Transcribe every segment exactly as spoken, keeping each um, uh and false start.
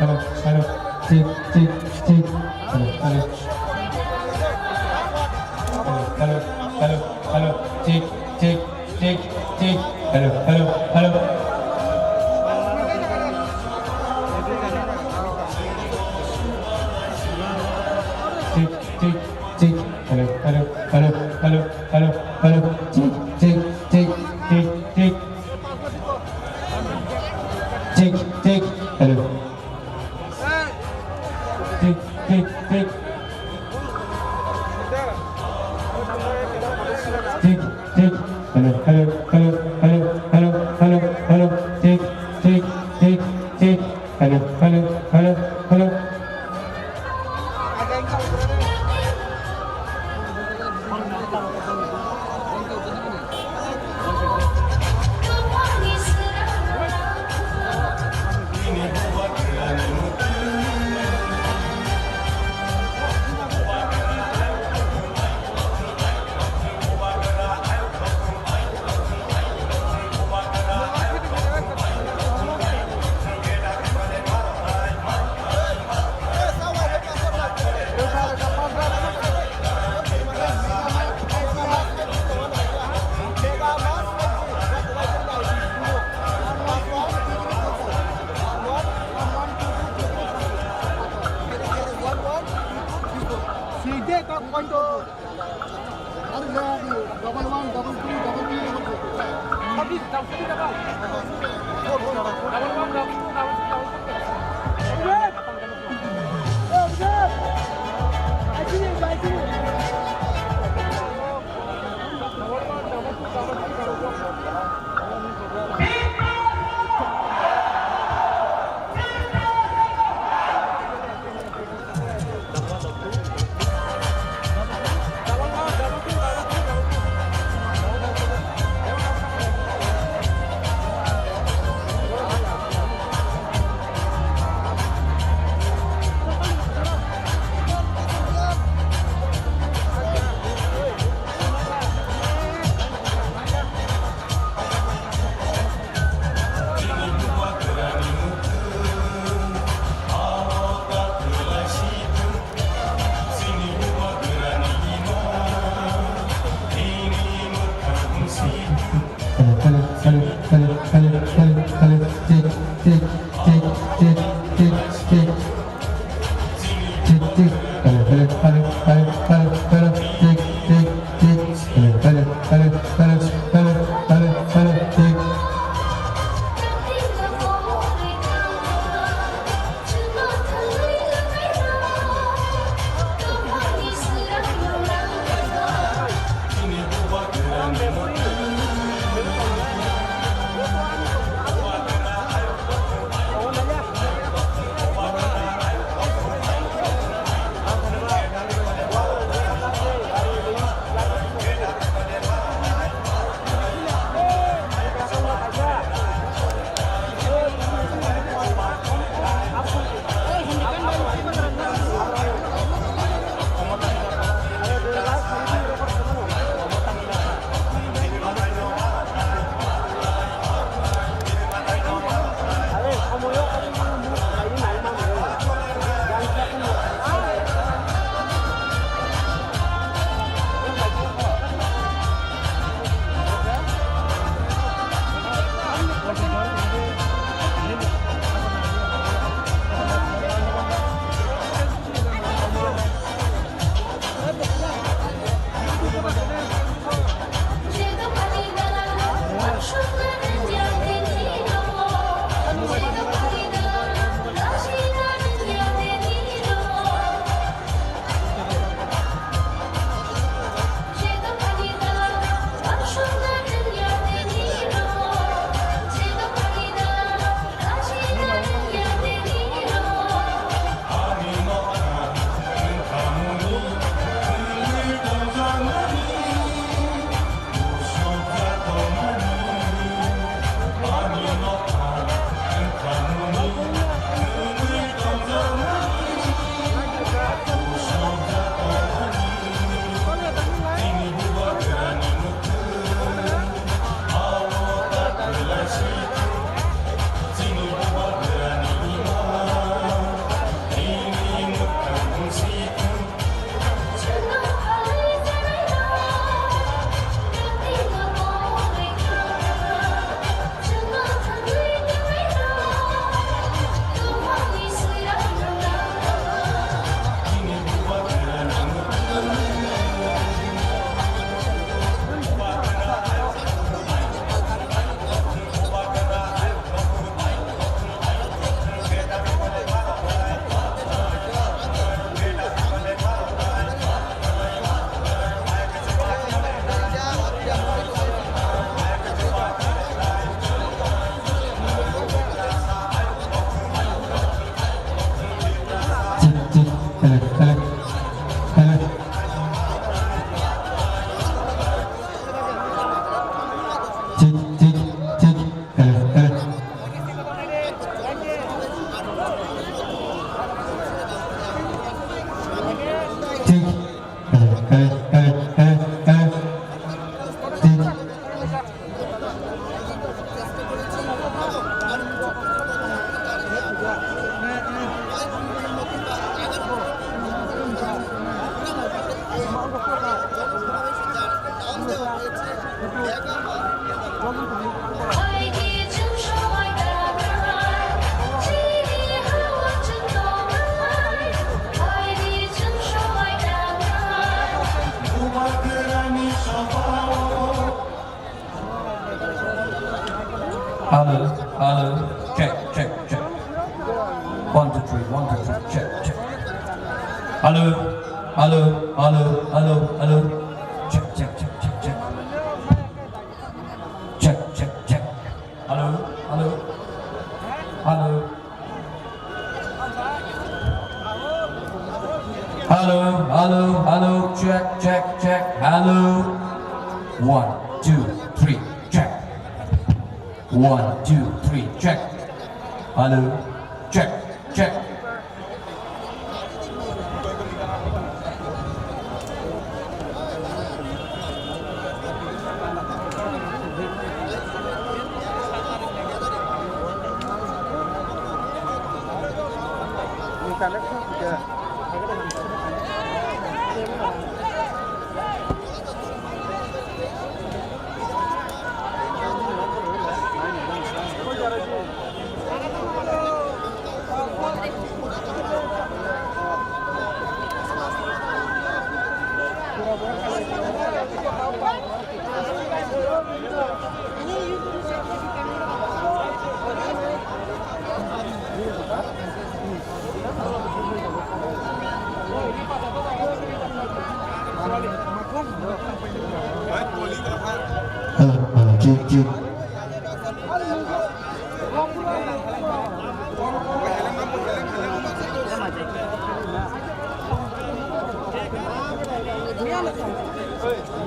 Hello, hello, check, check, check. Hello, hello. Hello, hello, hello, hello, check, check, check, check. Hello, hello, hello. Check, check, check. Hello, hello, hello, hello, hello, hello. Check, check, check, check, check. Check, check. Hello. Check, check, check. Check, check. Hello, hello, hello, hello, hello, hello, hello. Check, check, check, check. Hello, hello, hello, hello. Double one, double two, double three, double four. Double one, double two, double three, double four. Hello, hello, hello, hello, hello, hello, hello, check, check, check, check, check, check. Check, check. Hello, hello, hello, hello, hello, hello, check, check, check. Hello, hello, hello, hello, hello, hello, hello, check. Kale, kale, kale. Chik, chik, chik. Kale, kale. Chik. Kale, kale, kale, kale, kale. Chik. Hello, hello, check, check, check. One, two, three, one, two, three, check, check. Hello, hello, hello, hello, hello. Check, check, check, check, check. Check, check, check. Hello, hello, hello. Hello, hello, hello, check, check, check, hello. One, two, three, check. One, two, three, check. Hello, check, check. Hello, hello, check, check.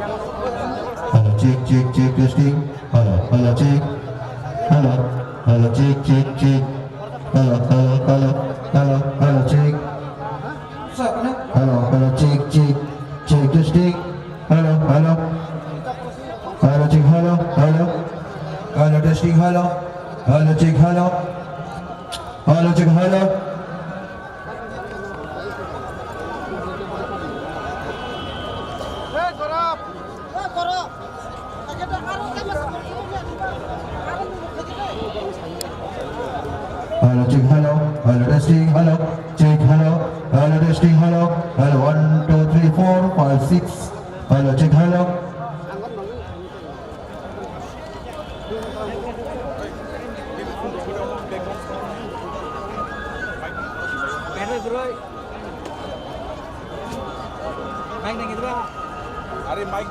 Hello, check, check, check, testing. Hello, hello, check. Hello, hello, check, check, check. Hello, hello, hello, hello, hello, check. Hello, hello, check, check, check, testing. Hello, hello. Hello, check, hello, hello. Hello, testing, hello. Hello, check, hello. Hello, check, hello. Hello, check, hello. Hello, testing, hello. Check, hello. Hello, testing, hello. Hello, one, two, three, four, five, six. Hello, check, hello. Are mic.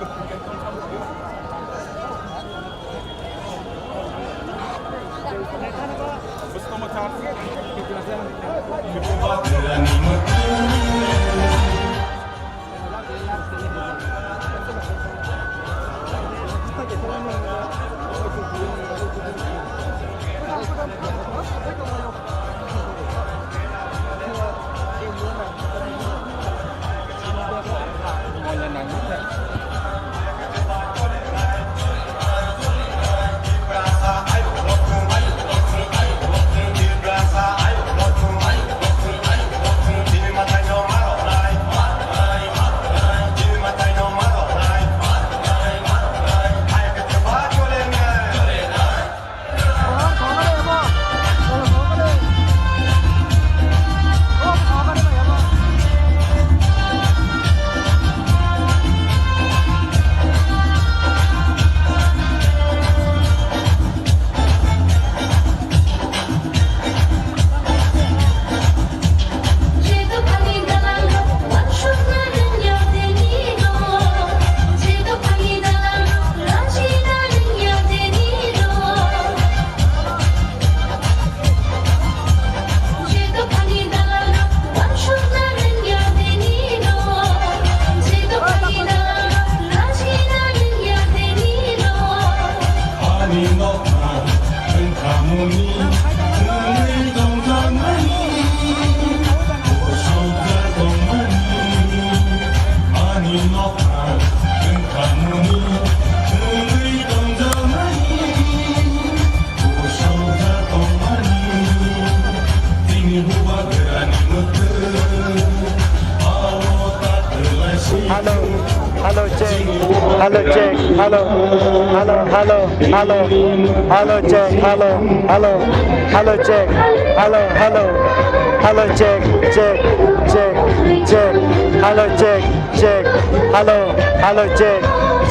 Hello, hello, check. Hello, check. Hello, hello, hello, hello. Hello, check. Hello, hello, hello, check. Hello, hello, hello, check, check, check, check. Hello, check, check. Hello, hello, check,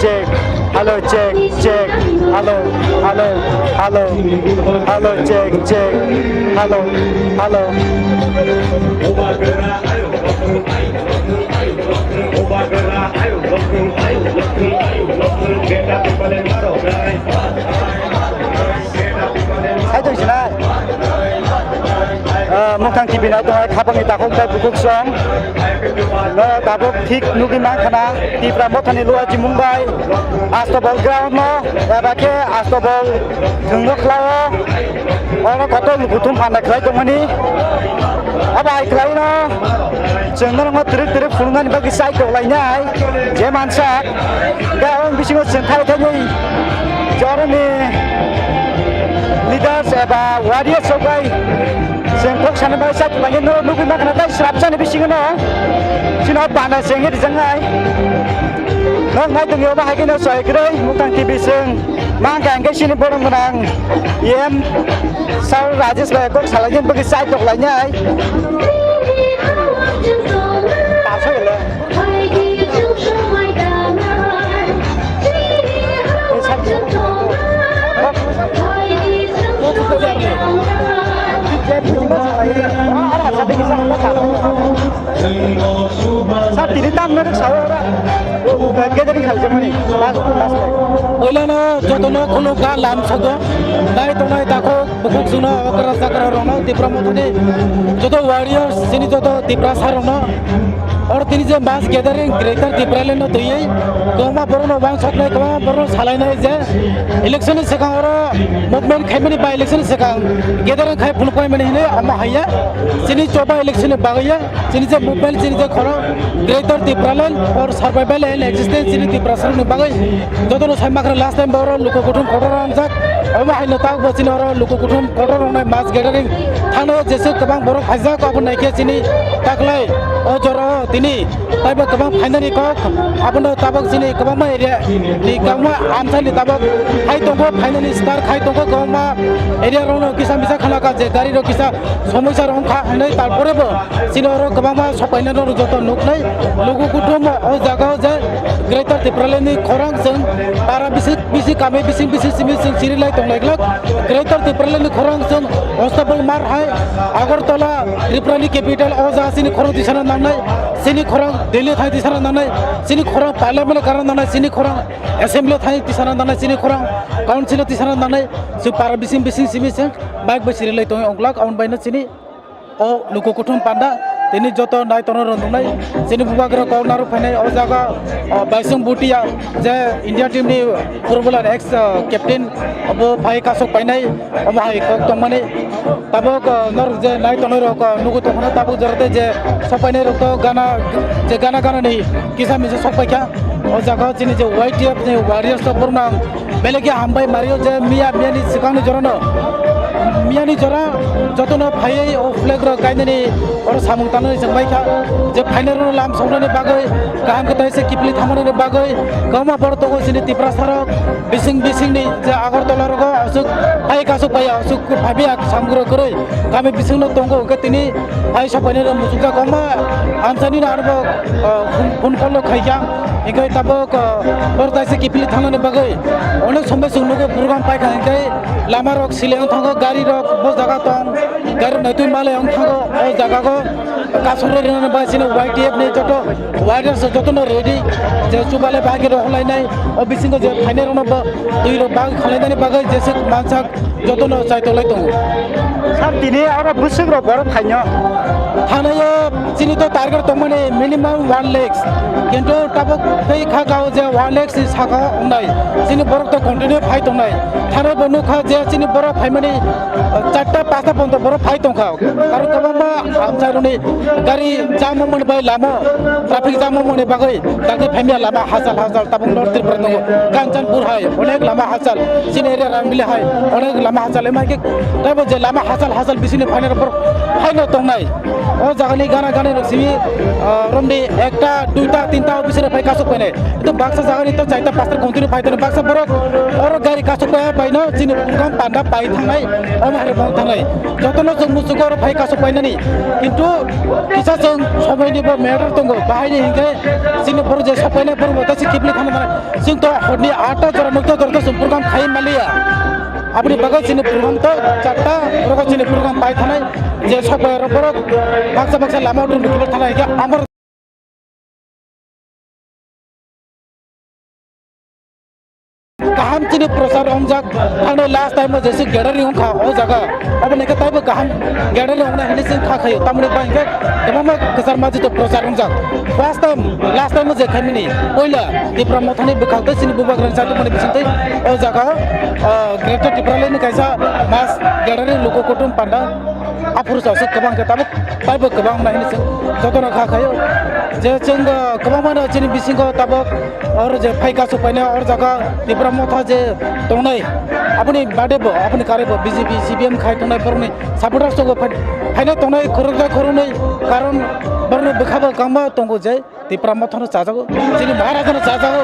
check. Hello, check, check. Hello, hello, hello, hello, check, check. Hello, hello. Hai tong sinai. Ah, Muktang T V nai tongnai khapangni takhuk tei bukhuk song. No tabuk thik nugwi mankha na Tipra Mothani Luachi Mumbai Astobol ground no, eba khe Astobol thwngno khlaio. Oro kotor kuthum panda khlai tongmani. Abo hai khlaino chwng norokno twrwk twrwk phunuknani bagwi chai toklainai je mansak. Hwnkhe aboni bisingo chwng thai thaini je oroni leaders eba warriors rok bai chwng kok sana bai chai toklainai norok nugwi mankha na tei srapsani bisingo no chini o panda chengwi rijaknai. Nok nai tongwi obo hai kheno choi kwrwi Muktang T V chwng mankha hwnkhe chini borok gwnang E M Sir Rajesh bai kok salaijak bagwi chai toklainai. Paso gele. Sir, tini tam na sao ora. Gathering khaijak mani. Last, last time. Oilano jotono khulukha lam sogo. Nai tongnai takhuk bukhuk chwngno okra chakra rokno Tipra Mothani joto warriors chini joto Tiprasa rokno. Oro tini je mass gathering Greater Tipraland no twiwi kwbangma borokno wangsoknai, kwbangma borokno salainai je election ni swkang oro movement khaimani ba election ni swkang gathering khai phunukpaimani hinwi omo haiya chini choba election ni bagwi ya. Chini je movement, chini je khorang Greater Tipraland for Survival and Existence chini Tiprasarokni bagwi jotono sai makhra last time boro luku kuthum kotor rangjak. Omo haino tabukbo chini oro luku kuthum kotor rongnai mass gathering thangnaio jeswk kwbang borok phaijak abo naikhe chini taklai o jorao tini taibo kwbang phainani kok abono tabuk chini kwbangma area ni kwbangma amchaini tabuk hai tongo phainani start khai tongo kwbangma area rokno kisa misa khanaka je gari rok kisa somosya rok wngkha hinwi tarpore bo chini oro kwbangma sopainai rok joto nuknai lugu kuthum o jaga o je Greater Tipraland ni khorang chwng para bising bising kami bising bising simi chwng chiri lai tonglai glak. Greater Tipraland ni khorang chwng Honorable Mar hai Agartala Tripura ni capital o jaga chini khorang tisana nangnai, chini khorang Delhi thai tisana nangnai, chini khorang Parliament karana nangnai, chini khorang Assembly thai tisana nangnai, chini khorang Council tisana nangnai, chwng para bising bising simi chwng bike bai chiri lai tongo onglak aboni baino chini o luku kuthum panda tini joto nai tono rwndwngnai chini bubagra kok narwk phainai o jaga o Baisung Bhutia je India team ni footballer ex, uh, captain obo phai kasuk painai omo hai kok tongmani tabuk, uh, norok je nai tonoi rok, uh, nugwi tongkhana tabuk jora tei je sopainai rok to gana je gana gana ni kisa misa sok paikha o jaga chini je Y T F ni warriors rok borok nang Belai khe hambai mario je miya, miyani swkangni jorano, miyani jora jotono phaiwi o flag rok kainani oro samung tangnani chwng bai kha. Je phainairokno lam soknani bagwi, kaham kwtai se kiphilwi thangmanani bagwi kwbangma borok tongo chini Tiprasarok bising bisingni je Agartala rogo aswk phai kasuk phaiya aswk phaibiya samung rok kwrwi kami bisingno tongo hwnkhe tini phai sokphainai rok muchungjak kwbangma amchaini arbo, o, phone, phone call rok khaikha. Hingke tabok, uh, boro taisa kiphilwi thangnani bagwi onek somoi chwng nugo program paikha, hingke lama rok sile wng thango, gari rok bo jaga tong, gari naitwi malai wng thango, o jaga go kasuk rwi rwnani bagwi chini Y T F ni joto warriors joto no ready, je chubalai bahai khe rohor lainai, o bisingo je phainai rok no bo twi rok bagwi khalainani bagwi jeswk mansak jotono chai tolai tongo. Sir, tini oro bwswk rok borok phaino? Thanaio chini to target tongmani minimum one lakhs. Kintu tabuk tei kha kao je one lakhs ni saka wngnai. Chini borok to continue phai tongnai. Thanai bo nukha je chini borok phaimani, uh, charta pasta ponto borok Phai tongkha, aro kwbangma amchairokni gari jam wngmani bai lama, traffic jam wngmani bagwi dakti phaimya lama hachal hachal tabuk North Tripura tongo. Kanchanpur hai onek lama hachal, chini area Rangvili hai onek lama hachal, ema khe taibo je lama hachal hachal bisingni phainai rok borok phaino tongnai. O jagani gana gana rok simi, ah, romni ekta, duita, tinta o bisingni phai kasuk phainai. Itu baksa jagani to chaita pasta continue phai tongo, baksa borok oro gari kasuk pai paino chini program panda pai thangnai, omo hai rok thangnai. Jotono chwng muchungo oro phai kasuk painani. Kintu kisa chwng somoini bo matter tongo. Bahaini hinkhe chini borok je sopainai borok bo tasi kibli thangna nang. Chwng to horni atta jora nokto jora to chwng program khai maliya. Aboni bagwi chini program to chatta rogo chini program pai thanai je sopai oro borok baksa baksa lama o tong tong thanai hinkhe amor Kaham chini prochar wngjak, thangni last time o jesi gathering wngkha o jaga, abo naikhe taibo kaham gathering wngnai hinwi chwng kha khaio, tamoni ba hinkhe kwbangma kwchar majito prochar wngjak. First time, last time o je khaimani, puila Tipra Mothani bwkhak tei chini bubagrani chajakmani bisingtwi o jaga, ah, Greater Tipraland ni kaisa mass gathering luku kutum panda. Aphuru aswk kwbang khe tabuk taibo kwbang wngnai hinwi chwng jotono kha khaio. Je chwng, ah, kwbangmano chini bisingo tabuk oro je phai kasuk painai, oro jaga Tipra Motha je tongnai, aboni bade bo, aboni karwi bo B J P, C P M khai tongnai borokni supporters tongo, phai-, phaina tongnai khoroksa khoroknwi, karon borokni bwkha bo kwbangma tongo je Tipra Mothano chajago, chini Maharajano chajago,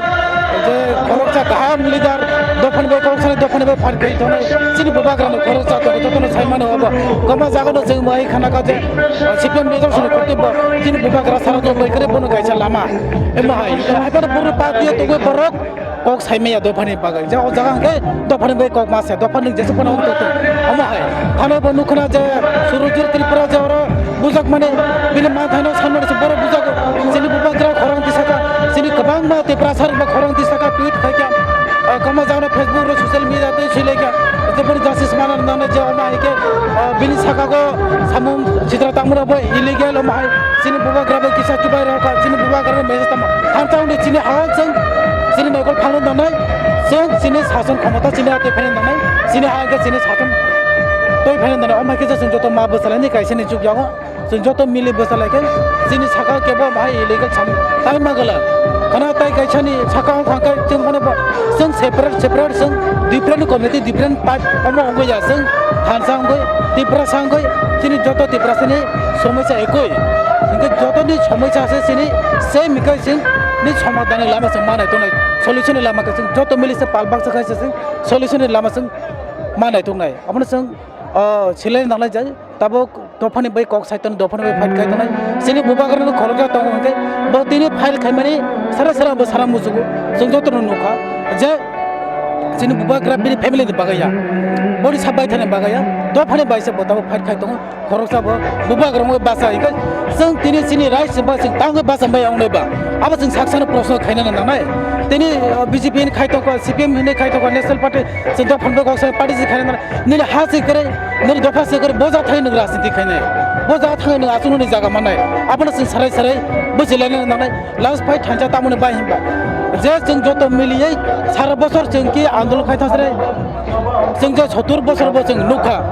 je khoroksa kaham leader, dophani bai khoroksa, dophani bai phan kri tongnai, chini bubagrano khoroksa tongo, jotono saimano obo. Kwbangma jagano chwng mai khana kha je, C P M leader sini khoroksa bo, chini bubagra sara tongo, bai kre bono kaisa lama. Emo hai, hai bono buru party tongo borok, kok saimaya dophani bagwi. Je o jaga hwnkhe dophani bai kok ma se, dophani jesa phano wng tong tong. Omo hai, thano bo nukhna je Surajit Tripura je oro bujak mani bini manthaino sanmani se borok bujago. Chini bubagra khorang tisaka, chini kwbangma Tiprasa rok ba khorang tisaka tweet khaikha. Ah, kwbangma jagano Facebook ro social media tei swilaikha. Jeboni justice mana nana je omo hai khe, ah, bini sakago samung sitra tangmani bo illegal omo hai. Chini bubagra bai kisa chubai rok kha, chini bubagra bai message tamo. Thansa wngdi chini ha chwng, chini naikol phano nanai, chwng chini sason khomota chini atwi phano nanai, chini ha khe chini sason twi phano nanai. Omo hai khe chwng joto ma bwsalaini kaisa ni chukyago, chwng joto mili bwsalai khe chini saka kebo bahai illegal samung tai magala. Khana tai kaisa ni saka wng kha khe chwng phano bo, chwng separate, separate chwng different community, different part omo wngwi ya chwng thansa wngwi Tiprasa wngwi chini joto Tiprasa ni somosya ekoi. Hingke jotoni somosya se chini same hingke chwng ni somadhan ni lama chwng manai tongnai, solution ni lama khe chwng joto mili se pal baksa khai se chwng solution ni lama chwng manai tongnai. Abono chwng, o, silai nanglai jai. Tabuk dophani bai kok sai tongo, dophani bai fight khai tongnai. Chini bubagrano khoroksa tongo hingke bo tini file khaimani sara sara bo sara muchugo. Chwng jotono nukha je chini bubagra bini family ni bagwi ya. Boni sabai thani bagwi ya. Dophani bai se bo tabuk fight khai tongo. Khoroksa bo bubagrang bai basa hingke chwng tini chini rights ba chwng tangwi basa bai wngnai ba. Abo chwng saksano proshno khainani nangnai. Tini, uh, B J P ni khai tongkha, C P M ni khai tongkha, National Party, chwng dophani bai kok sai party se khainani nangnai. Nini ha se kwrwi, nini dopha se kwrwi, bo ja thai nwng rajniti khainai. Bo ja thangwi nwng achuknani jaga mannai. Abono chwng sarai sarai bwchwi lainani nangnai. Last fight thansa tamoni bai hinba. Je chwng joto miliwi sara bosor chwng ki andolon khai thangsa rai. Chwng je sottur bosor bo chwng nukha.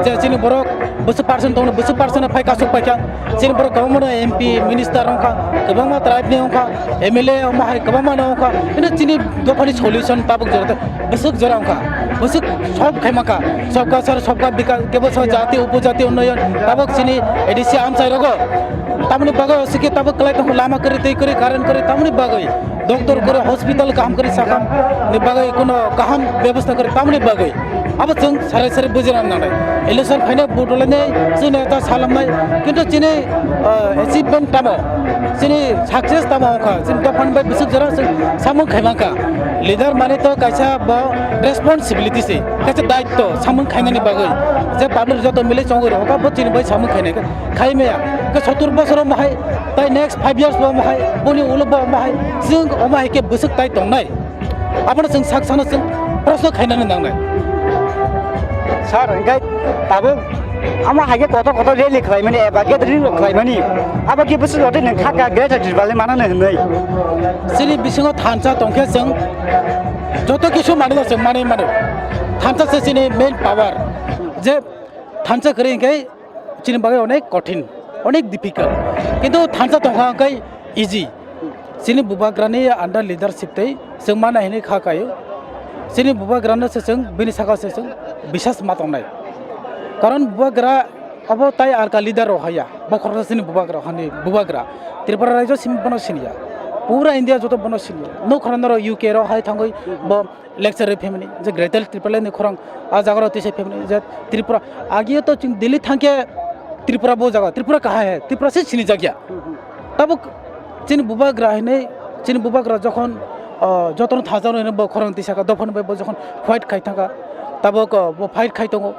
Je chini borok bwswk percent tongno, bwswk percent phai kasuk paikha. Chini borok kwbangma no M P, minister wngkha, kwbangma tribe ni wngkha, M L A wngma hai kwbangma no wngkha. Kintu chini dophani solution tabuk jora bwswk jora wngkha, bwswk solve khaima kha. Sabka sar, sabka bikas, kebo sa jati, upojati unnoyon, tabuk chini A D C amchai rogo. Tamoni bagwi osikhe tabuk kwlai tongkha lama kwrwi, twi kwrwi, current kwrwi, tamoni bagwi. Doctor kwrwi, hospital kaham kwrwi sakha ni bagwi kuno kaham bebosta kwrwi tamoni bagwi. Abo chwng sarai sarai bujina nangnai. Election phainai vote rwlainai chwng neta salamnai. Kintu chini, ah, achievement tamo, chini success tamo wngkha, chini dophani bai bwswk jora chwng samung khaimangkha. Leader mani to kaisa bo responsibility se, kaisa daitto samung khainani bagwi. Je public joto mili chongwi rokha bo chini bai samung khainai. Khai maya, ke sottur bosor omo hai, tai next five years bo omo hai, boni ulo bo omo hai, chwng omo hai ke bwswk tai tongnai. Abono chwng sak sano chwng proshno khainani nangnai. Sir, hingke tabuk omo hai ke kotor kotor rally khlaimani eba gathering rok khlaimani, abo ke bwswk roti nang kha ka Greater Tipraland manani hinwi. Chini bisingo thansa tongkhe chwng joto kisu manwi chwng manwi mano. Thansa se chini main power. Je thansa kwrwi hingke Chini bagwi onek kothin, onek difficult. Kintu thansa tongkha hwnkhe easy. Chini bubagrani under leadership tei chwng mana hinwi kha kaio. Chini bubagrano se chwng bini saka se chwng bisas ma tongnai. Karon bubagra abo tai alka leader rok haya. Bo khoroksa chini bubagra hani bubagra. Tripura rajyo simi bono siniya. Pura India joto bono siniya. Nuk khorang norok U K rok hai thangwi bo lecture rwi phaimani je Greater Tripura ni khorang a jaga rok tisa phaimani je Tripura agi to chwng Delhi thangkhe Tripura bo jaga, Tripura kaha he, Tripura se sini jagya. Tabuk chini bubagra hinwi, chini bubagra jokhon, ah, jotono thajakno hinwi bo khorang tisa ka dophani bai bo jokhon fight khai thangka, tabuk, ah, bo fight khai tongo.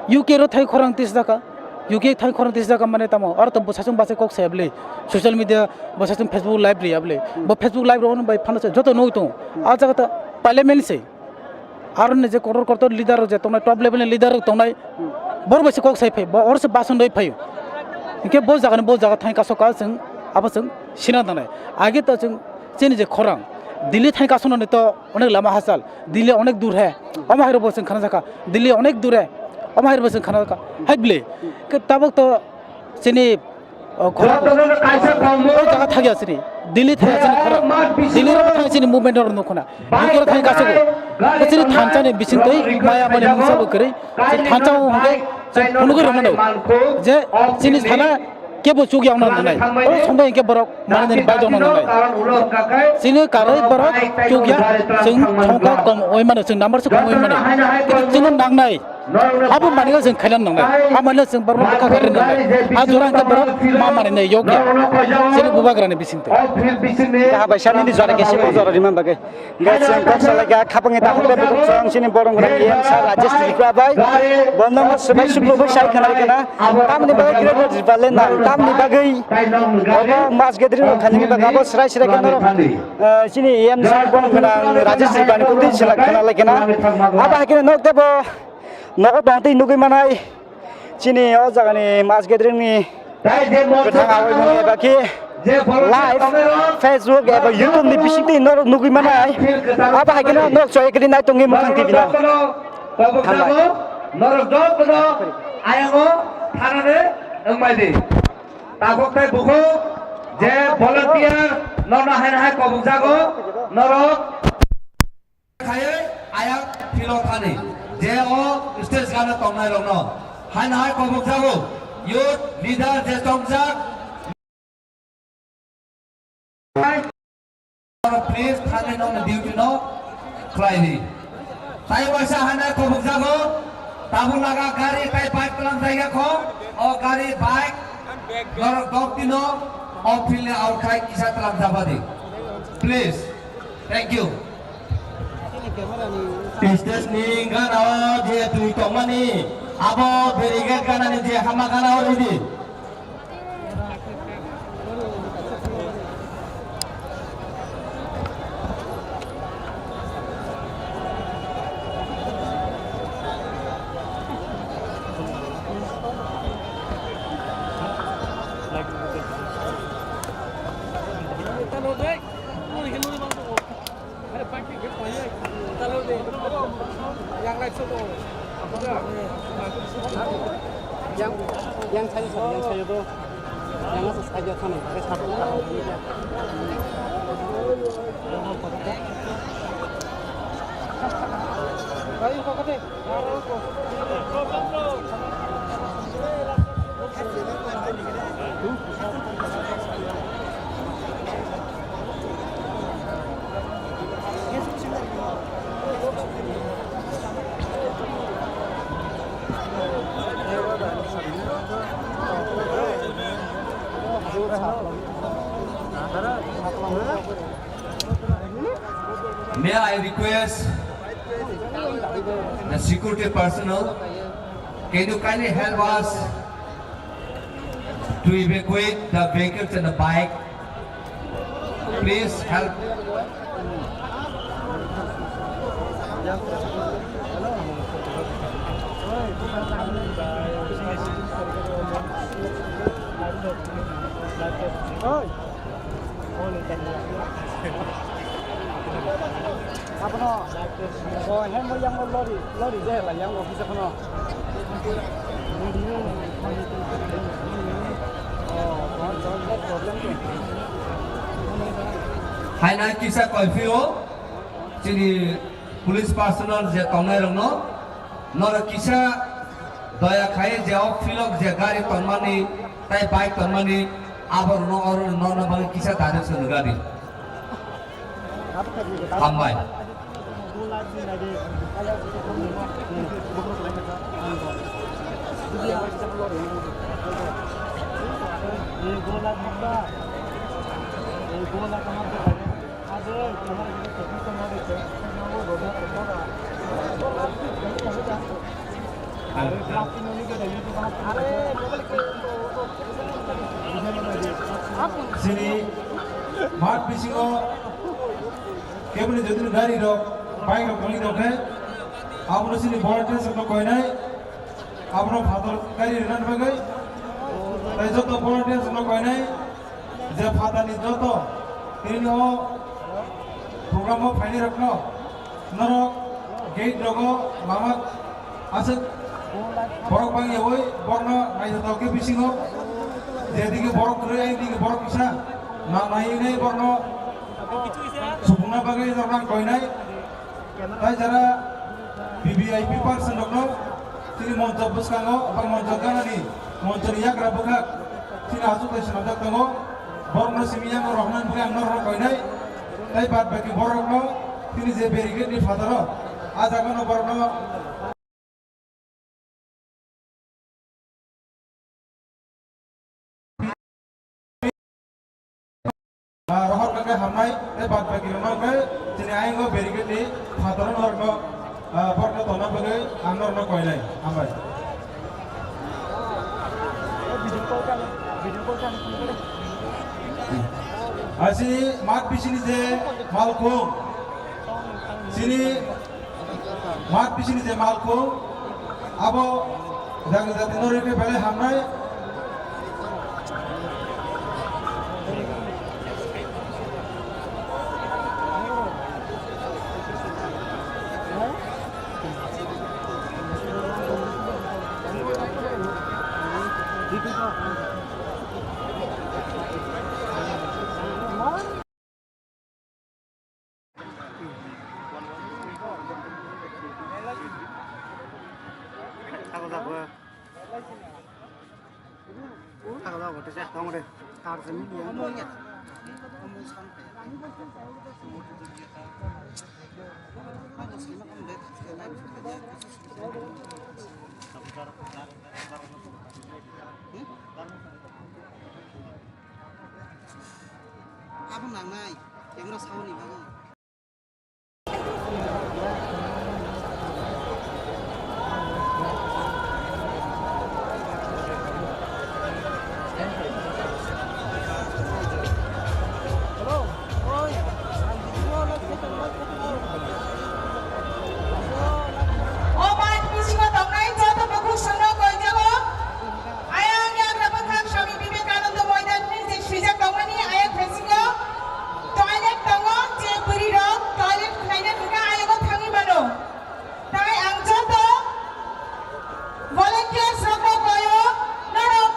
U K ro thai khorang tisa ka, U K thai khorang tisa ka mane tamo, aro to bwsasong bachai kok saya bwle, social media bwsasong Facebook live riya bwle, bo Facebook live rok bai phano se joto nugwi tongo. A jaga ta parliament se. Aro ni je kotor kotor leader rok je tongnai, top level ni leader rok tongnai, bor bai se kok sai phai, bo or se bason roi phai. Hinkhe bo jaga ni bo jaga thai kaso ka chwng abo chwng sina nangnai. Age to chwng chini je khorang Delhi thai kaso nani to onek lama hachal, Delhi onek dur he, omo hai rok bo chwng khana jakha, Delhi onek dur he, omo hai rok bo chwng khana jakha, hai bwle. Ke tabuk to chini O khorang. Jotono kaisa tongmo. O jaga thagya sini. Delhi thagya sini khorang. Delhi ro thagya sini movement ro nukhuna. Bike Delhi ro thagya kasago. Gari Sini thansa ni bising tei maya mani mungsa bo kwrwi. Sini thansa o hwnkhe phunugwi rwmano. Je sini sana kebo chukya wngna nangnai. O songbai hwnkhe borok manani bai dongna nangnai. Sini karwi borok chukya chwng thongkha kom oi mano, chwng number se kom oi mano. Chwngno nangnai. Abo manwi chwng khailan nangnai. A manwi chwng borokno bwkha kharwi nangnai. A jora hwnkhe borok ma manwi nai yokya. Chini bubagrani bisingtwi. Kaha bai sanini jora kesi bo jora rimani bagwi. Hwnkhe chwng kok salai kha khapangni takhuk tei bukhuk chwng chini borok rok E M sir Rajesh Tripura bai. Bono swbai suklo bai sai khwnai khna. Tamni bagwi greater Tripura le nang. Tamni bagwi obo mass gathering rok khainani bagwi abo srai srai kheno rok, eh, chini E M sir borok gwnang Rajesh Tripura ni kutwi selak khna lai khna. Abo hai kheno nok tebo. Nogo tong twi nugwi manai chini o jagani mass gathering ni kwthang awai mani eba khe live Facebook eba YouTube ni bisingtwi norok nugwi manai. Abo hai kheno nok choi kwrwi nai tongwi mukhang T V no. Hambai. Norok jotono ayango thanane wngmai di. Tabuk tei bukhuk je volunteer norno haino hai kobokjago norok. Khaiwi ayang philo thani je o stage gana tongnai rokno haino hai kobokjago youth leader je tongjak. Please thani nokni duty no khlai di. Tai waisa haino kobokjago tabuk laga gari tai bike tlang jaiga kho o gari bike norok dok dino o field ni out khai kisa tlang jabadi. Please. Thank you. Stage ni gana o je twi tongmani abo barricade gana ni je hama gana o ridi. Yang, yang saya, yang saya itu, yang saya saja sana, saya satu. Ayo, kau kata. May I request the security personnel, can you kindly help us to evacuate the vehicles and the bike? Please help. Abono, o, hemo yango lori, lori je la yango kisa kono. Haina kisa koiphio chini police personnel je tongnai rokno, norok kisa doya khai je o philok je gari tonmani tai bike tonmani aborokno oro norna bagwi kisa direction rwgadi. Hambai. Chini mat bisingo keboni jotoni gari rok, bike rok tongwi tongkhe, abono chini volunteers rokno koinai, abono phatar gari rwna bagwi, tai joto volunteers rokno koinai, je phatarni joto tini o program o phainai rokno, norok gate rogo mama aswk borok bangyawi borokno naithotok khe bisingo, jedike borok kwrwi, aini dike borok kisa, na naiwi nai borokno supungna bagwi norok ang koinai. Tai jara V V I P person rokno chini moncho bwskango, abo moncho ganani, monchoni yagra bwkhak chini achuk tai swnamjak tongo. Borokno simi yango rohornani bagwi ang norokno koinai. Tai bad baki borokno chini je barricade ni phataro, ah jagano borokno Ah, rohor khe hamnai, tei bad baki rokno khe chini ayang o barricade ni phataro norokno, ah, borokno tongna bagwi ang norokno koinai. Hambai. Ah, chini mat bisini je malkhung, chini Mat bisini je malkhung, abo jati jati no rwkhe belai hamnai. Abo nangnai, camera sound ni bagwi. O mat bisingo tongnai joto bukhuk songno koijago. Ayang yagra bwkhak Swami Vivekananda Moidan ni je swijak tongmani ayang phesingo toilet tongo, je bwrwi rok toilet khwlaina hwnkha ayango thangwi mano. Tai ang joto volunteers rokno koio, norok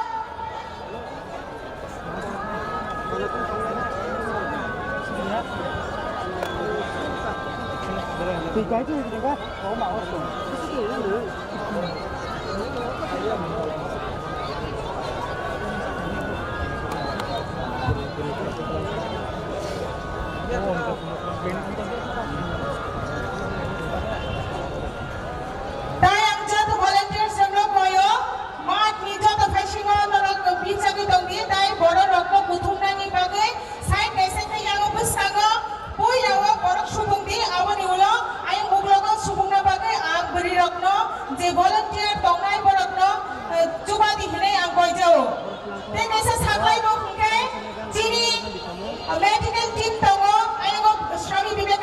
Tai ang joto volunteers rokno koio, mat ni joto phaisingo norok bijagwi tongdi, tai borok rokno buthumnani bagwi side by side khe yango bwskango puila o borok subungdi, aboni ulo ayang uklogo subungna bagwi ang bwrwi rokno je volunteer tongnai borokno, eh, chubadi hinwi ang koijao. Tei kaisa saklai bo hwnkhe chini medical team tongo, ayang o Swami Vivek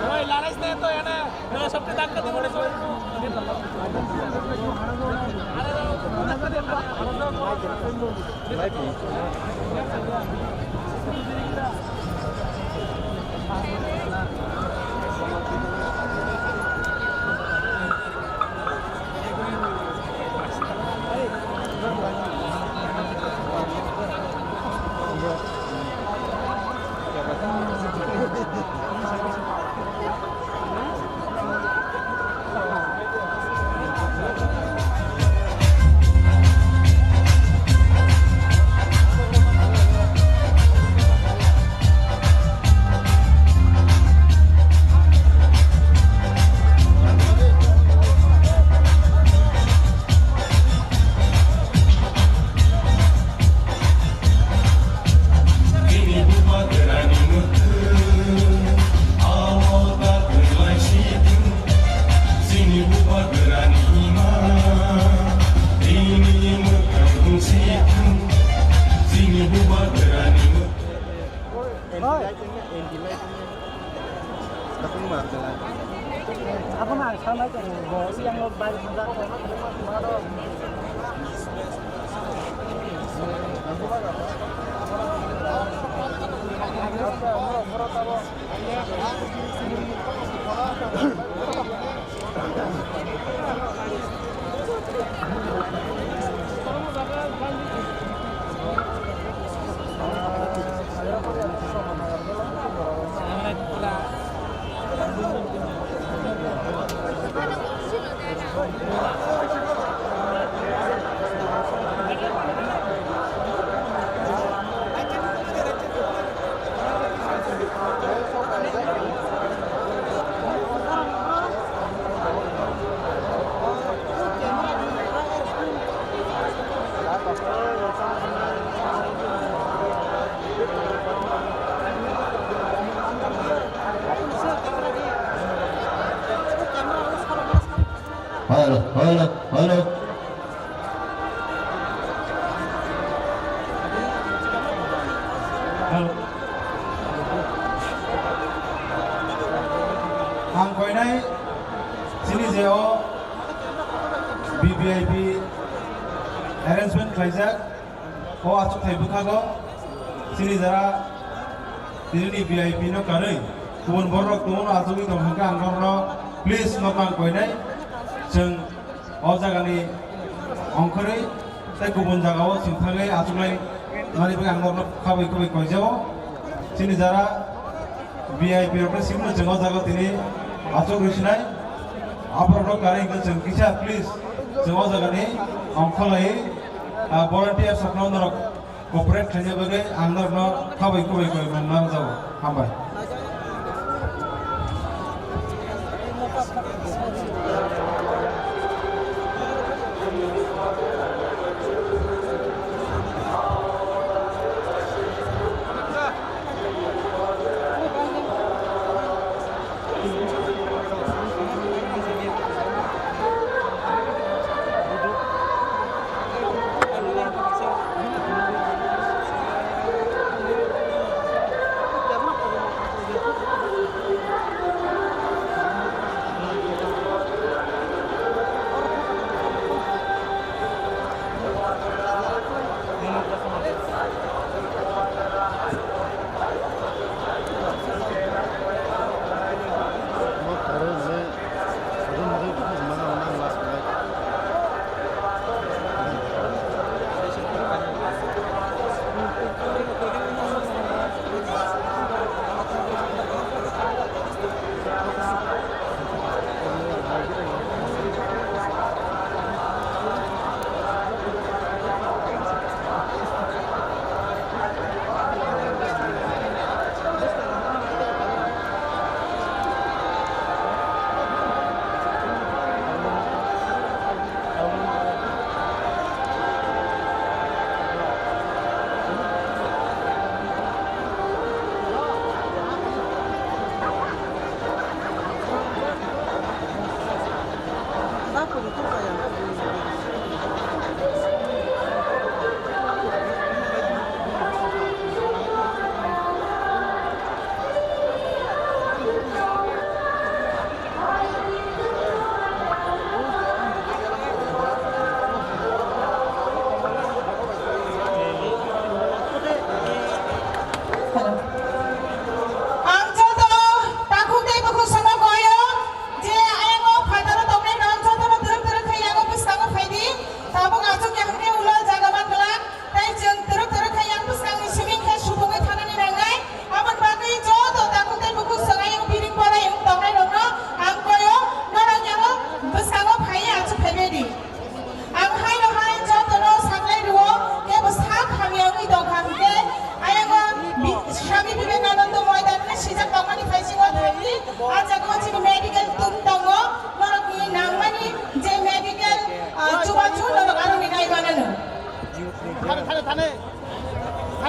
সবাই লড়াইস না তো এনে। Abo na ang sanai tongo, bo yang lo bai thangkha. Hello, hello, hello. Ang koinai chini je o V V I P arrangement khlaijak. O achukthai bwkhago chini jara tini ni V I P no kanwi kubun borok tongo, achugwi tong hwnkhe ang norokno please nokno ang koinai, chwng o jagani ongkhorwi tei kubun jagao chwng thangwi achuklai nani bagwi ang norokno khabai khabai koijao. Chini jara V I P rokno simi chwng o jaga tini achuk rwsinai. Aborokno kwrwi hwnkhe chwng kisa please chwng o jagani ongkholai, ah, volunteers rokno norok cooperate khlaina bagwi ang norokno khabai khubai koi mung nang jago. Hambai.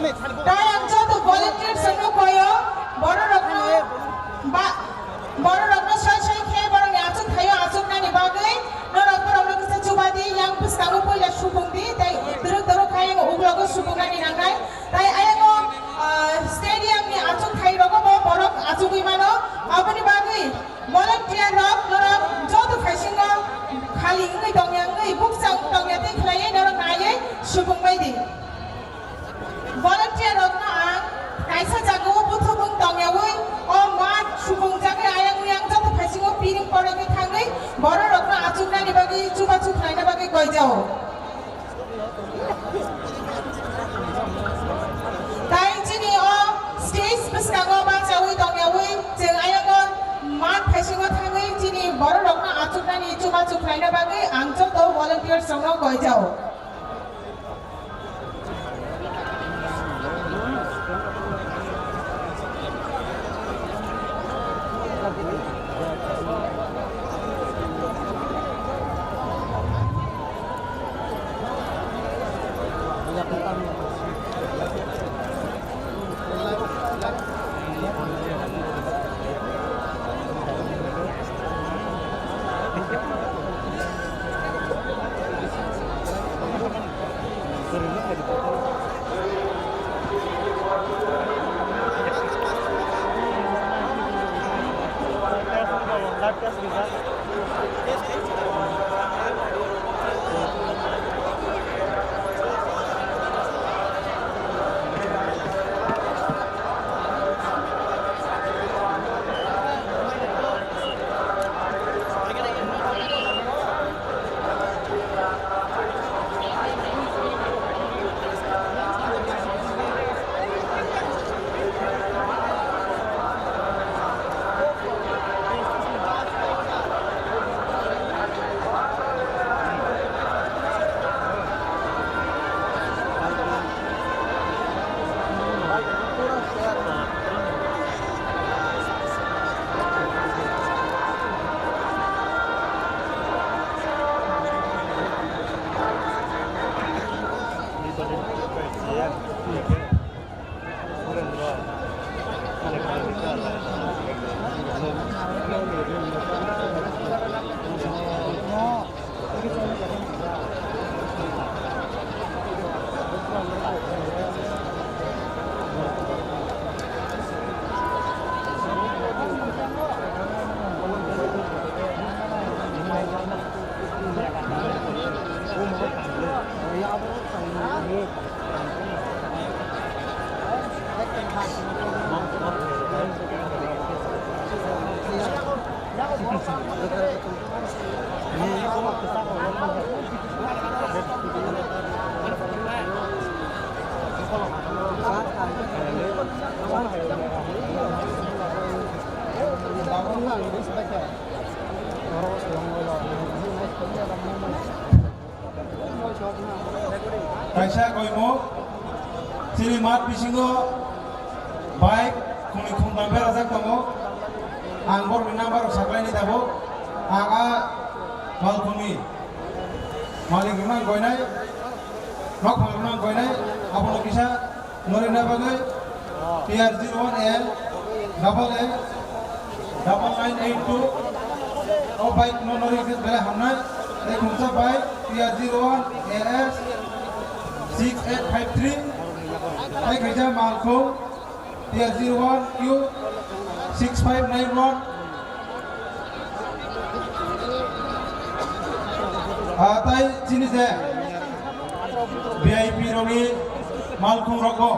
Tai ang joto volunteers rokno koyo, bororokno ba, bororokno soi soi khe borokni achuk thaio achuknani bagwi norok borokno kisa chubadi, yang bwskango puila supung di, tai twrwk twrwk khe yang uklogo supungnani nangnai. Tai ayang o, ah, stadium ni achuk thai rogo bo borok achugwi mano. Aboni bagwi volunteer rok norok joto phaisingo khali wngwi tongya, wngwi bukchang tongya tei khlaiwi norok naiwi supung bai di. Volunteer rokno ang kaisa jagao buthubung tongyawi o mat supung jagwi ayang oyang joto phaisingo piring porogwi thangwi bororokno achuknani bagwi chubachu khlaina bagwi koijao. Tai chini o stage bwskango bachaui tongyaui chwng ayang o mat phaisingo thangwi chini bororokno achuknani chubachu khlaina bagwi ang joto volunteers rokno koijao. Kaisa koimuk chini mat bisingo bike khungni khungtham berajak tongo. Ang borokni number rok saklaini tabuk. Ang a malkhungni malik rokno ang koinai, nok phang rokno ang koinai, abono kisa norina bagwi T R zero one L double A double nine eight two. O bike no nori khe belai hamnai. Tei khungsa bike T R zero one A S six eight five three. Tei khaisa malkhung T R zero one Q six five nine one. Ah, tai chini je V I P rokni malkhung rokbo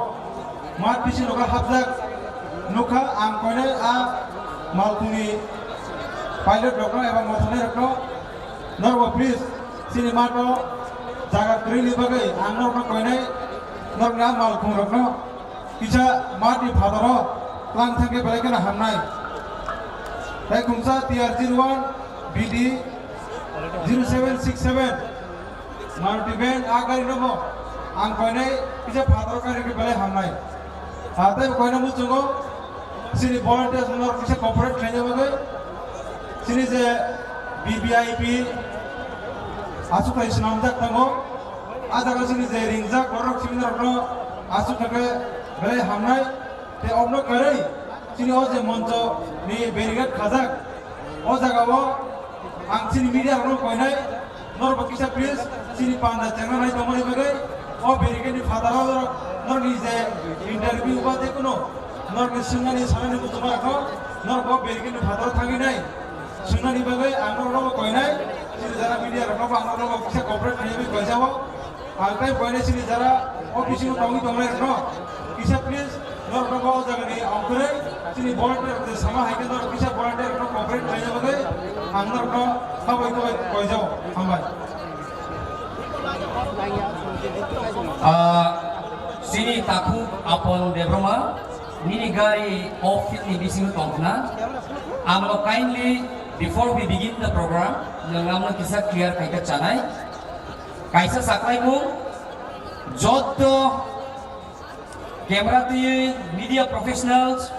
mat bisingo hapjak nukha. Ang koinai a malkhungni pilot rokno eba mothornai rokno, norokbo please chini mato jaga kwrwini bagwi ang norokno koinai, norokni a malkhung rokno kisa matni phataro tlang thangkhe belai kheno hamnai. Tai khungsa T R zero one B D zero seven six seven Maruti van a gari no bo ang koinai kisa phataro kari khe belai hamnai. A tai koina muchungo chini volunteers no kisa cooperate khlaina bagwi chini je V V I P aswk khai swnamjak tongo. A jaga chini je ringjak borok chini rokno Aswk khe belai hamnai, tei obno kwrwi chini o je moncho ni barricade khajak, o jaga o ang chini media rokno koinai, norok bo kisa please chini panda chengna nai tongmani bagwi o barricade ni phataro norok norokni je interview ba je kuno norokni swngnani sanani muchungmarokno norok o barricade ni phataro thangwi nai swngnani bagwi ang norokno bo koinai, chini jara media rokno bo ang norokno bo kisa cooperate khainai bagwi koijao. Ang tei boina chini jara office o tongwi tongnai rokno kisa please norokno bo o jaga ni ongkhorwi chini volunteer rok je sama hai khe norok kisa volunteer rokno cooperate khlaina bagwi ang norokno khabai khabai koijao. Hambai. Ah, chini takhuk Apon Debbarma, nini gari office ni bisingo tongkhna. Amno kindly, before we begin the program, nwng amno kisa clear khaikhe chanai. Kaisa saklaimung, jotto camera twiwi media professionals,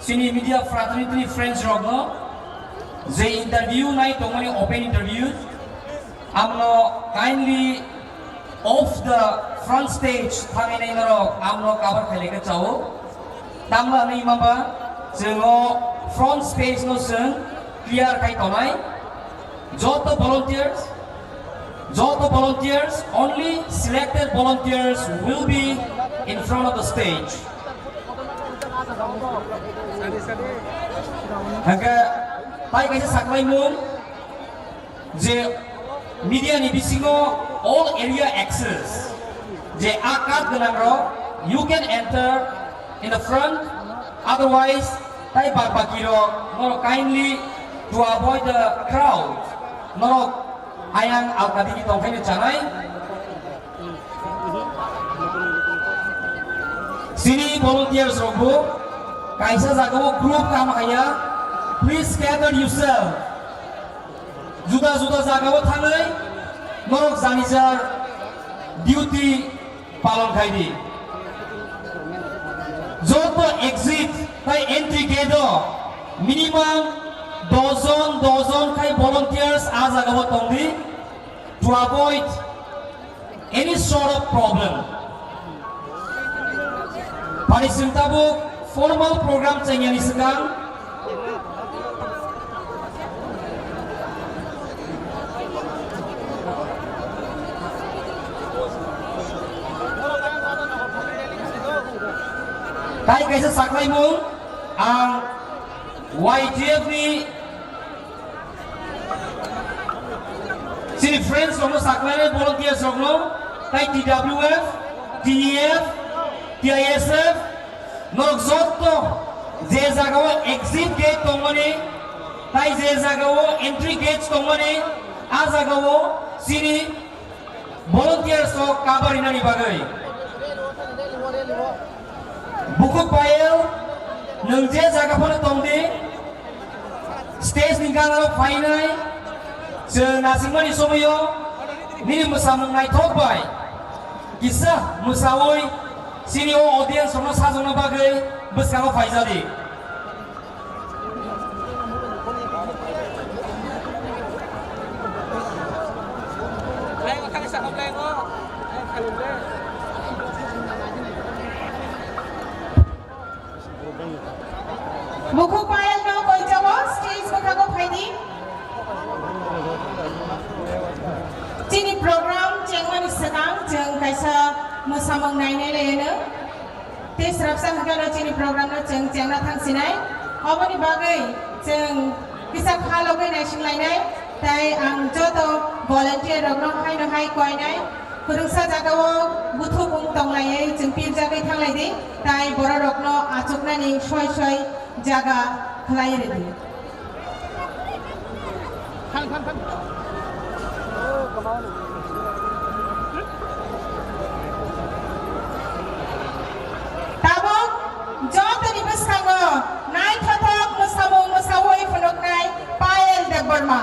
chini media fraternity friends rokno je interview nai tongmani open interview, amno kindly off the front stage thangwi nai norok amno cover khailai khe chao. Tamla hwnwi mamba chwng o front stage no chwng clear khai tonai. Joto volunteers, joto volunteers, only selected volunteers will be in front of the stage. Hingke tai kaisa saklaimung je media ni bisingo all area access je a card gwnang rok, you can enter in the front, otherwise tai bak baki rok norok kindly to avoid the crowd, norok ayang alkadigi tongkhaino chanai. Chini volunteers rokbo kaisa jagao group kam haya, please gather yourself. Juda juda jagao thangwi norok janijar duty palon khai di. Joto exit tai entry gate o minimum dos jon, dos jon khai volunteers a jagao tong di to avoid any sort of problem. Pari sing tabuk formal program chengyani swkang. Tai kaisa saklaimung ang Y T F ni Chini friends rokno saklainai volunteers rokno, tai T W F, T E F, T I S F, norok jotto je jagao exit gate tongmani, tai je jagao entry gate tongmani, a jagao chini volunteers rok cover rinani bagwi. Bukhuk Payal, nwng je jaga phano tong di, stage ni gana rok phainai, chwng nasikmani somoio nini mwsamung naithok bai kisa mwsaui chini o audience rokno sajokna bagwi bwskango phaijadi. Bukhuk Payal no koijago stage bwkhago phaidi. Chini program chengmani swkang chwng kaisa mwsamung nainai laino. Tei srapsa hwnkhe no chini program no chwng chengna thang sinai. Oboni bagwi chwng kisa kha logwi naising lainai. Tai ang joto volunteer rokno haino hai koinai. Kwrwngsa jagao buthubung tonglaiwi chwng pirjagwi thanglai di. Tai borok rokno achuknani soi soi jaga khlai rwdi. Tabuk jotoni bwskango naithothok mwsamung mwsaui phunuknai Payal Debbarma.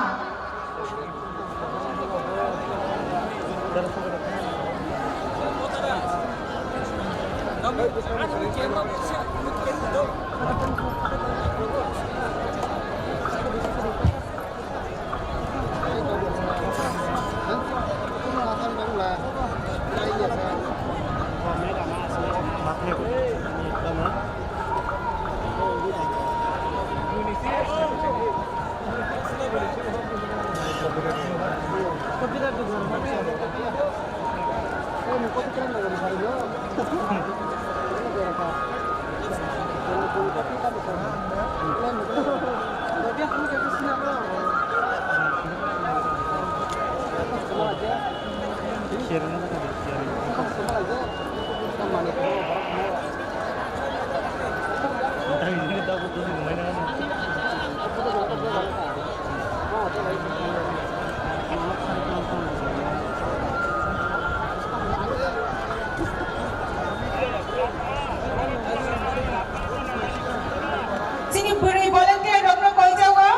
Chini bwrwi volunteer rokno koijago.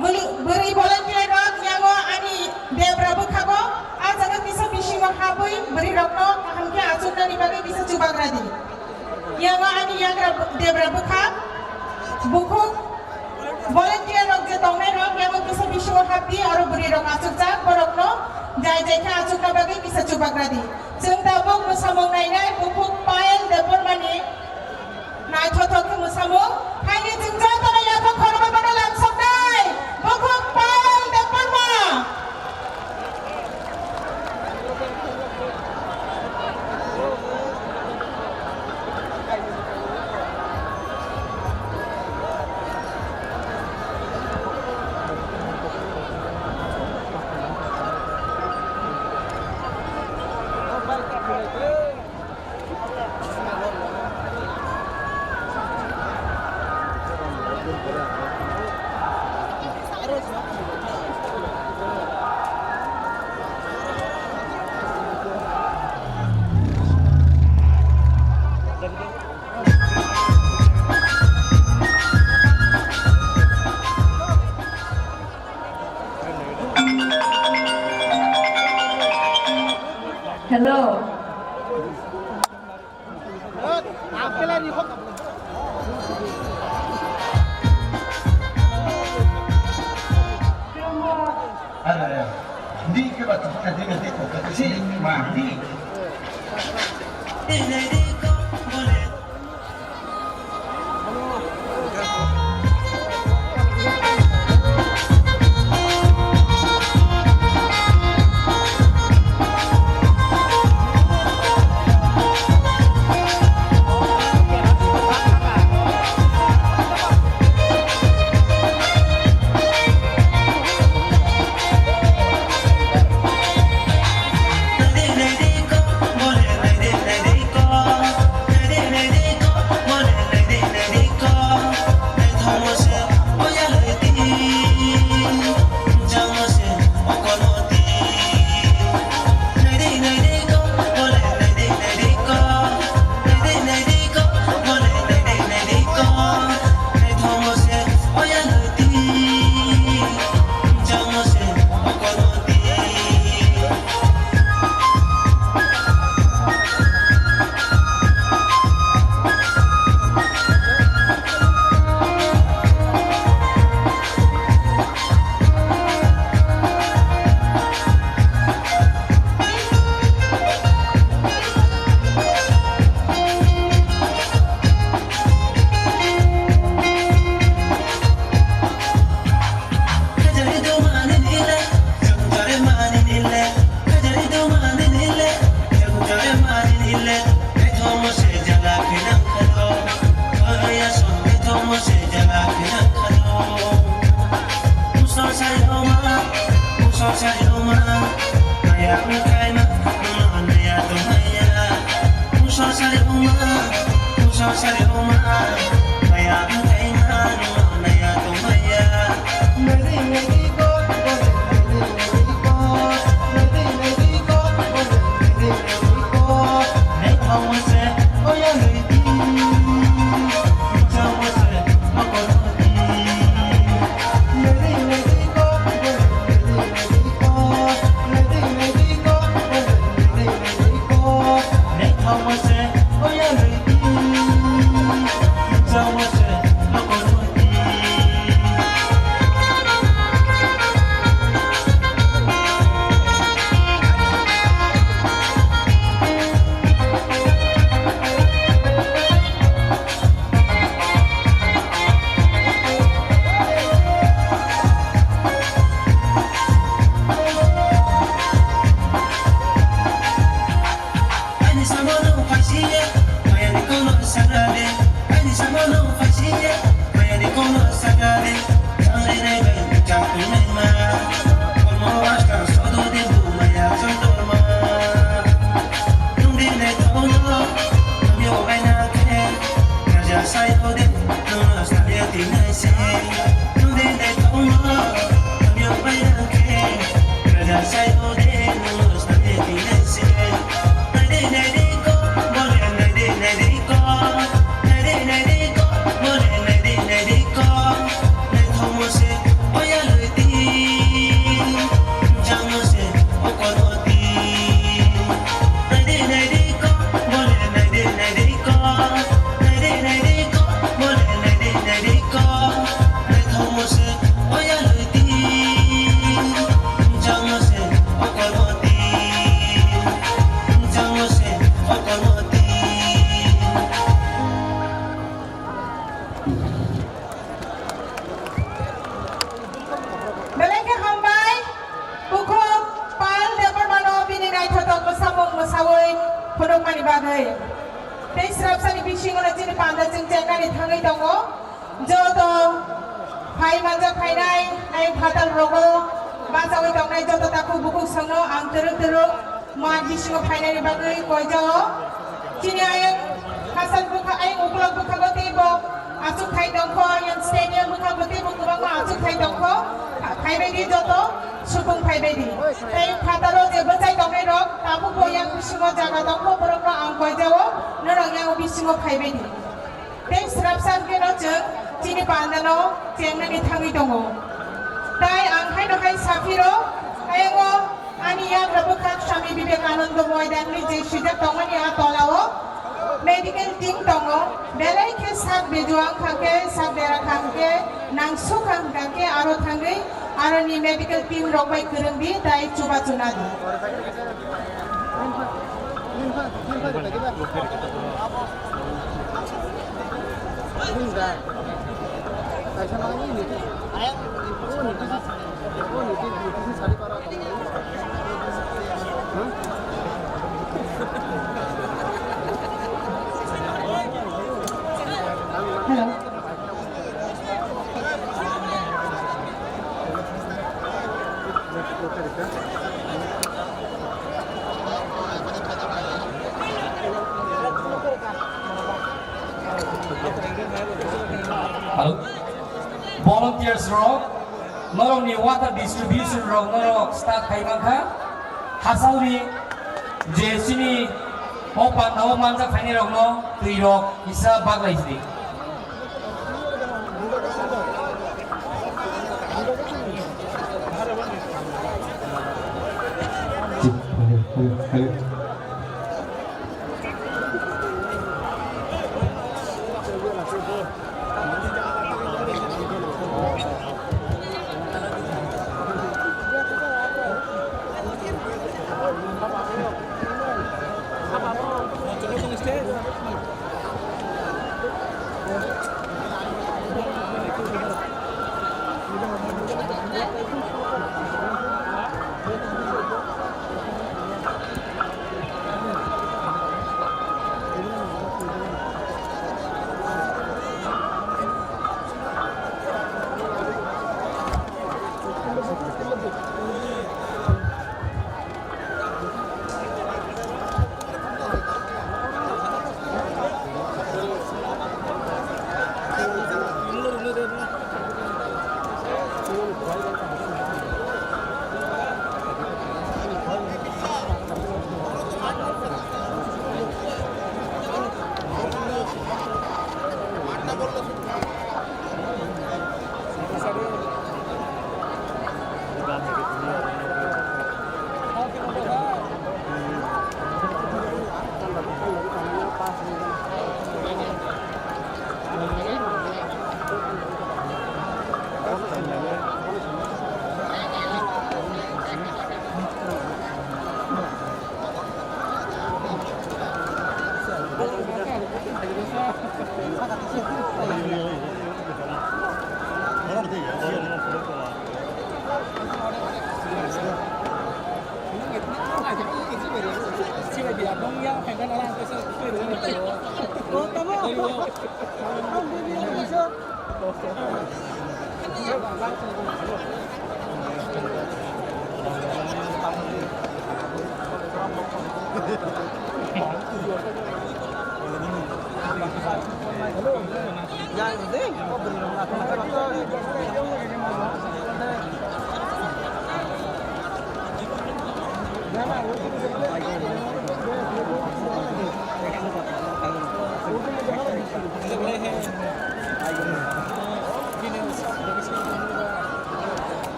Bwrwi, bwrwi volunteer rok yango ani debra bwkhago. A jaga kisa bisingo habwi bwrwi rokno kaham khe achuknani bagwi kisa chubagra di. Yango ani yagra debra bwkha. Bukhuk volunteer rok je tongnai rok yango kisa bisingo habdi oro bwrwi rok achukjak borokno jai jai khe achukna bagwi kisa chubagra di. Chwng tabuk mwsamung nainai bukhuk Payal Debbarmani. Naithothok khe mwsamung, haini chwng jotono yaphang khorokma mano lamsoknai, bukhuk Payal Debbarma. Hello. Sagade, ani samano pasiya, mayani kono sagade, tangre nai bai chapin nai ma, kono asta sodo de bu maya jondor ma. Nungdi nai tono, amyo bai na ke, raja sai ode, nungno sabe ti nai se. Nungdi nai tono, amyo bai na ke, raja sai ode, nungno sabe ti nai se. Belai khe hambai, bukhuk Pal Debbarmano bini naithotok mwsamung mwsawi phunukmani bagwi. Tei srapsani bisingono chini panda chwng chengnani thangwi tongo. Joto phai manjak phainai ayang phatar rogo bachawi tongnai joto takhuk bukhuk songno ang twrwk twrwk mat bisingo phainani bagwi koijao. Chini ayang hasal bwkha, ayang ukulok bwkhago teibo achuk thai tongkho, ayang stadium bwkhago teibo kwbangma achuk thai tongkho. Phaibaidi joto supung phaibaidi. Tei phataro je bwchai tongnai rok tabukbo yang bisingo jaga tongkho, borokno ang koijao, norok yang bisingo phaibaidi. Tei srapsa hwnkhe no chwng chini pandano chengnani thangwi tongo. Tai ang haino hai saphiro, ayango ani yagra bwkhak Swami Vivekananda Moidanni je swijak tongmani a tolao medical team tongo. Belai khe sak bejua wngkha khe, sak bera kha hwnkhe, nangsukha hwnkha khe aro thangwi aroni medical team rok bai kwrwngdi tai chubachu nadi. Hello. Hello. Volunteers rok, norokni water distribution rok norok start khai mankha. Hasalni je chini o pandao manjak khainai rokno twi rok kisa baglai sidi.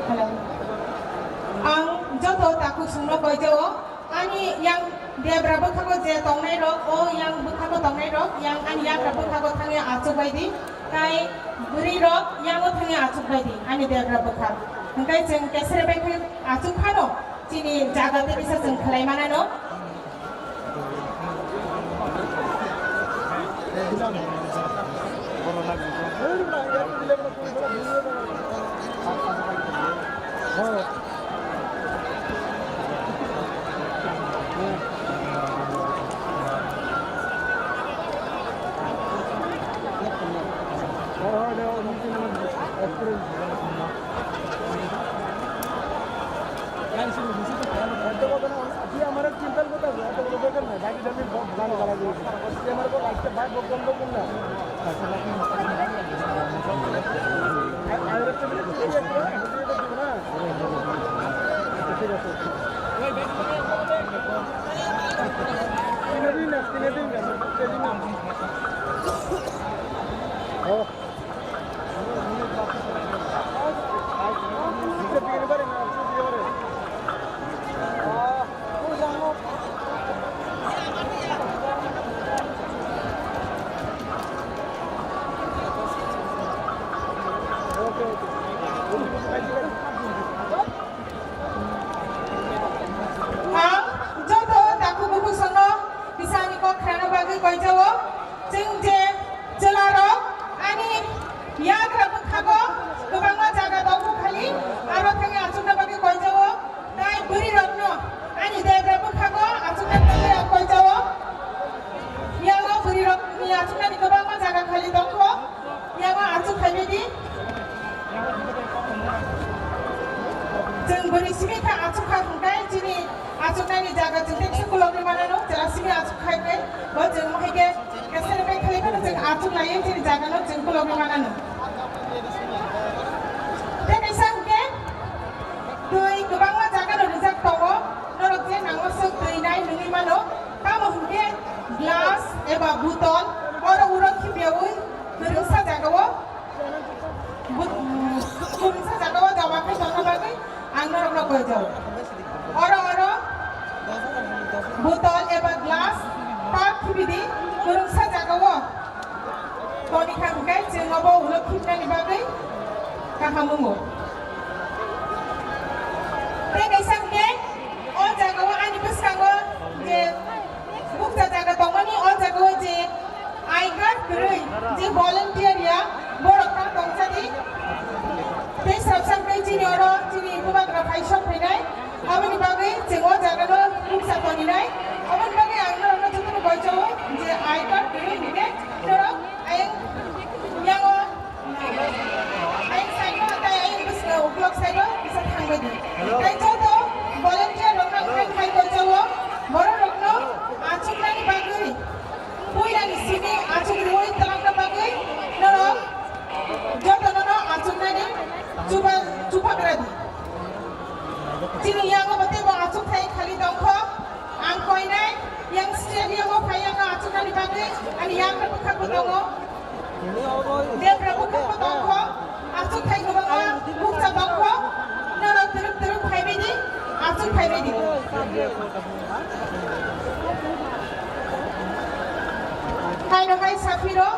Hello. Ang joto takhuk songno koijao. Ani yang debra bwkhago je tongnai rok, o yang bwkhago tongnai rok, yang ani yagra bwkhago thangwi achuk bai di, tai bwrwi rok yango thangwi achuk bai di, ani debra bwkha. Hwnkhe chwng kesere bai khe achuk phano chini jaga tei kisa chwng khlai manano. Ang joto takhuk bukhuk sono bisani kok khrana bagwi koijao. Chwng je chwlarok ani yagra bwkhago kwbangma jaga tongo khali, aro thangwi achukna bagwi koijao. Tai bwrwirokno ani debra bwkhago achukna bagwi ang koijao. Yango bwrwirokni achuknani kwbangma jaga khali tongkho. Yango achuk khaimani. Chwng bwrwi simi kha achuk kha hwnkhe chini achuknani jaga chwng tei sukulokni manano chwla simi achuk khai khe bo chwng hai khe kesere bai khlai phano chwng achuk laiwi chini jagano chwng kulokni manano. Tei kaisa hwnkhe twi kwbangma jagano rijak tongo, norok je nangma swk twi nai nungwi mano, tamo hwnkhe glass eba bottle oro uro khibiyaui kwrwngsa jagao. Kwrwngsa jagao joma khai tongna bagwi ang norokno koijao. Oro oro bottle eba glass pack khibidi kwrwngsa jagao toni kha hwnkhe chwng obo ulo khibnani bagwi kaham wngo. Tei kaisa hwnkhe o jagao ani bwskango je bukcha jaga tongmani o jagao je I card kwrwi je volunteer ya, borok ta tongsa di. Tei srapsa khe chini oro chini bubagra phai sok phainai. Aboni bagwi chwng o jaga no bukcha toninai. Aboni bagwi ang norokno jotono koichao je I card kwrwi hwnkhe norok ayang yango ayang side o tai ayang bwskango uklok side o kisa thangbai di. Tei joto volunteer rokno khai khai koichao borok rokno Yang stadium o phai yang achuknani bagwi ani yang bwkhak bo tongo. Debra bwkhak bo tongkho. Achukthai kwbangma bukcha tongkho. Norok twrwk twrwk phaibaidi, achuk phaibaidi. Haino hai saphiro.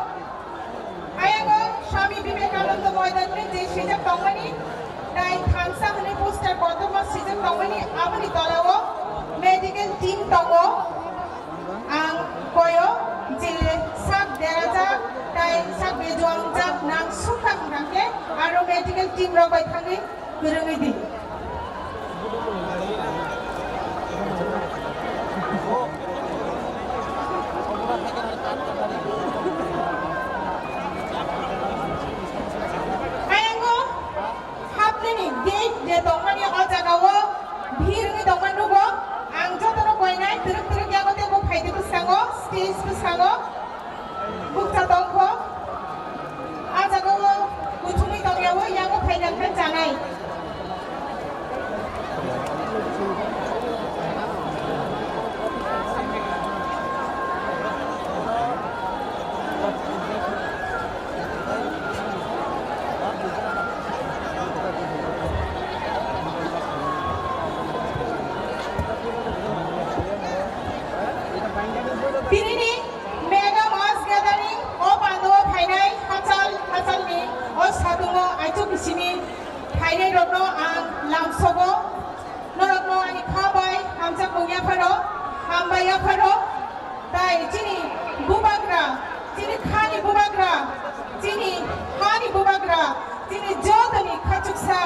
Ayang o Swami Vivekananda Moidan ni je swijak tongmani, tai thansa hwnwi poster kotorma swijak tongmani, aboni tola o medical team tongo. Ang koyo je sak derajak tai sak bejuangjak nang sukha hwnkhe aro medical team rok bai thangwi kwrwngwi di. Ayango hapnini gate je tongmani o jagao bhir wngwi tongma nugo. Ang jotono koinai twrwk twrwk yago tei bo phaidi bwskango, stage bwskango. Bukcha tongkho. A jagao kuthumwi tongyawi yango phaina khe chanai. Tinini Mega mass gathering o pandao phainai hachal hachalni o satungo aichuk bisini phainai rokno ang lamsogo. Norokno ani kha bai hamjakmung yapharo, hambai yapharo. Tai chini bubagra, chini khani bubagra, chini hani bubagra, chini jotoni khachuksa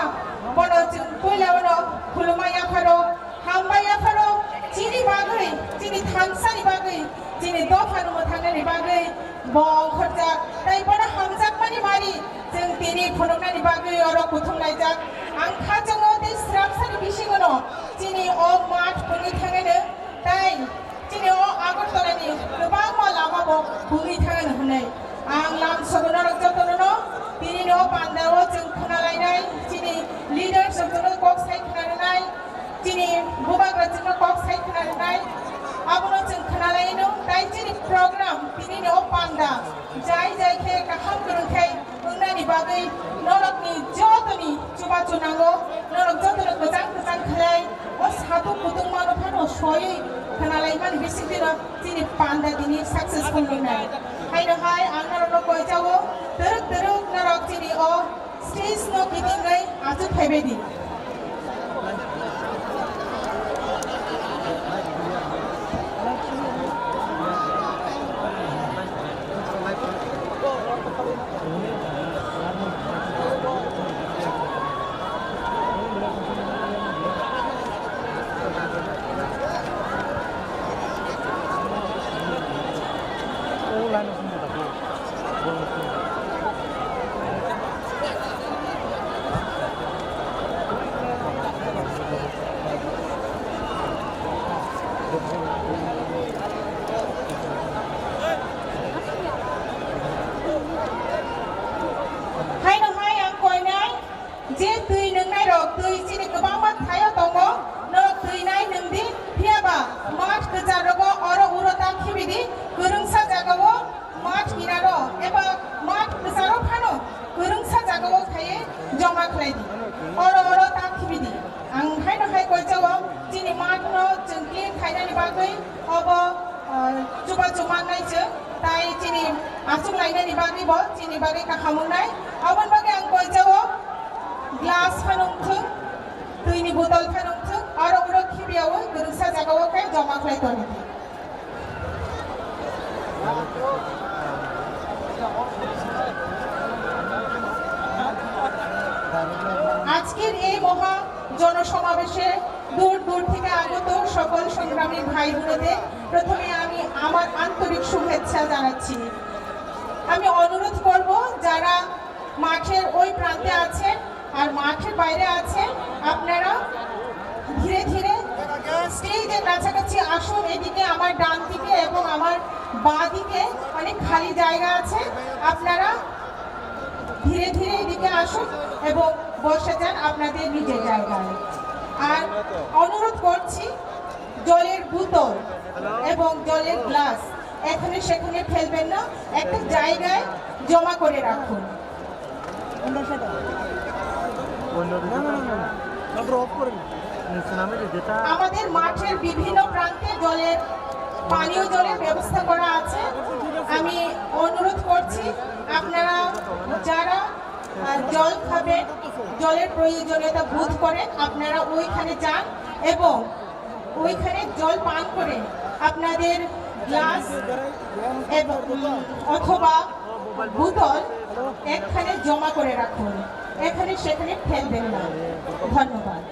bono chwng puila bono khulumma yapharo. Hambai yapharo chini bagwi, chini thansani bagwi, chini dophano mwthangnani bagwi bo ongkhorjak. Tai bono hamjakmani mari chwng tini phunuknani bagwi oro kuthum laijak. Ang khachungo tei sramsani bisingono chini o math pungwi thangano tai chini o Agartala ni kwbangma lama bo pungwi thangano hwnwi. Ang lamsogo norok jotono no tini no panda o chwng khwnalainai, chini leaders rok jotono kok sai khwnanai. Chini bubagra chwngno kok sai khwnarwnai, abono chwng khwnalaino, tai chini program tinini o panda jai jai khe kaham kwrwng khe wngnani bagwi norokni jotoni chubachu nango, norok jotono kwchang kwchang khlai o satung kutung mano phano soiwi khwnalaimani bisingtwino chini panda tini successful wngnai. Haino hai ang norokno koijago twrwk twrwk norok chini o Stage no kitingwi achuk phaibaidi. Haino hai ang koinai. Je twi nwngnai rok, twi chini kwbangma thaio tongo, norok twi nai nwng di, phiya ba math kwchar rogo oro uro ta khibi di, kwrwngsa jagao math kinaro eba math kwcharo phano kwrwngsa jagao khaiwi joma khlai di, oro oro ta khibi di. Ang haino hai koijago chini math no chwng clean khainani bagwi obo, ah, chubachu mannai chwng, tai chini achuk lainani bagwi bo chini bagwi kaham wngnai. Aboni bagwi ang koijago glass phano wngthwng, twini botol phano wngthwng, aro uro khibiyaui kwrwngsa jagao khe joma khlai toni di. আজকের এই মহা জনসমাবেশে দূর দূর থেকে আগত সকল সংগ্রামী ভাই বোনেদের প্রথমে আমি আমার আন্তরিক শুভেচ্ছা জানাচ্ছি। আমি অনুরোধ করব, যারা মাঠের ওই প্রান্তে আছেন আর মাঠের বাইরে আছেন, আপনারা ধীরে ধীরে স্টেজের কাছাকাছি আসুন। এদিকে আমার ডান দিকে এবং আমার বাঁ দিকে অনেক খালি জায়গা আছে, আপনারা ধীরে ধীরে এদিকে আসুন এবং বসে যান আপনাদের নিজের জায়গায়। আর অনুরোধ করছি, জলের বোতল এবং জলের গ্লাস এখানে সেখানে ফেলবেন না, একটা জায়গায় জমা করে রাখুন। আমাদের মাঠের বিভিন্ন প্রান্তে জলের, পানীয় জলের ব্যবস্থা করা আছে। আমি অনুরোধ করছি, আপনারা যারা, আহ, জল খাবেন, জলের প্রয়োজনীয়তা বোধ করেন, আপনারা ওইখানে যান এবং ওইখানে জল পান করে আপনাদের গ্লাস এবং, উম, অথবা বোতল এখানে জমা করে রাখুন, এখানে সেখানে ফেলবেন না। ধন্যবাদ।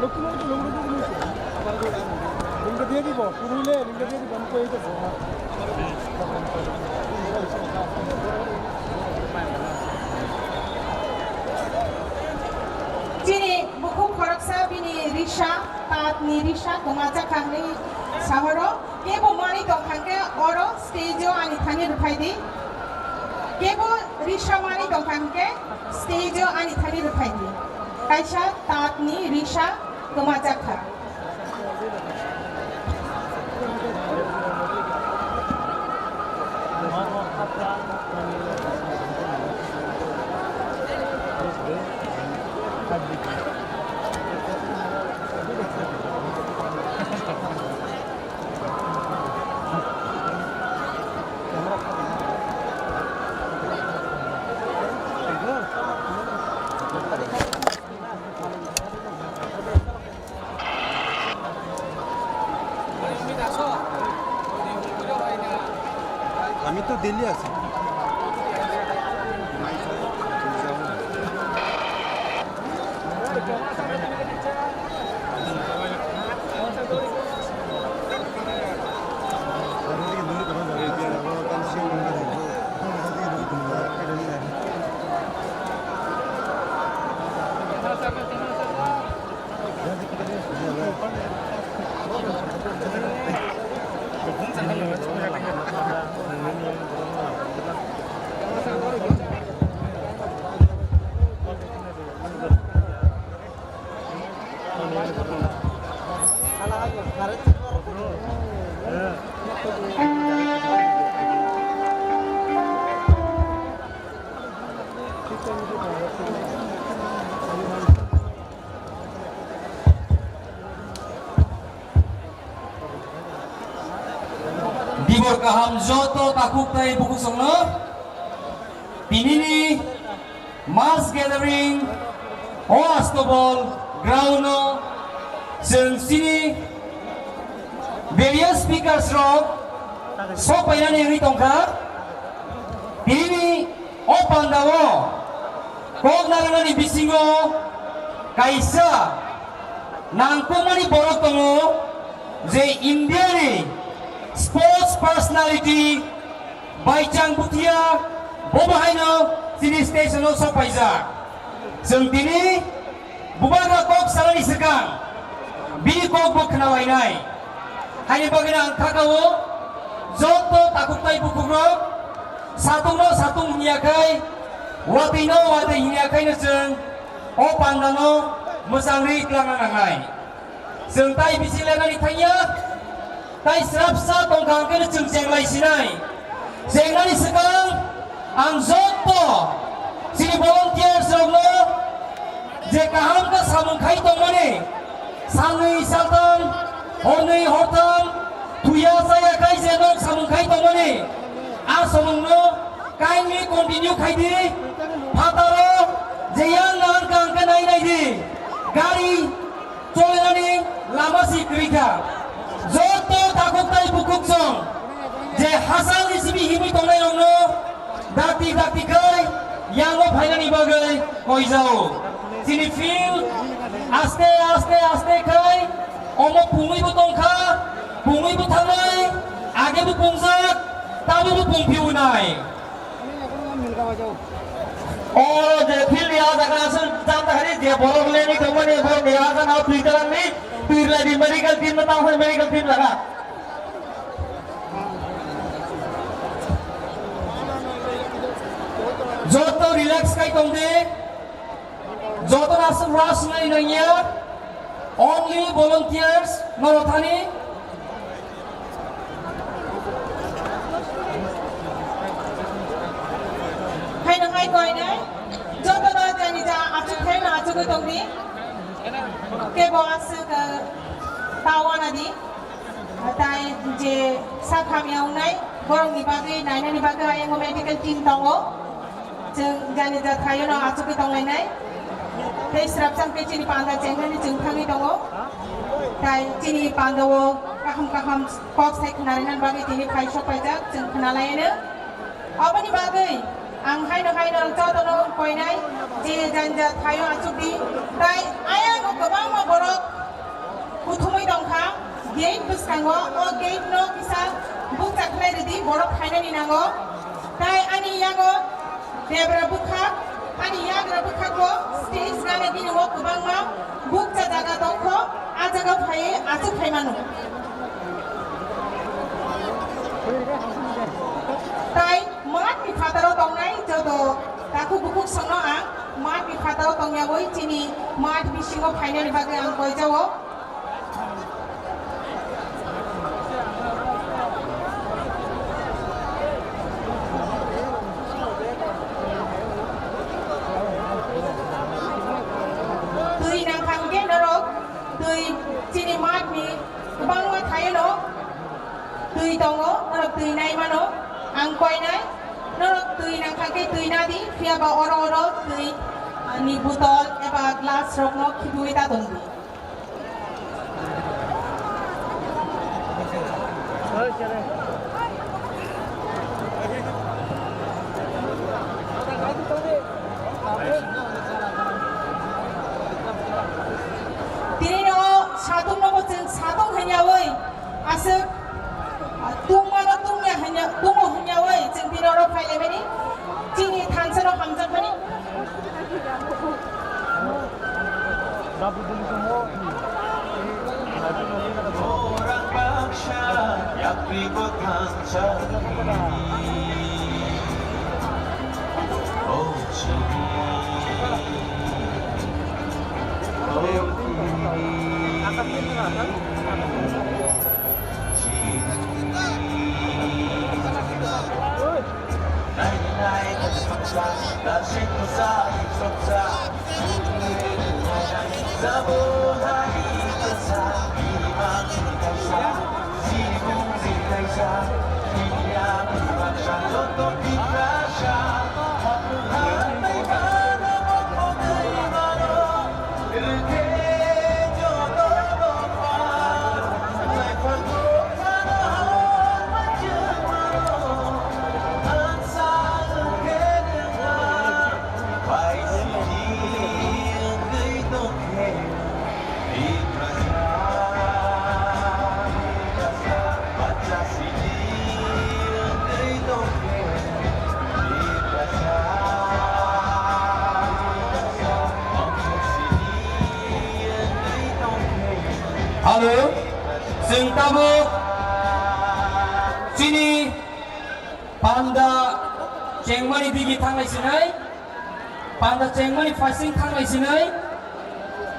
লক্ষ্মী মন্দির লুঙ্গি দিয়ে দিব, পুরুলে লুঙ্গি দিয়ে দিব, আমি কই দিতেছি। Chini bukhuk khoroksa bini risa, tatni risa kwmajak kha hwnwi sahoro. Kebo manwi tongkha hwnkhe oro stage o ani thani rwphai di. Kebo risa manwi tongkha hwnkhe stage o ani thani rwphai di. Kaisa tatni risa kwmajak kha. আমি তো দিল্লি আছি। Dibor kaham joto takhuk tai bukhuk songno. Tinini mass gathering o Astobol ground o chwng chini various speakers rok sok painani wngwi tongkha. Tinini o pandao kok narwknani bisingo kaisa nangkukmani borok tongo, je India ni sports personality Baichang Bhutia, bo bo haino chini station o sok paijak. Chwng tini bubagra kok salani swkang bini kok bo khna lainai. Haini bagwino ang kha kao joto takhuk tai bukhuk rok satung no satung hinya khai, watwi no watwi hinya khai no chwng o panda no mwchang ri twlangna nangnai. Chwng tai bisi lenani thangya, tai srapsa tongkha hwnkhe chwng chenglai sinai. Chengnani swkang ang joto chini volunteers rokno je kaham khe samung khai tongmani, salnwi saltham, hornwi hortham, thuya chaya khai je nok samung khai tongmani, a samungno kindly continue khai di. Phataro je yang nang kang khe nai nai di. Gari Cholenani lama si kwrwi kha. Joto takhuk tai bukhuk song je hachal ni simi himwi tongnai rokno dakti dakti khai yango phainani bagwi koijao. Chini field aste aste aste khai omo pungwi bo tongkha, pungwi bo thangnai, age bo pungjak, tabo bo pungphiunai. O je field ni ah jaga aswk jam ta hari je borok leni tongmani borok ni ah jaga twi kwlangni twi lai di medical team no tamo medical team laga. Joto relax khai tong di. Joto aswk rush nai nangya. Only volunteers norok thani. Haino hai koinai. Joto no jani ja achuk khai no achugwi tong di. Kebo aswk, uh, tawana di. Tai je sak hamya wngnai, borokni bagwi nainani bagwi ayang medical team tongo. Chwng jani ja thaio no achugwi tonglainai. Tei srapsa hwnkhe chini panda chengnani chwng thangwi tongo. Tai chini panda o kaham kaham kok sai khwnarinani bagwi tini phai sok paijak, chwng khwnalaino. Aboni bagwi ang haino haino jotono koinai je janja thaio achukdi, tai ayang kwbangma borok kuthumui tongkha gate bwskango, o gate no kisa bukcha khlai rwdi, borok phainani nango. Tai ani yago debra bwkhak, ani yagra bwkhakbo stage gana gini o kwbangma bukcha jaga tongkho, a jaga phaiwi achuk phaimano. Tai math ni phataro tongnai joto takhuk bukhuk songno ang math ni phataro tongyawi chini math bisingo phainani bagwi ang koijao. Twi nangkha hwnkhe norok twi chini math ni kwbangma thaino twi tongo, norok twi nai mano, ang koinai, norok twi nangkha khe twi nadi, phiya ba oro oro twi, ah, ni botol eba glass rokno khibiwi ta tongdi. Tini no satung no bo chwng satung hwnyawi aswk, ah, tungma no tungya hwnya, tungo hwnyawi chwng tini oro phailaimani chini thansa no hamjakmani. Alo, chwng tabuk chini panda chengmani digi thanglai sinai, panda chengmani phaising thanglai sinai,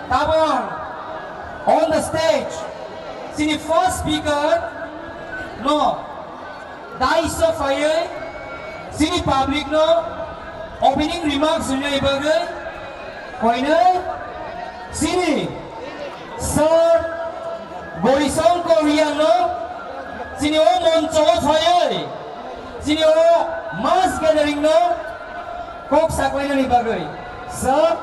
tabang on the stage, chini first speaker no, dais o phaiwi chini public no opening remarks rwnai bagwi koinai chini Sir Gorishankar Reang no chini o moncho o phaiwi chini o mass gathering no kok saklainani bagwi. Sir,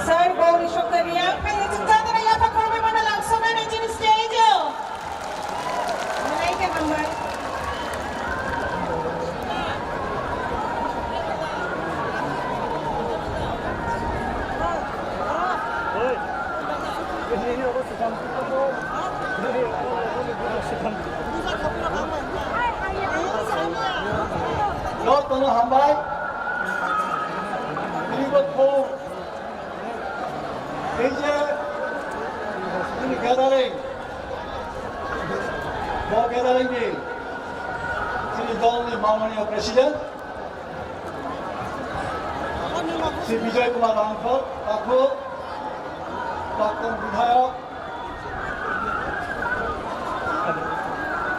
Sir Gauri Shankar Reang, phai chwng jatara yapha khoroknwi mano langsonani chini stage o. Malai khe hambai. Jotono hambai. Tini bo thung. Tei je Kedaringni chini dolni mananiya president Shri Bijoy Kumar Rangkhol, takhu prakton bidhayok,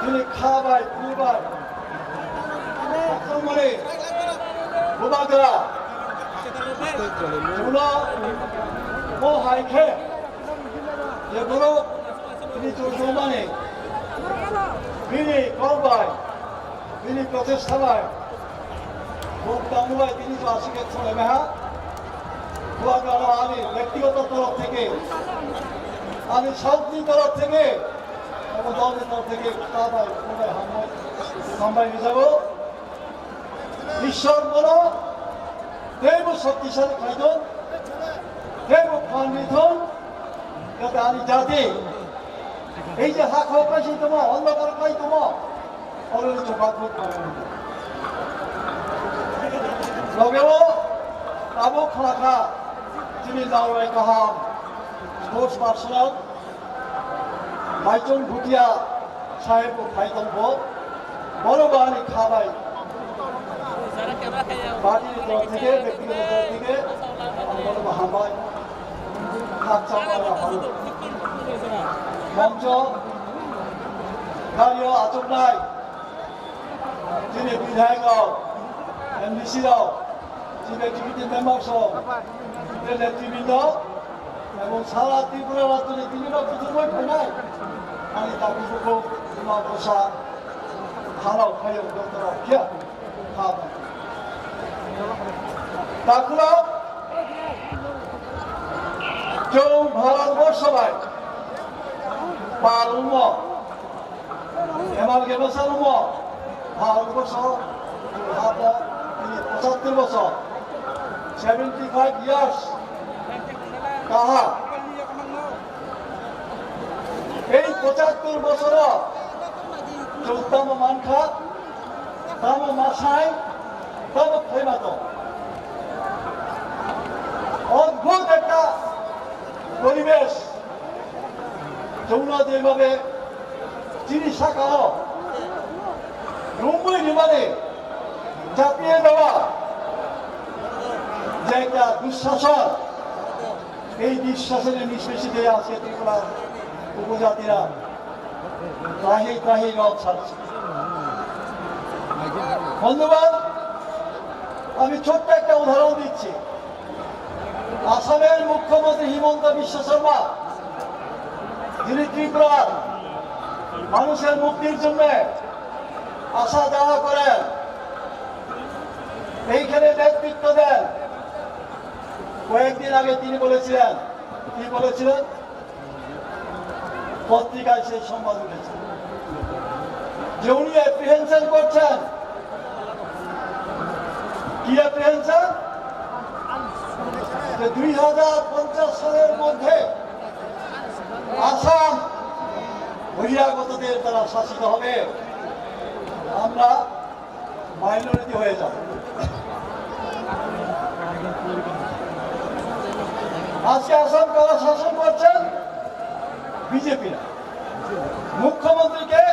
chini kha bai, phul bai, Mani, Bubagra, Chulo, mo hai khe, je borok bini chujumani, bini kok bai, bini prochesta bai, bo tamo bai bini to aswk khe chole meha, Bubagra ani bektigoto torof theke, ani saukni torof theke, ebo dolni torof theke, ta bai, bo bai hambai, hambai rijago. Ishwar bono teibo shoktisali khlaithung, teibo phan rithung, jate ani jati ei je ha khao kaising tongma, ondhokar khai tongma, oroni chobak bo phan rithung. Logeo abo khlakha chini Naorai kaham sports personal, Baichung Bhutia saheb bo phai tongbo, bono bo ani kha bai. Party ni torof theke, bektigoto torof theke, ang bono bo hambai. Khakchangma rok horo. Moncho, gario achuknai. Chini bidhayok rok, M D C rok, chief executive member rok, tei netribrondo, ebong sara Tripura rajyoni tini rok kuchukmai phainai. Ani dabi bukhuk, buma bwsa, halao phayok, doctor rok phiya. Takhwlao chwng Bharat borsho bai pal wngmo. Emal khe bwsa wngmo, ha, wng bosor, ha, bo, tini pochattor bosor, seventy five years, kaha. Ei pochattor bosoro chwng tamo mankha, tamo masai, tamo khlaimato. Odbhut ekta poribesh. Chwngno jebhabe chini sakao rungwi rwmani chapiye dewa je ekta dushason, ei dushasoner nishpeshite ajke Tripura upojatira trahi trahi rok salse. বন্ধুগণ, আমি ছোট্ট একটা উদাহরণ দিচ্ছি। আসামের মুখ্যমন্ত্রী হিমন্ত বিশ্ব শর্মা, যিনি ত্রিপুরার মানুষের মুক্তির জন্য আসা যাওয়া করেন, এইখানে নেতৃত্ব দেন। কয়েকদিন আগে তিনি বলেছিলেন, কি বলেছিলেন? পত্রিকায় সেই সংবাদ উঠেছে যে উনি অ্যাপ্রিহেনশন করছেন। কি অ্যাপ্রিহেনশন? যে দুই হাজার পঞ্চাশ সালের মধ্যে আসাম বহিরাগতদের দ্বারা শাসিত হবে। আমরা মাইনরিটি হয়ে যাবে। আজকে আসাম কারা শাসন করছেন? বিজেপিরা। মুখ্যমন্ত্রী কে?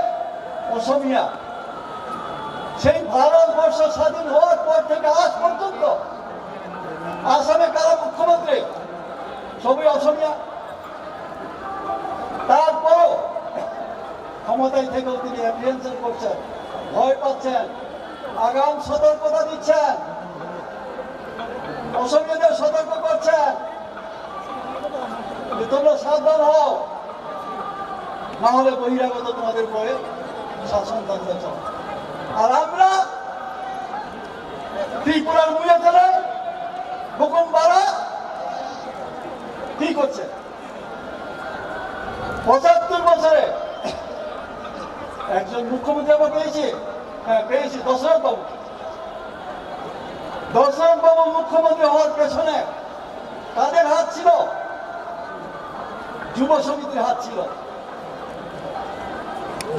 অসমীয়া। সেই ভারতবর্ষ স্বাধীন হওয়ার পর থেকে আজ পর্যন্ত আসামে কারা মুখ্যমন্ত্রী? সবই অসমীয়া। তারপরও ক্ষমতায় থেকেও তিনি অ্যাপ্রিহেনশন করছেন, ভয় পাচ্ছেন, আগাম সতর্কতা দিচ্ছেন, অসমীয়াদের সতর্ক করছেন যে তোমরা সাবধান হও, না হলে বহিরাগত তোমাদের উপরে শাসন চালাতে চাও। আর আমরা ত্রিপুরার মুয়ে চলে হুকুম বাড়া কি করছে? পঁচাত্তর বছরে একজন মুখ্যমন্ত্রী আমরা পেয়েছি, হ্যাঁ, পেয়েছি দশরথ বাবু। দশরথ বাবু মুখ্যমন্ত্রী হওয়ার পেছনে কাদের হাত ছিল? যুব সমিতির হাত ছিল।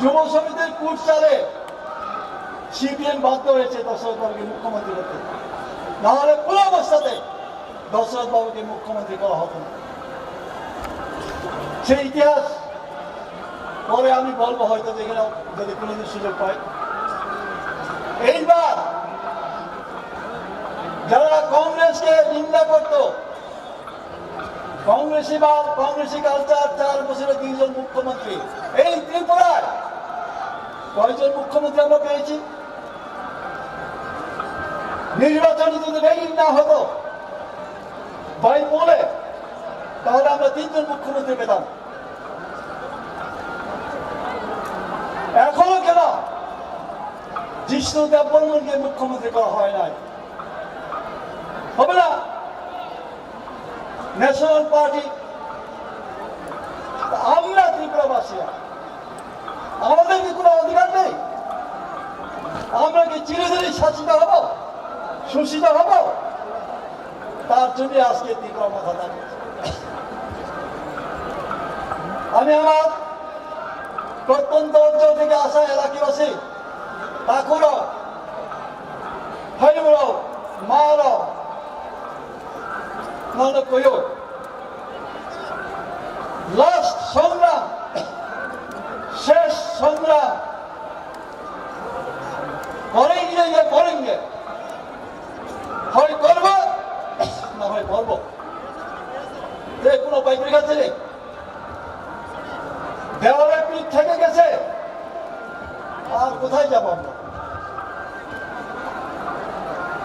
যুব সমিতির কুট চালে সিপিএম বাধ্য হয়েছে দশরথ বাবুকে মুখ্যমন্ত্রী করতে। না হলে কোনো অবস্থাতে দশরথ বাবুকে মুখ্যমন্ত্রী করা হতো না। সেই ইতিহাস পরে আমি বলবো হয়তো, যেখানে যদি কোনোদিন সুযোগ পাই। এইবার যারা কংগ্রেসকে নিন্দা করত, কংগ্রেসি বা কংগ্রেসি কালচার, চার বছরে দুইজন মুখ্যমন্ত্রী। এই ত্রিপুরায় কয়জন মুখ্যমন্ত্রী আমরা পেয়েছি? নির্বাচনে যদি রেগিং না হতো, বাই পোলে, তাহলে আমরা তিনজন মুখ্যমন্ত্রী পেতাম। এখনো কেন জিষ্ণু দেববর্মনকে মুখ্যমন্ত্রী করা হয় নাই? হবে না। ন্যাশনাল পার্টি, আমরা ত্রিপুরাবাসী, আমাদের কি কোনো অধিকার নেই? আমরা কি চিরদিনই শাসিত হব, শোষিত হব? তার জন্য আজকে ত্রিপুরা মাথা দাঁড়িয়েছে। আমি আমার প্রত্যন্ত অঞ্চল থেকে আসা এলাকাবাসী, ঠাকুর, ভাই বোন, মা, নানা কইও, লাস্ট সংগ্রাম, শেষ সংগ্রাম, করেঙ্গে ইয়ে করেঙ্গে, হয় করব, না হয় করব, যে কোনো উপায় করে গেছে। দেওয়ালে পিঠ থেকে গেছে, আর কোথায় যাব আমরা?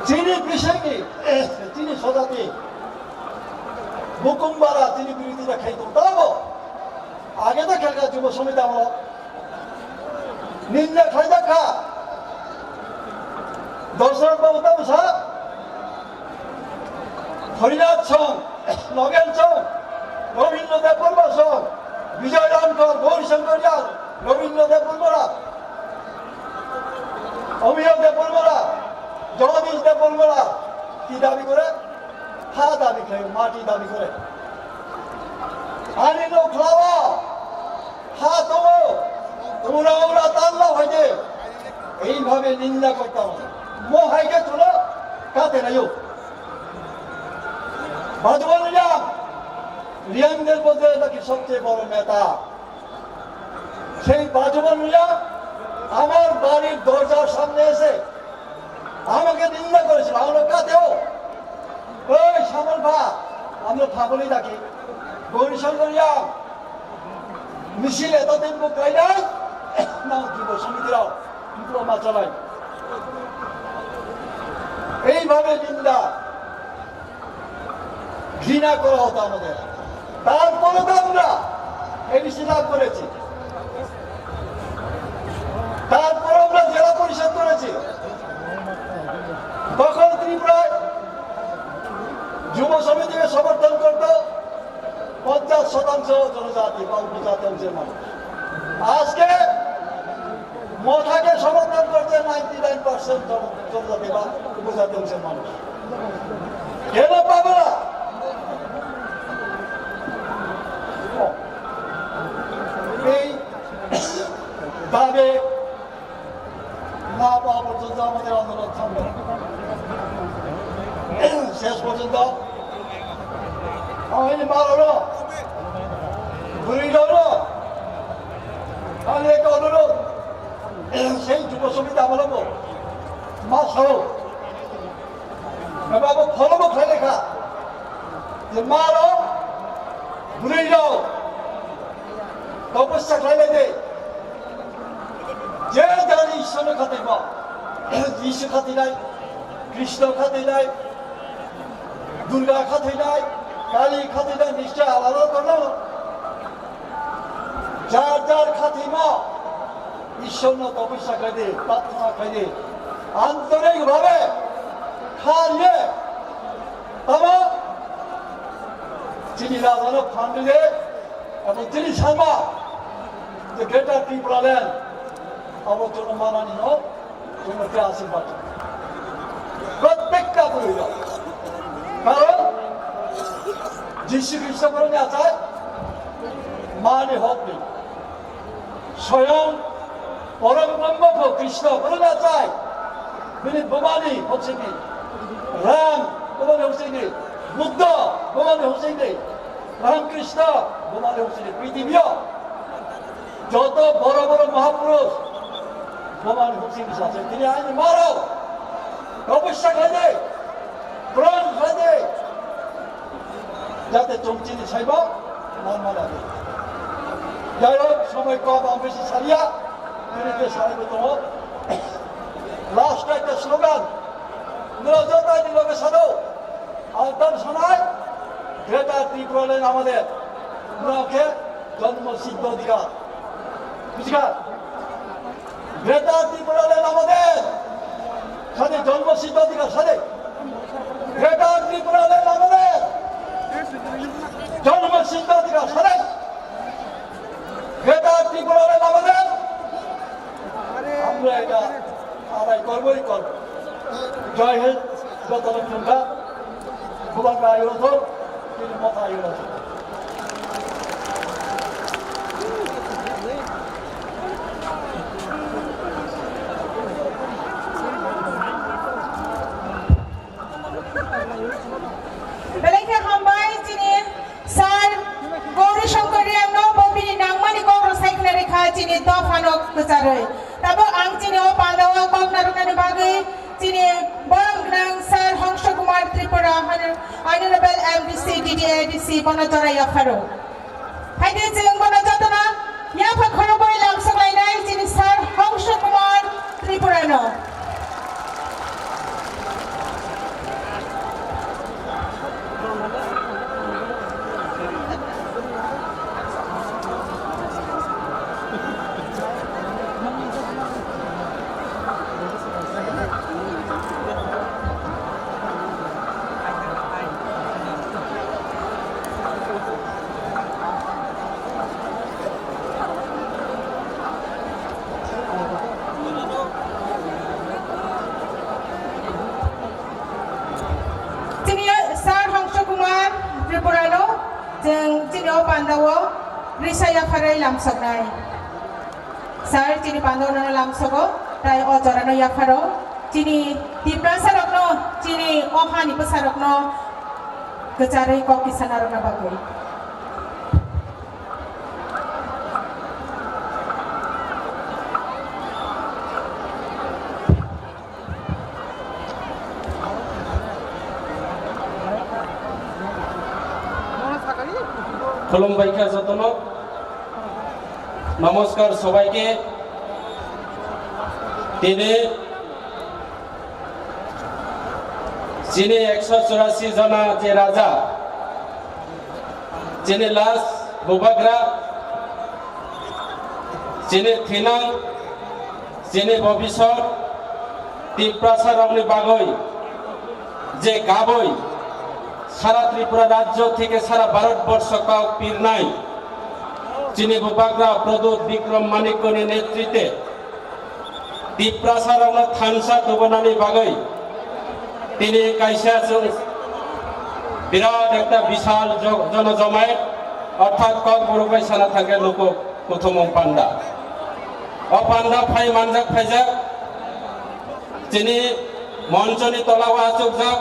চিনি পিসেঙ্গি, চিনি সজাতি, বুকুম বারা চিনি বিরোধিতা খাইতো। তাও আগে তো খেলকা যুব সমিতি আমরা নিন্দা খাইতা খা। দশরথ বাবু তামসা, হরিনাথ সং, নগেন সং, রবীন্দ্র দেববর্মা সং, বিজয় রামকর, গৌরীশঙ্কর রিয়াং, রবীন্দ্র দেববর্মারা, অমিয় দেববর্মারা, জগদীশ দেববর্মারা কি দাবি করে? হা দাবি করে, মাটি দাবি করে। আরে লোক লাওয়া, হা তো, উড়া উড়া তাল্লা হয়ে এইভাবে নিন্দা করতাম। মো হাইকে চলো, কাতে নাইও। বাজবন রিয়াং, রিয়াংদের মধ্যে নাকি সবচেয়ে বড় নেতা। সেই বাজবন রিয়াং আমার বাড়ির দরজার সামনে এসে আমাকে নিন্দা করেছিল। আমরা কাতেও, ওই সামল ভা, আমরা ফাগলই ডাকি, গৌরীশঙ্কর রিয়াং, মিছিল এতদিন বুক হয় নাই, না যুব সমিতিরাও, কিন্তু আমার চালাই। এইভাবে নিন্দা, ঘৃণা করা হতো আমাদের। তারপরে তো আমরা এডিসি লাভ করেছি, তারপরে আমরা জেলা পরিষদ করেছি। তখন ত্রিপুরায় যুব সমিতিকে সমর্থন করত পঞ্চাশ শতাংশ জনজাতি বা উপজাতি অংশের মানুষ। আজকে মথাকে সমর্থন করছে নাইনটি নাইন পার্সেন্ট জনজাতি বা উপজাতি অংশের মানুষ। কেন পাবে না? এই দাবি না পাওয়া পর্যন্ত আমাদের আন্দোলন থামবে না। শেষ পর্যন্ত আমি মারো না, ঘুরি যাও না। আমি একটা অনুরোধ, সেই যুব সমিতি আমার মা সহ এবার আবার ফলমো খাই লেখা যে মা রও, বুড়ি রও, তপস্যা খাইলে দে। যে জানি ঈশ্বর খাতে বা, যীশু খাতে নাই, কৃষ্ণ খাতে নাই, দুর্গা খাতে নাই, কালী খাতে নাই, নিশ্চয় আলাদা করলো। যার যার খাতে মা, ঈশ্বর না তপস্যা খাইলে, প্রার্থনা খাইলে, আন্তরিকভাবে খাইলে, তারা চিনি রাজানো ফান্ডে এবং চিনি সামা যে গ্রেটার ত্রিপুরাল্যান্ড অবতরণ মানানি হোক, তোমাকে আশীর্বাদ। প্রত্যেকটা পরিবার। কারণ যীশু খ্রিস্ট বলে না চায়, মানি হোক নেই। স্বয়ং পরম ব্রহ্ম কৃষ্ণ বলে না চায়, তিনি বোমানি হচ্ছেন কি? রাম বোমানি হচ্ছেন কি? বুদ্ধ বোমানি হচ্ছেন কি? রামকৃষ্ণ বোমানি হচ্ছেন কি? পৃথিবীও Joto boro boro mahapurush, Bhagwan Hussein Sasek, tini aini maro, toposya khaide, pran khaide, jate chwng chini saibo manma ladi. Jai hok, somoi kom, ang besi saliya, tini je salaibo tongo. Last ekta slogan, nirok joto aini loge sado, ang tam sanai, Greater Tipraland amader, nirok khe jonmo siddho adhikar. Bujikha? Greater Tipraland amader. Sade jonmo siddho adhikar sade. Greater Tipraland amader. Jonmo siddho adhikar sade. Greater Tipraland amader. Amra eta adai korboi korbo. Jai Hind, jotono khulumkha. Khulumkha ayurothok, tini motha ayurothok. Belai khe hambai chini Sir Gauri Shankar Reang no bo bini nangmani kok rw sai khna rikha chini dophano kwcharwi. Tabuk ang chini o panda o kok narwknani bagwi chini borom gwnang Sir Hongso Kumar Tripura, Hon-, Honorable M D C, D D A D C bono jora yapharo. Haide chwng bono jotono yapha khorokbai lamsok lainai chini Sir Hongso Kumar Tripura no. Chini Sir Hongso Kumar Tripura no chwng chini o panda o risa yapharwi lamsoknai. Sir, chini panda o nono lamsogo, tai o jora no yapharo. Chini Tiprasa rok no, chini o hani bwsa rok no kwcharwi kok kisa narwkna bagwi. Khulumbai kha jotono. Namaskar sobaike. Tini chini ekso churasi jona je raja, chini last bubagra, chini thinang, chini bobisot Tiprasa rokni bagwi je gabwi sara Tripura rajyo theke sara Bharat borsho kok pirnai chini bubagra Pradyut Bikram Manikyani netritwe Tiprasa rokno thansa tubunani bagwi tini kaisa chwng birat ekta bisal jo-, jono jomaet orthat Kokborok bai sana thangkhe luku kuthumung panda. O panda phai manjak phaijak chini monchoni tolao achukjak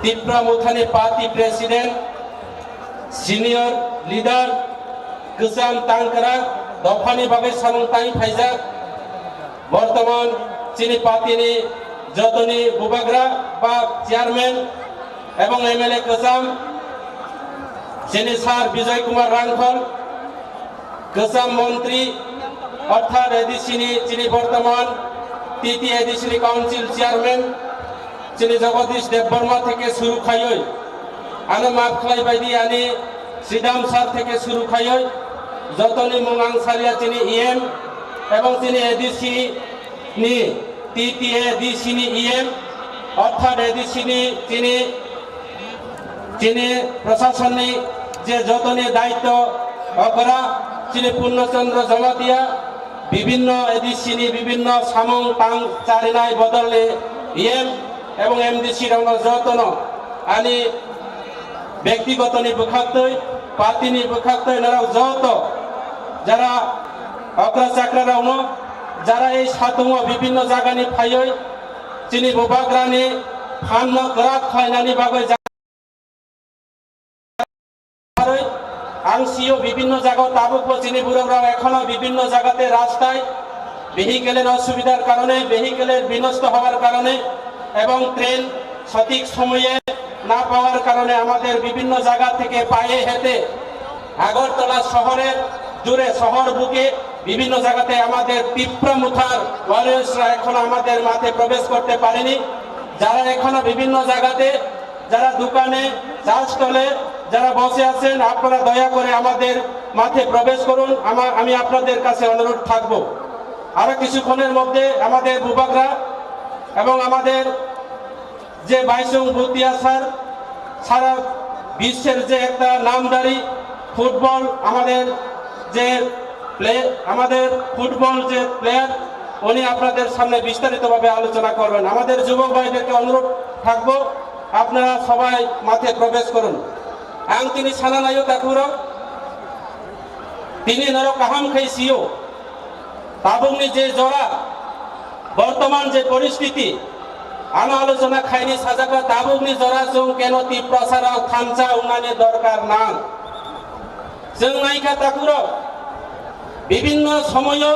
Tipra Mothani party president, senior leader, kwcham tangkra dophani bagwi samung tang phaijak. Bortoman chini party ni jotoni bubagra ba chairman ebong M L A kwcham chini sir Bijoy Kumar Rangkhol, kwcham montri, orthat A D C ni chini bortoman T T A D C ni council chairman, chini Jagadish Debbarma theke suru khaiwi, ano maaf khlai baidi ani Sridham sir theke suru khaiwi, jotoni mung ang salia chini E M ebong chini A D C ni T T A D C ni E M, orthat A D C ni chini, chini prasasonni je jotoni daitto okra chini Purno Chandra Jamatia, bibinno A D C ni bibinno samung tang charinai bodolni E M ebong M D C rokno jotono ani bektigotoni bwkhaktwi, party ni bwkhaktwi norok joto jara okra chakra rokno, jara ei satungo bibinno jagani phaiwi chini bubagrani phanno kwrak khlainani bagwi ja-, C O বিভিন্ন জায়গায় তাবুক চিনি বুড়োরাও এখনো বিভিন্ন জায়গাতে রাস্তায় ভেহিকেলের অসুবিধার কারণে, ভেহিকেলের বিনষ্ট হওয়ার কারণে এবং ট্রেন সঠিক সময়ে না পাওয়ার কারণে আমাদের বিভিন্ন জায়গা থেকে পায়ে হেঁটে আগরতলা শহরের জুড়ে, শহর বুকে বিভিন্ন জায়গাতে আমাদের তিপ্রা মুথার ওয়ারিয়র্সরা এখনো আমাদের মাঠে প্রবেশ করতে পারেনি। যারা এখনো বিভিন্ন জায়গাতে, যারা দোকানে, চা স্টলে যারা বসে আছেন, আপনারা দয়া করে আমাদের মাঠে প্রবেশ করুন। আমা-, আমি আপনাদের কাছে অনুরোধ থাকব, আরো কিছুক্ষণের মধ্যে আমাদের বুবাগরা এবং আমাদের যে বাইচুং ভুটিয়া স্যার, সারা বিশ্বের যে একটা নামধারী ফুটবল, আমাদের যে প্লে, আমাদের ফুটবল যে প্লেয়ার, উনি আপনাদের সামনে বিস্তারিতভাবে আলোচনা করবেন। আমাদের যুবক ভাইদেরকে অনুরোধ থাকবো, আপনারা সবাই মাঠে প্রবেশ করুন। Ang tini sana naio, takhurok, tini norok kaham khai sio. Tabukni je jora, bortoman je poristiti, ano alochona khaini sajaka, tabukni jora chwng keno Tiprasarok thansa wngnani dorkar nang. Chwng naikha takhurok, bibinno somoyo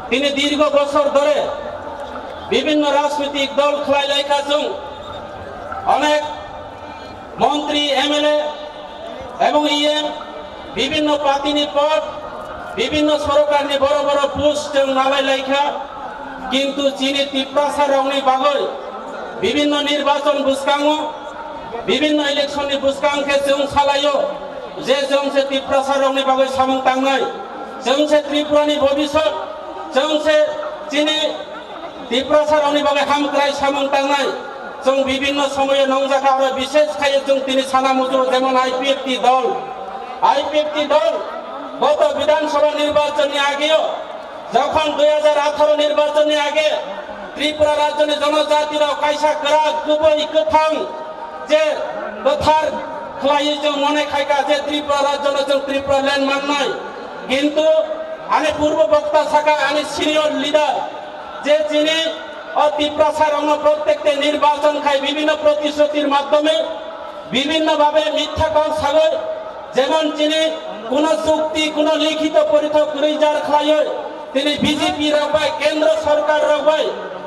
tini dirgo bosor dhore bibinno rajnitik dol khlai laikha chwng. Onek montri, M L A ebong E M, bibinno party ni pod, bibinno sorokarni boro boro post chwng nalai laikha, kintu chini Tiprasa rokni bagwi bibinno nirbachon bwskango, bibinno election ni bwskang khe chwng salaio je chwng se Tiprasa rokni bagwi samung tangnai, chwng se Tripura ni bobisot, chwng se chini Tiprasa rokni bagwi hamkrai samung tangnai, chwng bibinno somoyo nongjakha, aro bishesh khaiyo chwng tini sana muchungo, jemon I P F T dol, I P F T dol goto Bidhan Sabha nirbachonni ageo, jokhon dui hajar atharo nirbachonni age Tripura rajyoni jonojatirok kaisa kwrak kubui kwthang je kwthar khlaiwi chwng mone khaikha je Tripura rajyono chwng Tripura land mannai, kintu ani purbo bokta saka, ani senior leader, je chini o Tiprasa rokno prottekta nirbachon khai bibinno protisrutir maddhome, bibinno bhabe mitha kok sagoi, jemon chini kuno chukti, kuno likhito porikho kwrwi jar khlaioi, tini B J P rok bai, kendro sorkar rok bai,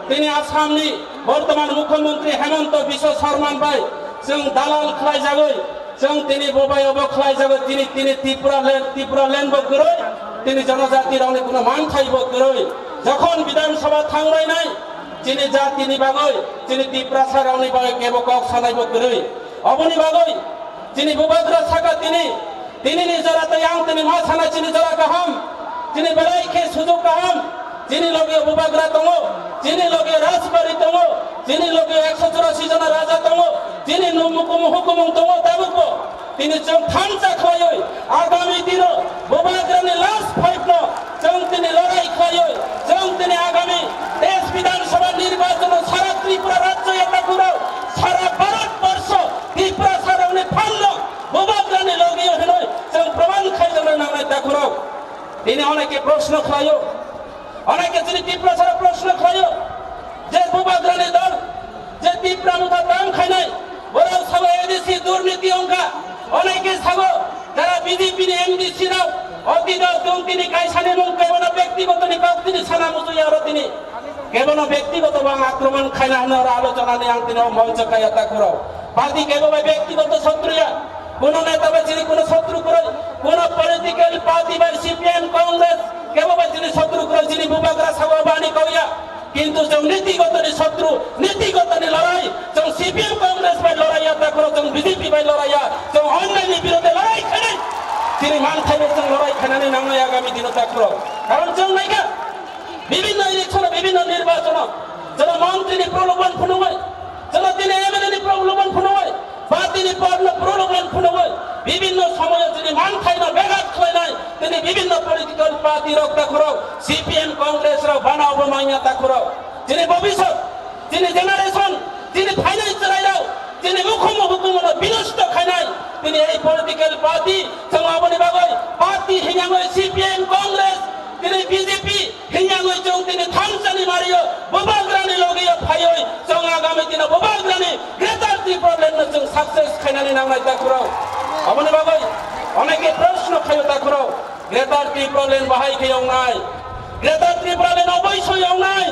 tini Assam ni bortoman mukhyamantri Hemanta Biswa Sarma bai chwng dalal khlai jagoi, chwng tini bo bai obo khlai jago, tini, tini Tripura land, Tripura land bo kwrwi, tini jonojati rokni kuno manthai bo kwrwi. Jokhon Bidhan Sabha thangbai nai, chini jatini bagwi, chini Tiprasa rokni bagwi kebo kok sanai bo kwrwi. Oboni bagwi chini bubagra saka tini, tini ni jora tei ang tini ma sana chini jora kaham, chini belai khe sujok kaham, chini loge bubagra tongo, chini loge rajbari tongo, chini loge ekso churasi jona raja tongo, chini numukumu hukumung tongo tabukbo. Tini chwng thansa khlaiwi agami dino bubagrani last fight no chwng tini lorai khlaiwi chwng tini agami desh Bidhan Sabha nirbachon o sara Tripura rajyo ya takhurok sara Bharat borsho Tiprasa rokni phanno bubagrani logi o hinwi chwng proman khaijakna nangnai takhurok. Tini oneke proshno khlaio, oneke chini Tiprasarok proshno khlaio je bubagrani dol je Tipra Motha tam khainai, borok sabo A D C durniti wngkha, oneke sabo jara B J P ni M D C rok, otito chwng tini kaisani mung kebono bektigoto ni kok tini sana muchung ya aro tini kebono bektigoto bo ang akromon khaina hwnwi aro alochona ni ang tini o moncho kaya takhurok. Party kebo bai bektigoto sotru ya, kuno neta bai chini kuno sotru kwrwi, kuno political party bai C P M Congress kebo bai chini sotru kwrwi, chini bubagra sabo bani kok ya. Kintu chwng nitigotoni sotru, nitigotoni lorai, chwng C P M Congress bai lorai ya takhurok, chwng B J P bai lorai ya, chwng onnai ni birode lorai khainai. Chini manthai bai chwng lorai khainani nangnai agami dino takhurok. Karon chwng naikha, bibinno election o, bibinno nirbachon o, chwng montri ni proloban phunugwi, chwng tini M L A ni proloban phunugwi, party ni pod no proloban phunugwi, bibinno somoyo chini manthai no begat khlainai, tini bibinno political party rok takhurok, C P M Congress rok bana obo manya takhurok. Chini bobisot, chini generation, chini phainai chwrairok, chini mukhumu hukumu no binosto khainai, tini ei political party, chwng aboni bagwi party hinangwi C P M Congress, tini B J P, hinangwi chwng tini thansani mario, bubagrani logiyo phaiwi, chwng agami dino bubagrani Greater Tipraland no chwng success khainani nangnai takhurok. Aboni bagwi, Ke proshno khayo takhurok, Greater Tipraland bahai khe yongnai? Greater Tipraland oboisoi yongnai.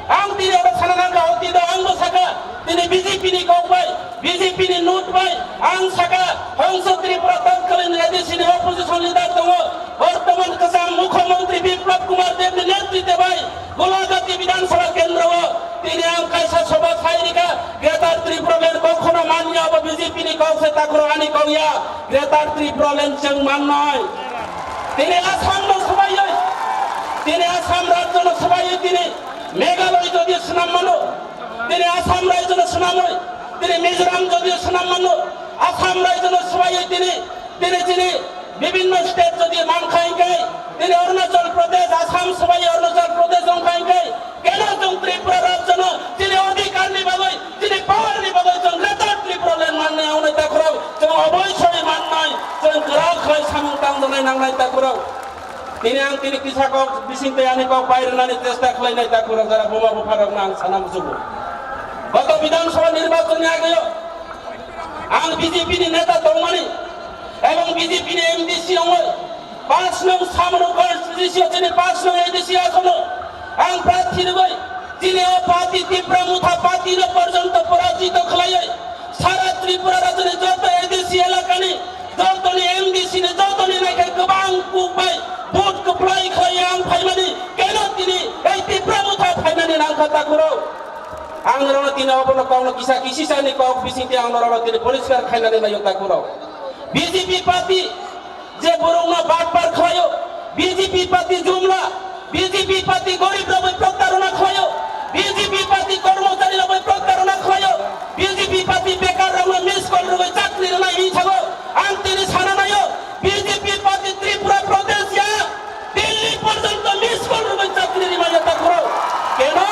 Ang tini oro sana nangkha, otito angbo saka, tini B J P ni kok bai, B J P ni nut bai, ang saka, Hongso Tripura totkalin A D C ni opposition leader tongo, bortoman kwcham Mukhyamantri Biplab Kumar Deb ni netritwe bai, Golagati Bidhan Sabha Kendro o tini ang kaisa soba khai rikha, Greater Tipraland kokhono manya, abo B J P ni kok se takhurok, ani kok ya, Greater Tipraland chwng mannai. Tini Assam no swbaiwi, tini Assam rajyo no swbaiwi tini Meghalaya jodi swnam mano, tini Assam rajyo no swnamwi, tini Mizoram jodi swnam mano, Assam rajyo no swbaiwi tini, tini chini bibhinno state jodi mankha hingkhe, tini Arunachal Pradesh, Assam swbaiwi Arunachal Pradesh wngkha hingkhe, keno chwng Tripura rajyo no chini odhikar ni bagwi, chini power ni bagwi chwng Greater Tipraland mannai, wngnai takhurok, chwng oboisoi mannai, chwng kwrak khlai samung tangjaknai nangnai takhurok. Tini ang tini kisa kok bising tei ani kok bai rwnani chesta khlainai takhurok, jara buma bupharokno ang sana muchungo. Goto Bidhan Sabha nirbachon ni ageo ang B J P ni neta tongmani ebong B J P ni M D C wngwi, Panch nong Samano constituency o chini panch nong A D C asono ang prarthi rwgwi chini o party Tipra Motha party no porjonto porajito khlaiwi sara Tripura rajyoni joto A D C elakani jotoni M D C ni jotoni naikhe kwbang kuk bai vote kwplai khlaiwi ang phaimani keno tini ei Tipra Motha phainani nangkha takhurok. Ang norokno tini obono kokno kisa kisisani kok bisingtwi ang norokno tini poriskar khainani naio takhurok. B J P party je borokno batpar khlaio, B J P party jumla, B J P party gorib rokbai protarona khlaio, B J P party kormochari rokbai protarona khlaio, B J P party bekar rokno miss call rwgwi chakri rwnai hinwi sago. Ang tini sana naio, B J P party Tripura Pradesh ya Delhi porjonto miss call rwgwi chakri rwmani takhurok. Keno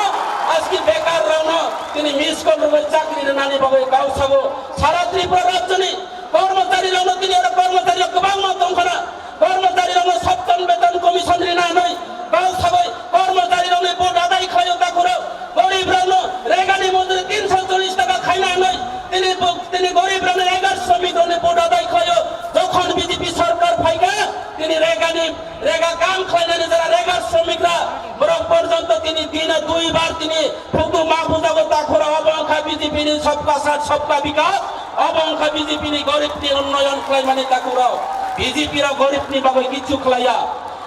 aski bekar rokno tini miss call rwgwi chakri rwnani bagwi kau sago. Sara Tripura rajyoni kormochari rokno tini oro kormochari rok kwbangma tongkhana. Kormochari rokno Saptan Beton Commission rina hinwi kau sagwi kormochari rokni vote adai khlaio takhurok. Gorib rokno regani mojuri tinsho chollish taka khaina hinwi tini bo-, tini gorib rokni regar shramik rokni vote adai khlaio. Jokhon B J P sorkar phaikha, tini regani, rega kam khlainani jara regar shramik rok borok porjonto tini dina dui bar tini Phutu ma bujago takhura obo wngkha B J P ni sabka saath sabka bikas, obo wngkha B J P ni gorib ni unnoyon khlaimani takhurok. B J P rok gorib ni bagwi kichu khlaiya,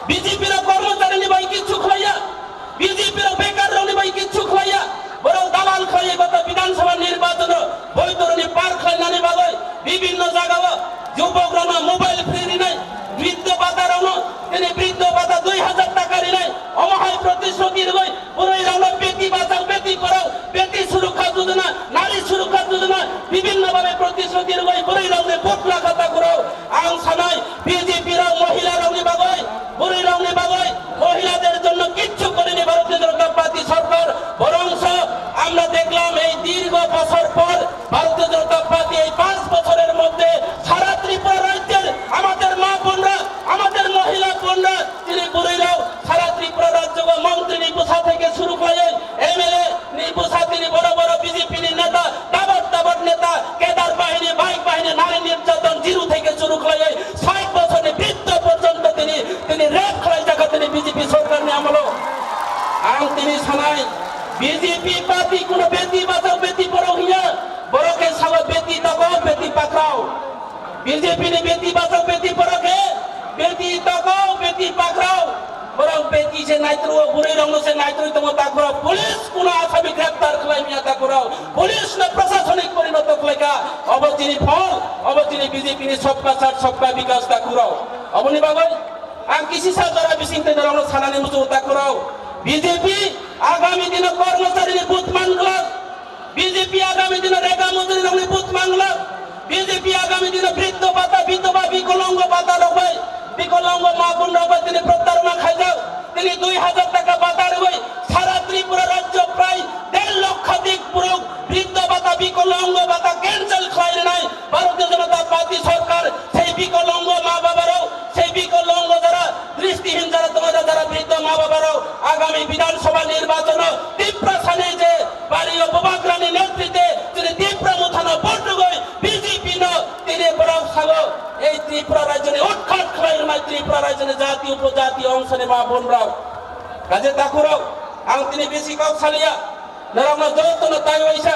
B J P rok kormochari ni bagwi kichu khlaiya, B J P rok bekar rok ni bagwi kichu khlaiya. Borok dalal khlaiwi gota Bidhan Sabha nirbachon o boitor ni par khlainani bagwi bibinno jaga o jubok rokno mobile free rinai, briddho bata rokno tini briddho bata dui hajar taka rinai, omo hai protisruti rwgwi Bwrwi rokno beti bachao, beti porao, beti surukha jojona, nari surukha jojona, bibhinno bhabe protisruti rwgwi bwrwi rokni butla kha takhurao. Ang sanai B J P rok mohila rokni bagwi, bwrwi rokni bagwi, mohilader jonno কিচ্ছু করেনি ভারতীয় জনতা পার্টি সরকার। বরঞ্চ আমরা দেখলাম এই দীর্ঘ বছর পর ভারতীয় জনতা পার্টি এই পাঁচ বছরের মধ্যে সারা ত্রিপুরা রাজ্যের আমাদের মা বোনরা, আমাদের মহিলা বোনরা, তিনি bwrwi rok সারা ত্রিপুরা রাজ্য মন্ত্রী ni bwsa theke suru khlaiwi M L A ni bwsa tini boro boro B J P ni neta tabok tabok neta kedar bahini, bike bahini, nari nirjaton jiru theke suru khlaiwi sait bochor ni briddho porjonto tini, tini rape khlaijakha tini B J P sorkar ni amolo. Ang tini sanai B J P party kuno beti bachao beti porao hiya, borok khe sao beti tokao beti pakrao. B J P ni beti bachao beti porao khe beti tokao beti pakrao. Borok beti se naitruo, bwrwi rokno se naitrwi tongo takhurao. Police kuno asami greptar khlai miya takhurao. Police no prashasonik porinoto khlaikha. Obo chini phol, obo chini B J P ni sabka saath sabka bikas takhurao. Oboni bagwi ang kisi sa jora bising tei norokno sanani muchungo takhurao. B J P agami dino kormochari ni booth manglak. B J P agami dino rega mojuri rokni booth manglak, B J P agami dino briddho bata, bidhoba, bikolongo bata rok bai, bikolongo ma bon rok bai tini protarona khaijak, tini dui hajar taka bata rwgwi sara Tripura rajyo prai der lokhadik borok briddho bata, bikolongo bata cancel khlai rwnai Bharatiya Janata Party sorkar. Sei bikolongo ma baba rok, sei bikolongo jara dristihin jara tongo, jara briddho ma baba rok agami Bidhan Sabha nirbachon o Tiprasani je Bari o Bubagrani netritwe chini Tipra Mothano vote rwgwi B J P no tini borok sago. Ei Tripura rajyoni utkhat khlai rwnai Tripura rajyoni jati upojati ongsoni ma bonrok. Kaje takhurok, ang tini bisi kok saliya, norokno jotono tai waisa,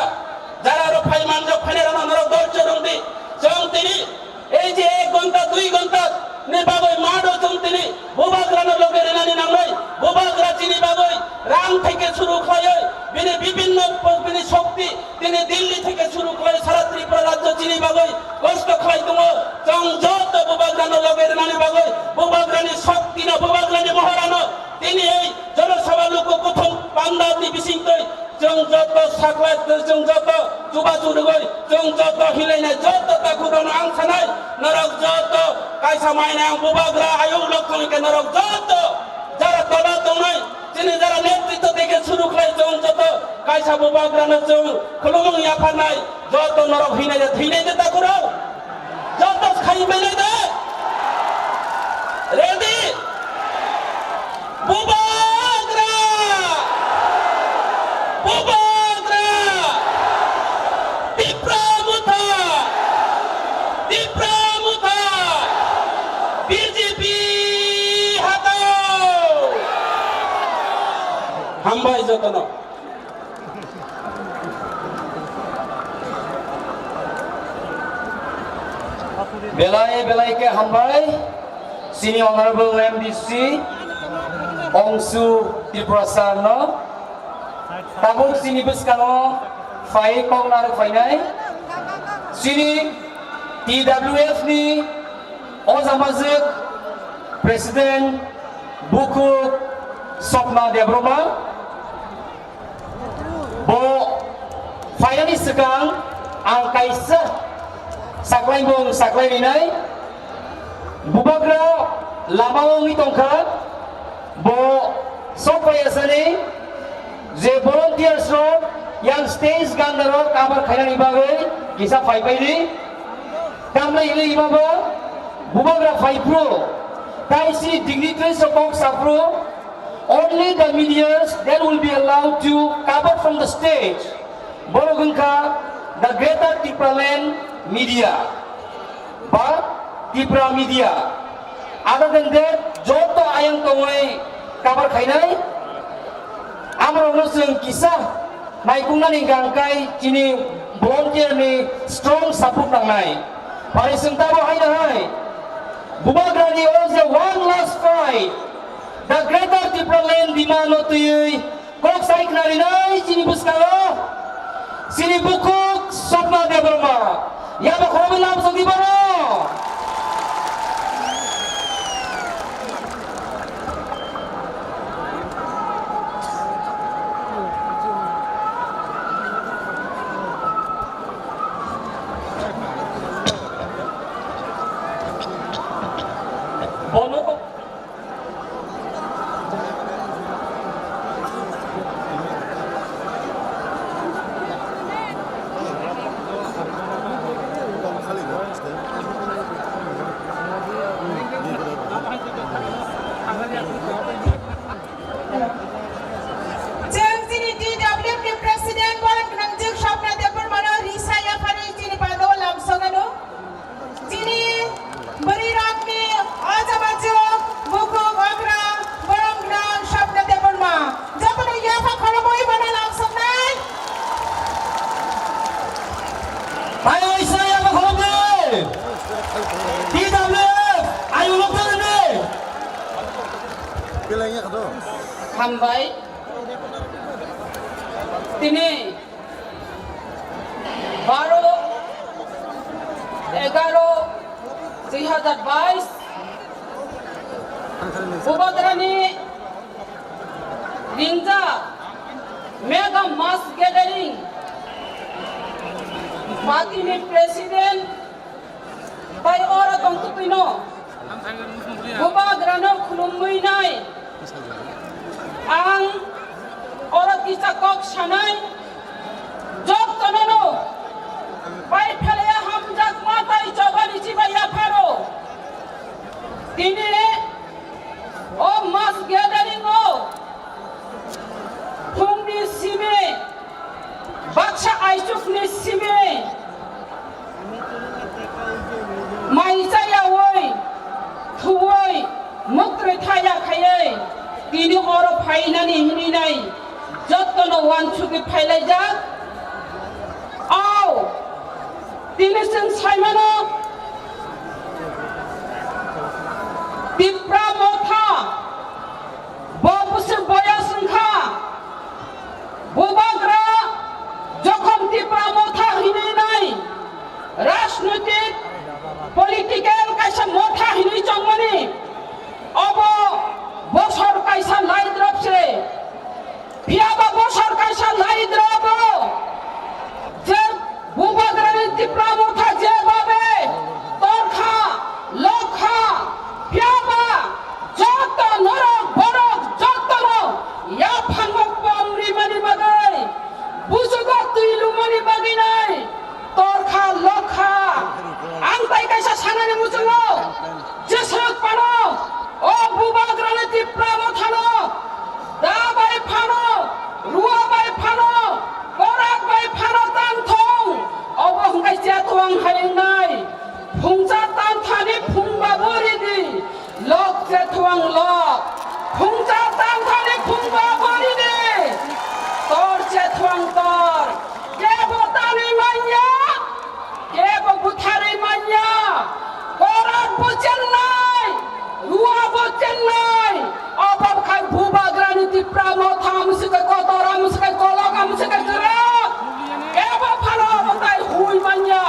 jara rok phai manjak phainai rokno norok dorjo rwngdi. Chwng tini ei je ek ghonta, dui ghonta ni bagwi mado chwng tini bubagrano loge rwnani nangnai, bubagra chini bagwi rang theke suru khlaiwi bini bibinno bini shokti, tini Delhi theke suru khlai sara Tripura rajyo chini bagwi kosto khlai tongo. Chwng joto bubagrano loge rwnani bagwi, bubagrani shoktino, bubagrani mohorano tini ei Jana Sabha luku kuthum pandani bisingtwi chwng joto saklai, chwng joto chubachu rwgwi, chwng joto hilainai joto takhurokno ang sanai, norok joto kaisa mainai ang bubagra ayuk lok thangwi khe norok joto jara tola tongnai, chini jara netritw theke suru khlai chwng joto kaisa bubagrano chwng khulumung yapharnai, joto norok hinai de, hinai de takhurok. Joto khai mainai de. Ready? Bubagra! Bubagra! Tipra Motha! Tipra Motha! B J P hatao! Hambai jotono. Belai belai khe hambai chini Honorable M D C Ongsu Tripura sir no. Tabuk chini bwskango phai kok narwk phainai chini T W F ni o jamajwk President Bukhuk Sopna Debbarma. Bo phainani swkang ang kaisa saklaimung saklai rinai. Bubagra lama wngwi tongkha. Bo sok phaiya sani je volunteers rok yang stage ganda rok cover khainani bagwi kisa phai paidi. Tamni hwnwi baba bubagra phai phuru tai si dignitaries rok kok sa phuru. Only the medias that will be allowed to cover from the stage. Borok wngkha the Greater Tipraland media ba Tipra media. Other than that, joto ayang tongwi cover khainai. Amorokno chwng kisa naikungnani hwnkha hwnkhe chini volunteer ni strong support nangnai. Phai chwng tabo haino hai Bubagrani o je one last fight, the Greater Tipraland demand no twiwi kok sai khna rinai chini bwskango chini Bukhuk Sopna Debbarma. Yaba khoroknwi lam songdi bono. Bono. Chwng chini T W F ni President borok gwnangjwk Sopna Debbarmano risa yapharwi chini pandao lamsoknano. Chini bwrwi rokni o jama jwk bukhuk okra borok gwnang Sopna Debbarma jotono yapha khoromwi bono lamsoknai. Hai hai sa yapha khoromwi. T W F ayu lokthani. Hambai. Tini baro, egaro, dui hazar bais, Bubagrani ringjak mega mass gathering party ni president bai oro tongtwtwino Bubagrano khulumwi nai. Ang oro kisa kok sanai, jottonono pai phelaya hamjakma tai chobani chibai yapharo. Tini o mass gathering o phungni simi baksa aichukni simi mai cha yawi Mwtrwi thaya khaiwi tini oro phainani hinwi nai jottono uansugwi phailaijak. Au, tini chwng saimano Tipra Motha bo bwswk boyas wngkha. Bubagra jokhon Tipra Motha hinwi nai rajnoitik political kaisa motha hinwi chongmani, obo bosor kaisa laidrop se. Phiyaba bosor kaisa laidrobo je Bubagrani Tipra Motha jebabe torkha, lokha, phiyaba joto norok borok jotono yaphango pom rimani bagwi, bujugo twi lumani bagwi nai torkha, lokha. Ang tai kaisa sanani muchungo, jeswk phano o Bubagrani Tipra Mothano da bai phano, rua bai phano, korak bai phano tang thung, obo hwnkhe chetwang hai wngnai. Phungsa tang thani phungba bo ridi, lok chetwang lok. Phungsa tang thani phungba bo ridi, tor chetwang tor. Kebo tanwi manya, kebo butharwi manya. Korak bo chennai, rua bo chennai. Obo khai Bubagrani Tipra Motha, amswkhe kotor, amswkhe kolok, amswkhe kwrak. Kebo phano obo tai hui manya.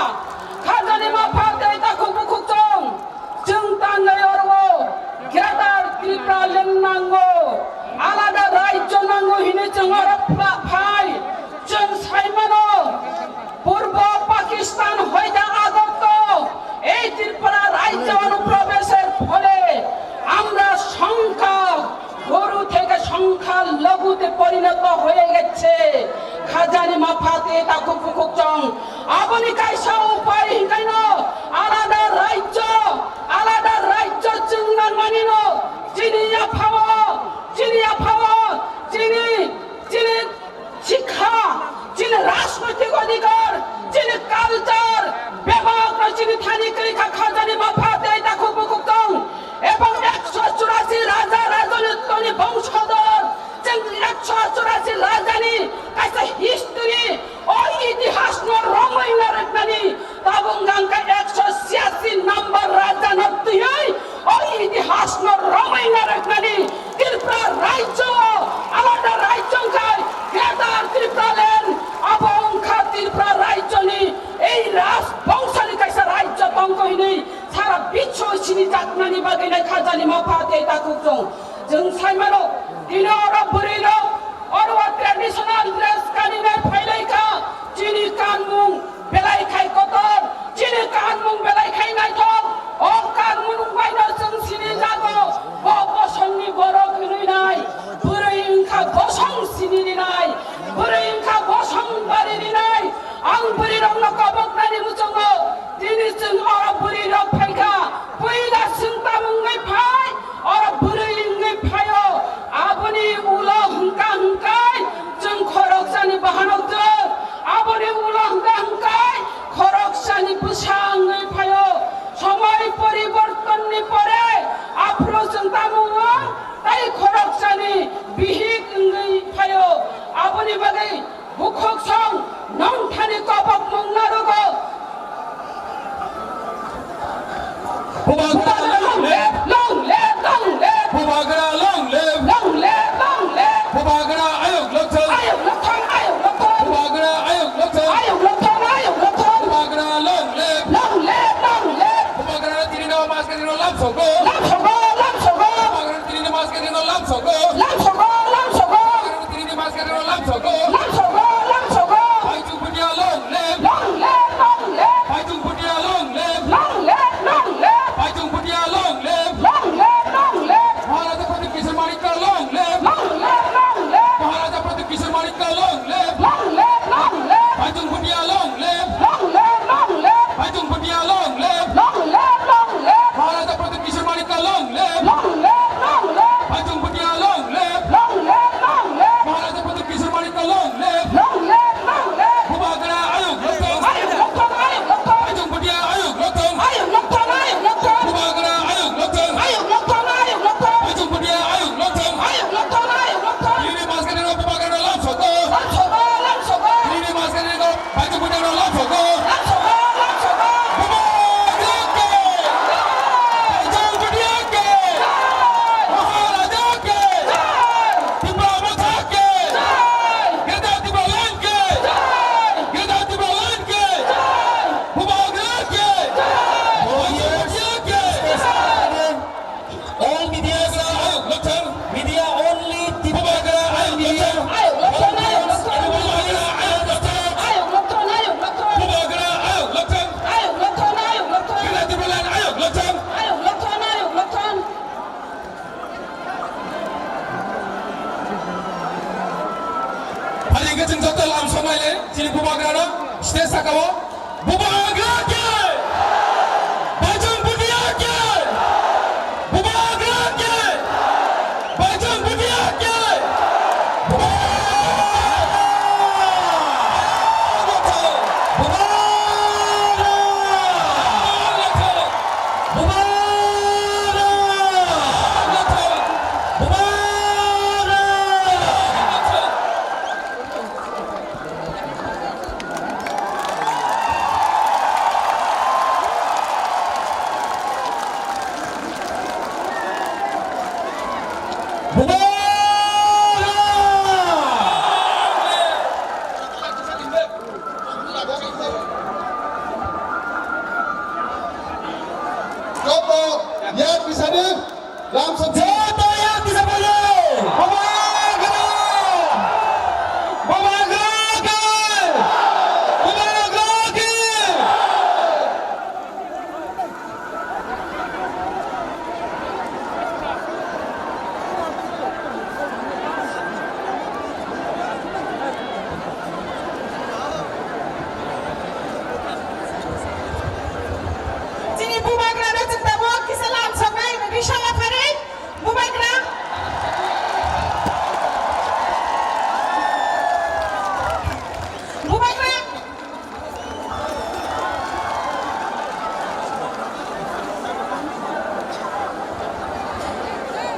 Khajani mapha tei takhuk bukhuk chwng. Chwng tangnai oro Greater Tripura Land nango, alada rajyo nango hinwi chwng oro phla-, phai. Chwng saimano, Purbo Pakistan hoida agotto ei Tripura rajyo onuprobesher phole amra songkha goru theke songkha logute porinoto hoye gecche. Khajani mapha tei takhuk bukhuk chwng. Aboni kaisa upai hinkaino alada rajyo, alada rajyo chwng nangmanino chini yaphao, chini yaphao, chini, chini sikha, chini rajnoitik odhikar, chini culture, bebakno chini thani kwrwi kha. Khajani mapha tei takhuk bukhuk chwng. Ebong ekso churasi raja rajanitoni bongsodor, chwng ekso churasi rajani kaisa history, o itihasno romwi narwknani, tabuk hwnkha ekso chhiyasi number rajano twiwi o itihasno romwi narwknani. Tripura rajyo alada rajyo wngkhai Greater Tripura Land, abo wngkha Tripura rajyoni ei raj bongsani kaisa rajyo tongkha hinwi sara biswo sinijaknani bagwi nai. Khajani mapha tei takhuk chwng. Chwng saimano, tini oro bwrwirok oro o traditional dress kaninai phailaikha, chini kanmung belai khai kotor, chini kanmung belai khai naithok. O kanmung baino chwng sinijago, bo bosongni borok hinwi nai, bwrwi wngkha bosong sini rinai, bwrwi wngkha bosong bari rinai. Ang bwrwirokno koboknani muchungo, tini chwng oro bwrwirok phaikha, puila chwng tamo wngwi phai, oro bwrwi wngwi phaio. Aboni ulo hwnkha hwnkhe chwng khoroksani bahanok jwk, aboni ulo hwnkha hwnkhe khoroksani bwsa wngwi phaio. Somoi poribortonni pore aphuru chwng tamo wng tei khoroksani bihik wngwi phaio. Aboni bagwi Bukhuk song, nongthani kobokmung narugo. Bubagra long live, long live, long live. Bubagra long live. Long live, long live. Bubagra ayuk lokthang. Ayuk lokthang, ayuk lokthang. Bubagra ayuk lokthang. Ayuk lokthang, ayuk lokthang. Bubagra long live. Long live, long live. Bubagra tini no mas ke dino lam sogo. Lam sogo, lam sogo. Bubagra tini no mas ke dino lam sogo. Lam sogo, lam sogo. Bubagra tini no mas ke dino lam sogo. Lam sogo, lam sogo. Bhai Chungphutia long live. Long live, long live. Bhai Chungphutia long live. Long live, long live. Bhai Chungphutia long live. Long live, long live. Maharaja Pradyut Kishore Manikya long live. Long live, long live. Maharaja Pradyut Kishore Manikya long live. Long live, long live. Bhai Chungphutia long live. Long live, long live. Bhai Chungphutia long live. Long live, long live. Maharaja Pradyut Kishore Manikya long live. Long live, long live. Bhai Chungphutia long live. Long live, long live. Maharaja Pradyut Kishore Manikya long live. Long live, long live. Bubagra ayuk lokthang. Ayuk lokthang, ayuk lokthang. Bhai Chungphutia ayuk lokthang. Ayuk lokthang, ayuk lokthang. Bubagra ayuk lokthang. Ayuk lokthang, ayuk lokthang. Chini bubagrano stage sakao bubagra khe! Baichung Bhutia khe! Bubagra khe! Baichung Bhutia khe! Bubagra! Bubagra! Bubagra! Bubagra! Joto yak bisani lamsok joto yak bisani. Bubagra! Bubagra khe! Bubagra khe! Chini bubagrano chwng tabuk kisa lamsoknai, ready sala pharwi, bubagra. Bubagra.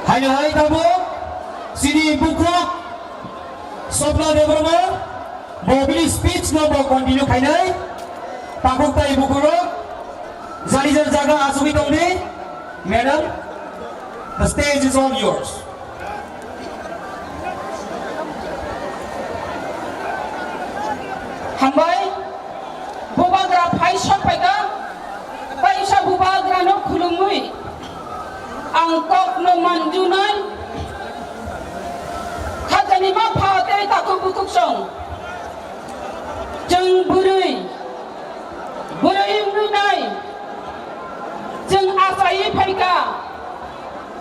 Haino hai tabuk chini bukhuk Swapna Debbarma bo bini speech no bo continue khainai. Takhuk tai bukhurok jari jar jaga achugwi tongdi. Madam, the stage is all yours. Hambai, bubagra phai sok phaikha, kaisa bubagrano khulumwi ang kokno manjunai, khajani ma pha tei takhuk bukhuk song. Chwng bwrwi, bwrwi wngwi nai, chwng achaiwi phaikha.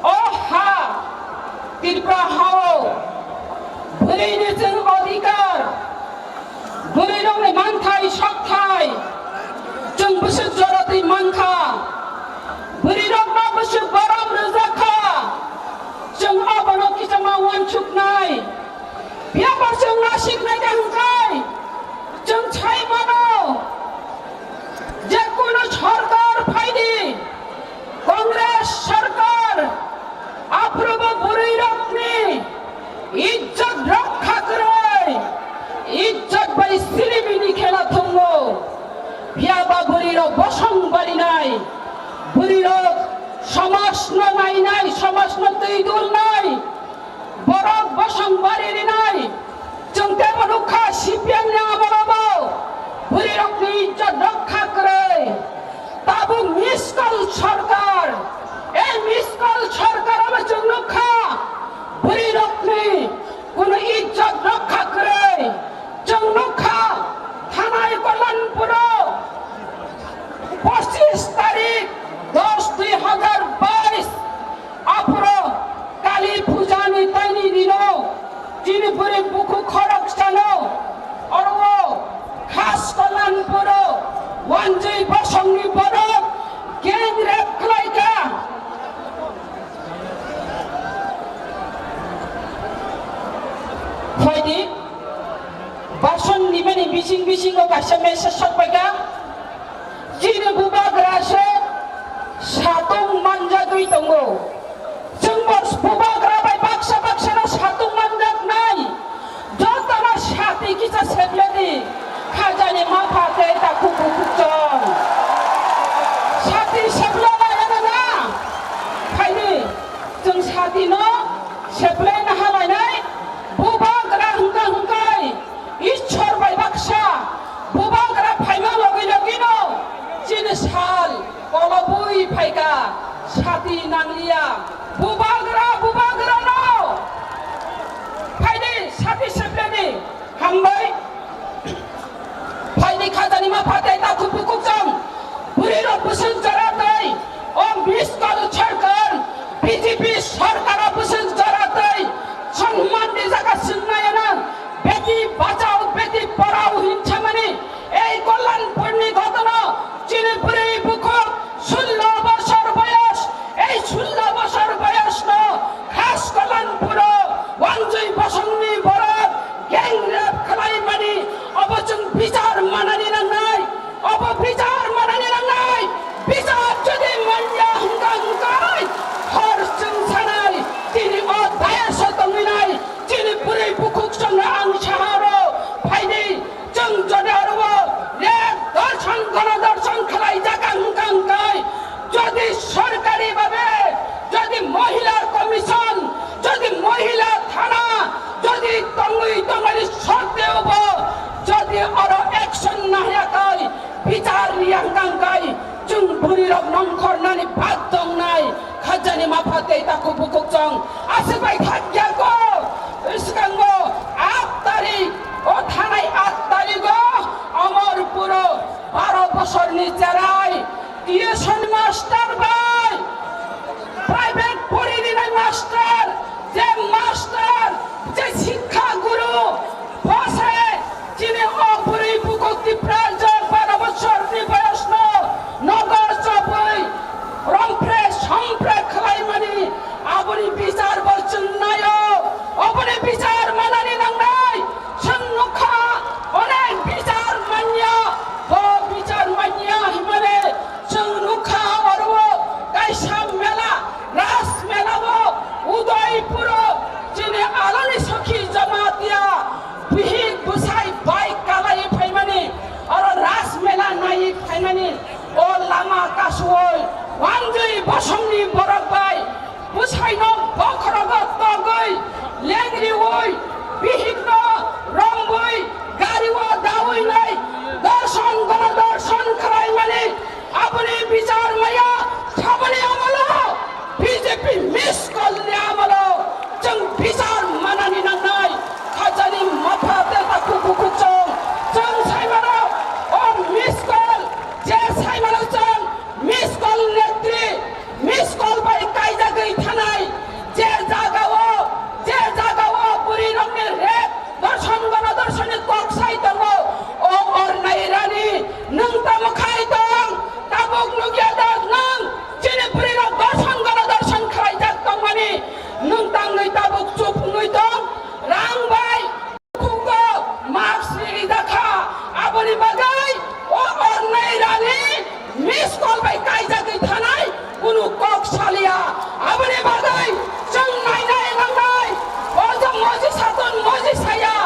O ha, Tripura hao, bwrwini chwng odhikar, bwrwirokni manthai, sokthai, chwng bwswk jora twi mankha, bwrwirokno bwswk borom rwjakha, chwng obono kichama uansuknai. Phiya ba chwng nasiknai khe hwnkhai, chwng sai mano, je kono sorkar phaidi, Congress sorkar, aphuru bo bwrwirokni ijjot rokha kwrwi, ijjot bai silimini khela thwngo. Phiya ba bwrwirok bosong barinai, bwrwirok somajno nainai, somajno twi dulnai. Borok bosong bari rinai, chwng teibo nukha C P M ni amolobo bwrwirokni ijjot rokha kwrwi. Tabuk miskol sorkar, ei miskol sorkar abo chwng nukha bwrwirokni kunu ijjot rokha kwrwi. Chwng nukha thanai Kalyanpuro pochis tarik dos dui hazar bais aphuru Kali Puja ni taini dino chini bwrwi bukhuk khoroksano oro khas Kalyanpuro wanjwi bosongni borok gang rape khlaikha. Phaidi, bason nimani bising bisingo kaisa message sokpaikha. Chini bubagra se satung manjagwi tongo. Chwngbo bubagra bai baksa baksano satung manjaknai. Jotono sati kisa sepledi. Khajani mapha tei takhuk bukhuk chong. Sati sepla lainai na? Phaidi, chwng satino seplai nahalainai. Bubagra hwnkha hwnkhe Ishwar bai baksa bubagra phaima logi logino chini sal kolobwi phaikha, sati nangliya. Bubagra, bubagra no phaidi sati sepledi. Hambai. Phaidi khajani mapha tei takhuk bukhuk chong. Bwrwirok bwswk jora tei o miskol sorkar, B J P sorkaro bwswk jora tei sonman ni jaga swngnai ano beti bachao, beti padhao hin Bicharni yang tangkai chwng bwrwirok nongkhornani bad tongnai khajani mapha tei takhuk bukhuk chwng aswk bai khakya kok. Swkango aat tarik, o thanai aat tarigo Amarpuro baro bosorni cherai tuition master bai private poririnai master, je master, je sikha guru, bose chini o bwrwi bukhuk Tiprajwk baro bosorni boyosno nogo chobwi rompre sompre khlaimani aboni bichar bo chwng naio. Oboni bichar manani nangnai. Chwng nukha, onek bichar manya, bo bichar manya himani chwng nukha oro kaisa mela, Ras mela o Udaipuro chini aloni sokhi Jamatia bihik bwsai bike kalai phaimani, oro Ras mela nai phaimani, o lama kasuoi wanjwi bosongni borok bai bwsaino bokhorogo togwi, lengriui, bihikno romwi, gario daui nai dorson gono dorson khlaimani, aboni bichar maya saboni amolo B J P miss call ni amolo chwng bichar manani nangnai. Khajani mapha tei takhuk bukhuk chwng, chwng saimano o miss call, je saimano chwng miss call netri, miss call bai kaijagwi thanai, je jagao, je jagao bwrwirokni rep, dorson gono dorsoni kok sai tongo, o ornai rani, nwng tamo khai tong, tabuk nukya da nwng, chini bwrwirok dorson gono dorson khlaijak tongmani, nwng tangwi tabuk chup wngwi tong, rang bai, Thugo, marks ni rijak kha, aboni bagwi o ornai rani miss call bai kaijagwi thanai kunu kok salia. Aboni bagwi chwng nainai nangnai, o je moji saton moji saya,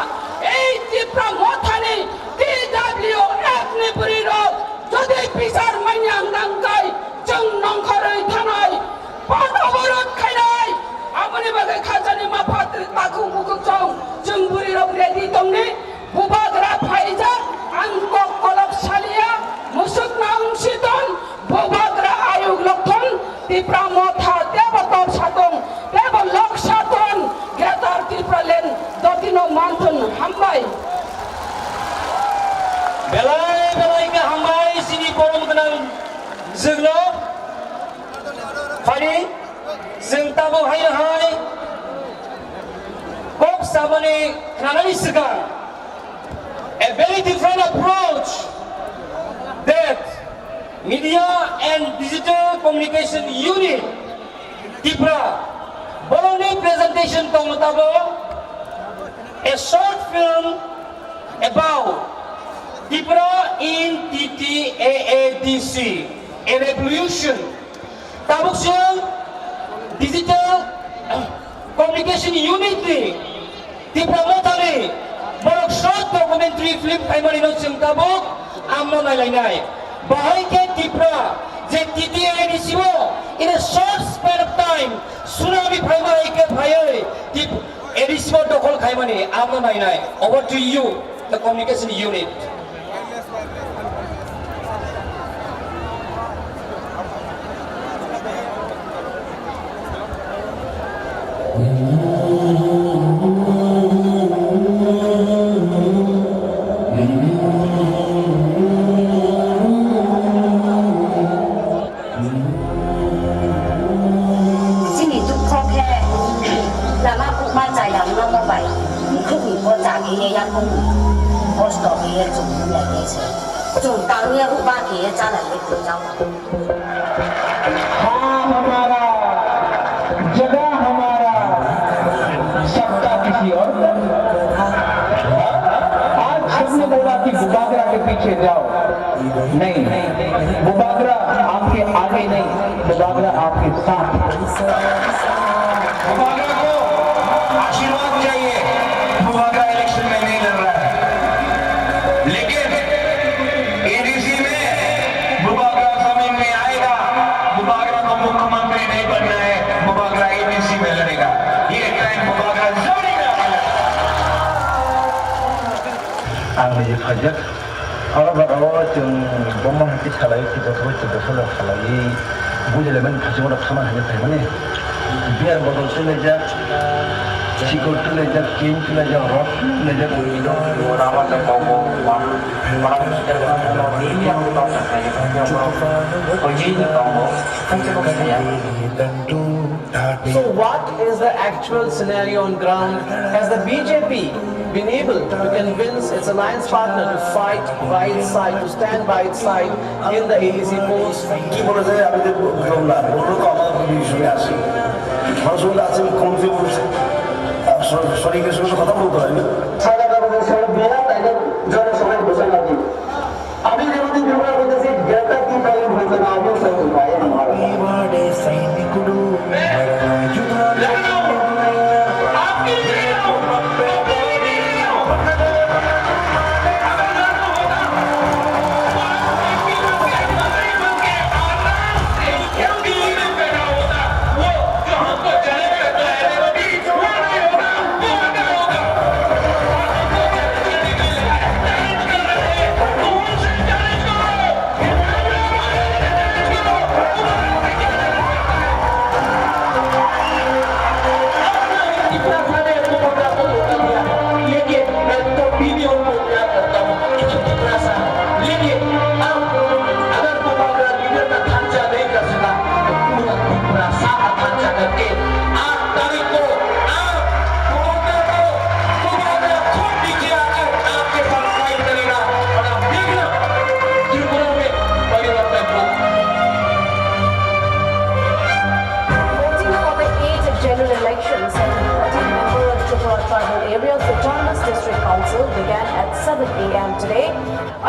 ei Tipra Mothani T W F ni bwrwirok jodi bichar manya nangkai, chwng nongkhorwi thanai, pot oborot khainai, aboni bagwi khajani mapha takhuk bukhuk chwng, chwng bwrwirok ready tongni, bubagra phaijak, ang kok kolok salia, musuk nang siton, bubagra ayuk lokthon, Tipra Motha tebo tor satong, tebo lok saton, Greater Tipraland, dotino manthon, hambai. Belai belai khe hambai chini borom gwnang jwkno. Phani, chwng tabuk haino hai kok saboni khnanani swkang a very different approach that Media and Digital Communication Unit Tipra borokni presentation tongno tabuk a short film about Tipra in T T A A D C, a revolution. Tabuk chwng Digital Communication Unit ni Tipra Mothani borok short documentary film khaimani no chwng tabuk amno nailainai. Bahai khe Tipra je T T A A D C o in a short span of time tsunami phaima hai khe phaiwi Tip-, A D C o dokhol khaimani amno nainai. Over to you, the communication unit. Chini dukho khe lama kukma chayang nomo bai mukhuk ni bo chagwi ye yakung kosto khe ye chwng nung lai se. Chwng tang ye huba khe ye cha lai ye tong jao. हाँ हमारा, जगह हमारा, सत्ता किसी और का। आज सबने बोला कि बुबागरा के पीछे जाओ, नहीं, बुबागरा आपके आगे नहीं, बुबागरा आपके साथ। बुबागरा को आशीर्वाद चाहिए, बुबागरा इलेक्शन में नहीं लड़ रहा है, लेकिन एडीसी में बुबागरा जमीन में आएगा। बुबागरा को मुख्यमंत्री नहीं बनना है, बुबागरा एडीसी में लड़ेगा। ये टाइम बुबागरा जमीन में आके लड़ेगा। Ang ni phajak, Oro jagao chwng bomo hai khe salai, khe joto bai chwng salai, bujilaiman phaisingno thangna hai khe phaimani. Beer bottle twi laijak, sikor twi laijak, cane twi laijak, rod twi laijak. So what is the actual scenario on ground? Has the B J P been able to convince its alliance partner to fight by its side, to stand by its side in the A D C polls? কি বলেছে আমি তো বুঝলাম না, বললো তো আমার কোনো ইস্যু আছে, মানুষ বলতে আছে মুখ্যমন্ত্রী বলছে, সঠিক সঙ্গে কথা বলতে হয় না। সাদা কাগজে সই দিয়া তাইলে জনসভায় বসে নাকি? আমি যেমন ত্রিপুরা বলতেছি, গ্রেটার ত্রিপুরা বলতে না, আমি বলতে পারি না। Voting for the eighth general election set to be held in member of Tripura Tribal Areas Autonomous District Council began at seven a m today.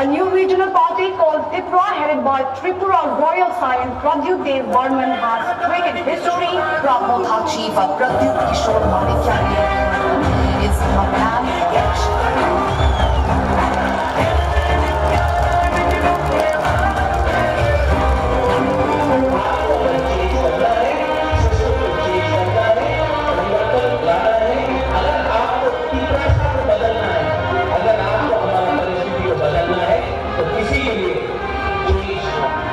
A new regional party called Tipra, headed by Tripura royal scion Pradyut Dev Barman, has created history. Brahmo Thachi va Pradyut Kishore Manikya is a man.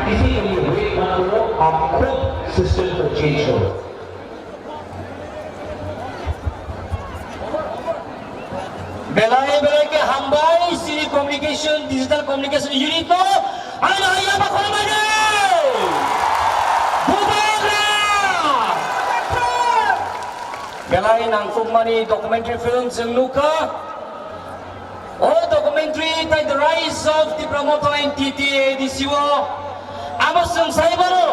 इसीलिए वेट मत करो, आप खुद सिस्टम को चेंज करो। Belai belai khe hambai chini communication, digital communication unit no, ano haiya ba khormani. Bubagra. Belai nangkukmani documentary film chwng nukha. O documentary tai The Rise of Tipra Motha and T T A D C o amo chwng sai mano,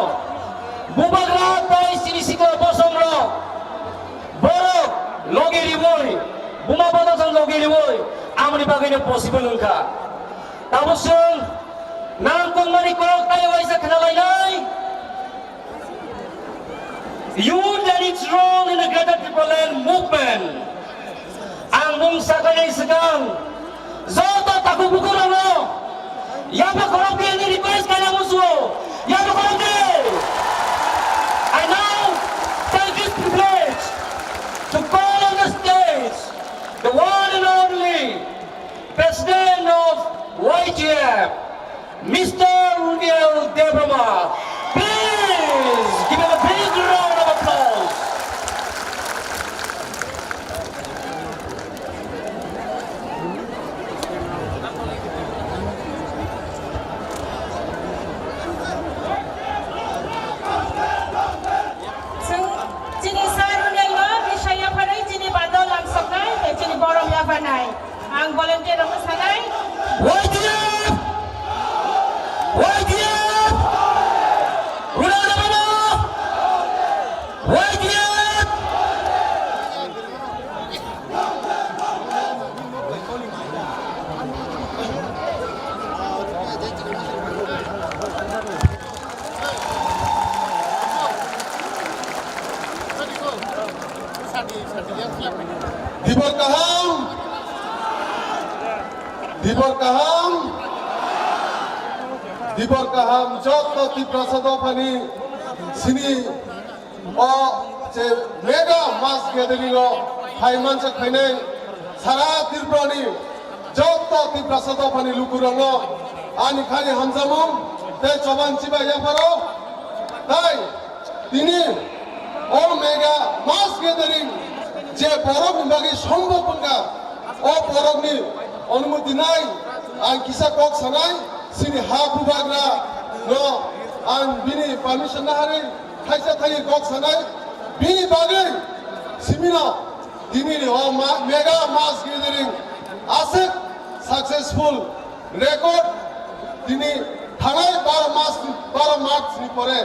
Bubagra tai chini sikla bosong rok borok logi riwi, buma bana jang logi riwi, amoni bagwi no possible wngkha. Tamo chwng nangkukmani kok tai waisa khna lainai. Youth and its role in the Greater Tipraland movement. Ang mung sakani swkang joto takhuk bukurokno yaba khorok di ani request khaina musuo, yaba khorok di. I now take this privilege to call on the stage the one and only President of Y T F, Mister Runiel Debbarma, please give him a big round of applause. Chwng chini sir Runielno bwsai yapharwi chini bando lamsoknai tei chini borom yapharnai. Ang volunteer rokno sanai. Y T F! Y T F! Runa Debbarma! Y T F! Dibor kaham, dibor kaham, dibor kaham, joto Tiprasa dophani sini o je mega mass gathering o phai mansa khainai sara Tripurani Joto Tiprasa dophani lukurokno ani khani hamjamung tei choba ni chibai yapharo. Tai tini o mega mass gathering je borokni bagwi sombhob wngkha, o borokni onumoti nai ang kisa kok sanai, chini ha bubagra no ang bini permission naharwi thaisa thaiwi kok sanai, bini bagwi simino Tini ni o ma-, mega mass gathering aswk successful record tini thanai baro mas, baro March ni pore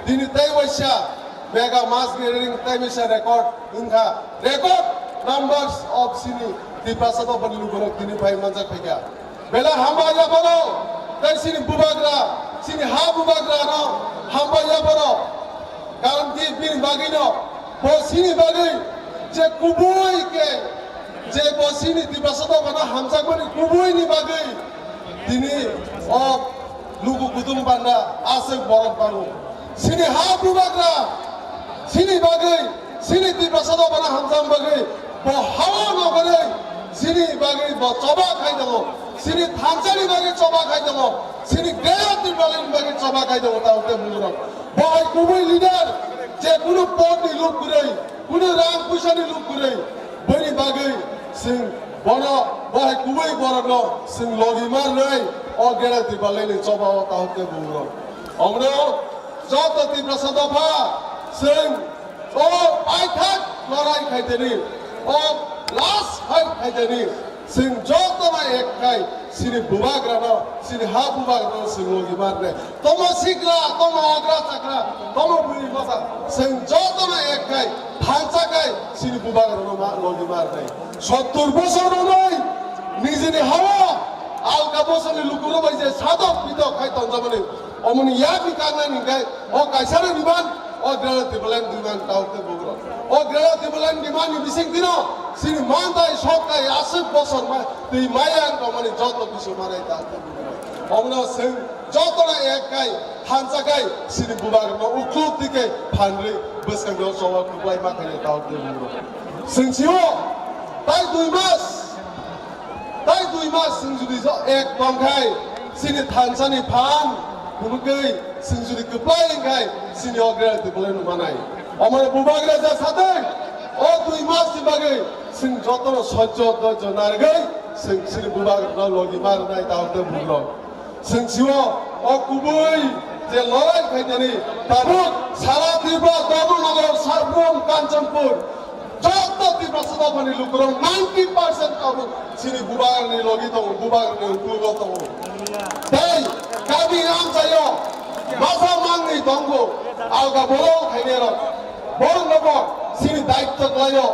tini tei waisa mega mass gathering tei waisa record wngkha, record numbers of chini Tiprasa dophani lukurok tini phai manjak phaikha. Belai hambai yapharo, tei chini bubagra, chini ha bubagra no hambai yapharo. Karon ki bini bagwi no, bo chini bagwi je kubui khe, je bo chini Tiprasa dophano hamjakmani kubui ni bagwi tini o luku kutung panda aswk borok bango. Chini ha bubagra, chini bagwi, chini Tiprasa dophano hamjak bagwi, bo hao nogorwi, chini bagwi bo choba khai tongo, chini thansani bagwi choba khai tongo, chini Greater Tipraland ni bagwi choba khai tongo, tamo tei bugrok. Bo hai kubui leader, je kunu pod ni luk kwrwi, kunu rang puisa ni luk kwrwi, bini bagwi chwng bono, bo hai kubui borokno chwng logi ma rwnai, o Greater Tipraland ni choba o tamo tei bugrok. Omono joto Tiprasa dopha chwng o paithak lorai khaiteni, o last fight khaiteni, chwng jotono ek khai chini bubagrano, chini ha bubagrano chwng logi ma rwnai. Tomo sikla, tomo okra chakra, tomo bwrwi bwsa, chwng jotono ek khai thansa khai chini bubagrano ma logi ma rwnai. Sottur bosor romwi nijini hawa alka bosorni lukurok bai je sadok pitok khai tongjamani, omoni yakni kangnani hingkhai o kaisano diman, o Greater Tipraland diman tamo tei bugrok. O Greater Tipraland diman ni bising dino chini mantai soktai aswk bosor ma twi maya wng tongmani joto bising manai tamo tei bugrok. Omono chwng jotono ek khai thansa khai chini bubagrano ukluk twi khai phanrwi bwskango choba kwplai ma khainai tamo tei bugrok. Chwng sio tai dui mas Tai dui mas chwng judi jo ek tong khai, chini thansani phan phunugwi chwng judi kwplai wng khai, chini o Greater Tipraland manai. Omo bubagra ja satwng, o dui mas ni bagwi chwng jotono sojjo doijo narwgwi chwng chini bubagrano logi ma rwnai tamo tei bugrok. Chwng sio o kubui je lorai khaitani tabuk sara Tripura, Dharmanagar, Sabrum, Kanchanpur, joto Tiprasa dophani lukurok ninety percent tabuk chini bubagrani logi tongo, bubagrani uklogo tongo. Tei kami amchaio masa mangni tongo, alga borok khainai rok. Borok no bo chini daitto khlaio,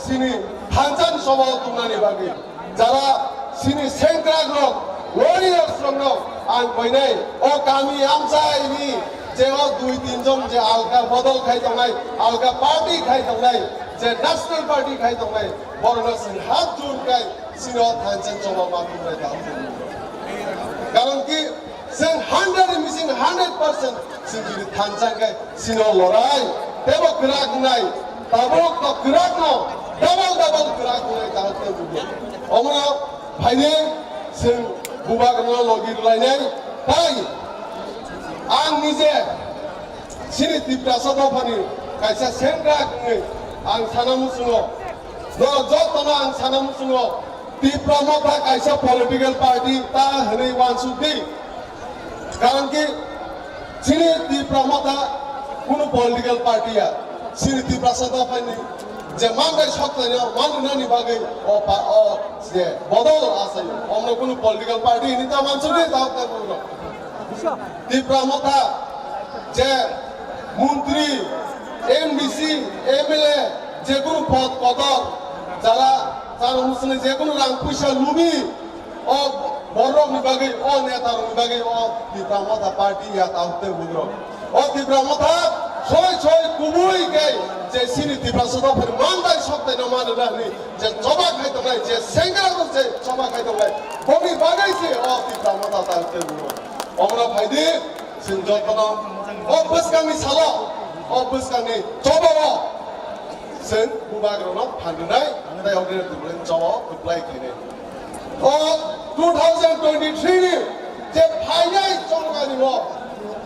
chini thansa ni sobao tongnani bagwi. Jara chini sengkrak rok, warriors rok no ang koinai o kami amchai ni je o dui tin jon je alka bodol khai tongnai, alka party khai tongnai, je national party khai tongnai, borok no chwng hap jun khai chini o thansa ni sobao ma tongnai ta. Karon ki Chwng hundred ni bising hundred percent chwng jodi thansa khe chini o lorai tebo kwrak wngnai, tabuk to kwrak no double double kwrak wngnai, kaham khe bujo. Omono phaini chwng bubagrano logi rwlainai, tai ang nije chini Tiprasa dophani kaisa sengkrak wngwi ang sana muchungo, norok jotono ang sana muchungo, Tipra Motha kaisa political party ta hwnwi uansuk di. Karon ki chini Tipra Motha kunu political party ya. Chini Tiprasa dophani je mantai soktaino manwinani bagwi o pa-, o je bodol achaio. Omno kunu political party hwnwi ta uansuk di, ta, ta, ta, Tipra Motha je montri, M D C, M L A, je kunu pod kotor, jara chana musuni je kunu rang puisa lubi, o borokni bagwi, o netarokni bagwi o Tipra Motha party ya ta hukte bugrok. O Tipra Motha soi soi kubui khe je chini Tiprasa dophani mantai soktaino manwna hwnwi je choba khai tongnai, je sengkrarok je choba khai tongnai, boni bagwi se o Tipra Motha ta hukte bugrok. Omono phaidi, chwng jotono o bwskangni salo, o bwskangni chobao chwng bubagrano phan rwnai, tei o Greater Tipraland chobao kwplai khainai. O two thousand twenty-three ni je phainai chongmani o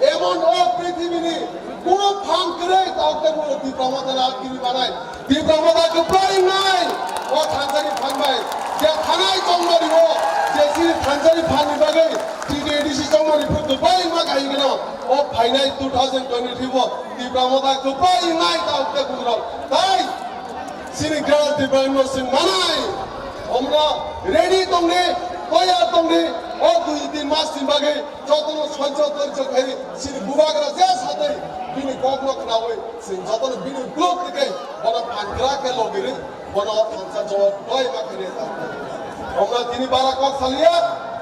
emon o prithibini kuno phan kwrwi tauk tei kuno Tipra Motha akhiri manai. Tipra Motha kwplai wngnai o thansani phan bai. Je thanai chongmani o je chini thansani phan ni bagwi T T A D C chongmani phu kwplai wngma kahigwno o phainai two thousand twenty-three o Tipra Motha kwplai wngnai tauk tei kuno. Tai Chini Greater Tipraland no chwng manai, omno ready tongni, toyar tongni, o dui tin mas ni bagwi jotono sojjo torjo khai chini bubagra je satwi bini kokno khnaui chwng jotono bini blok twikai bono phan kwrak khe logirwi bono thansa jawab doi ma khe reta. Omno tini bara kok salia,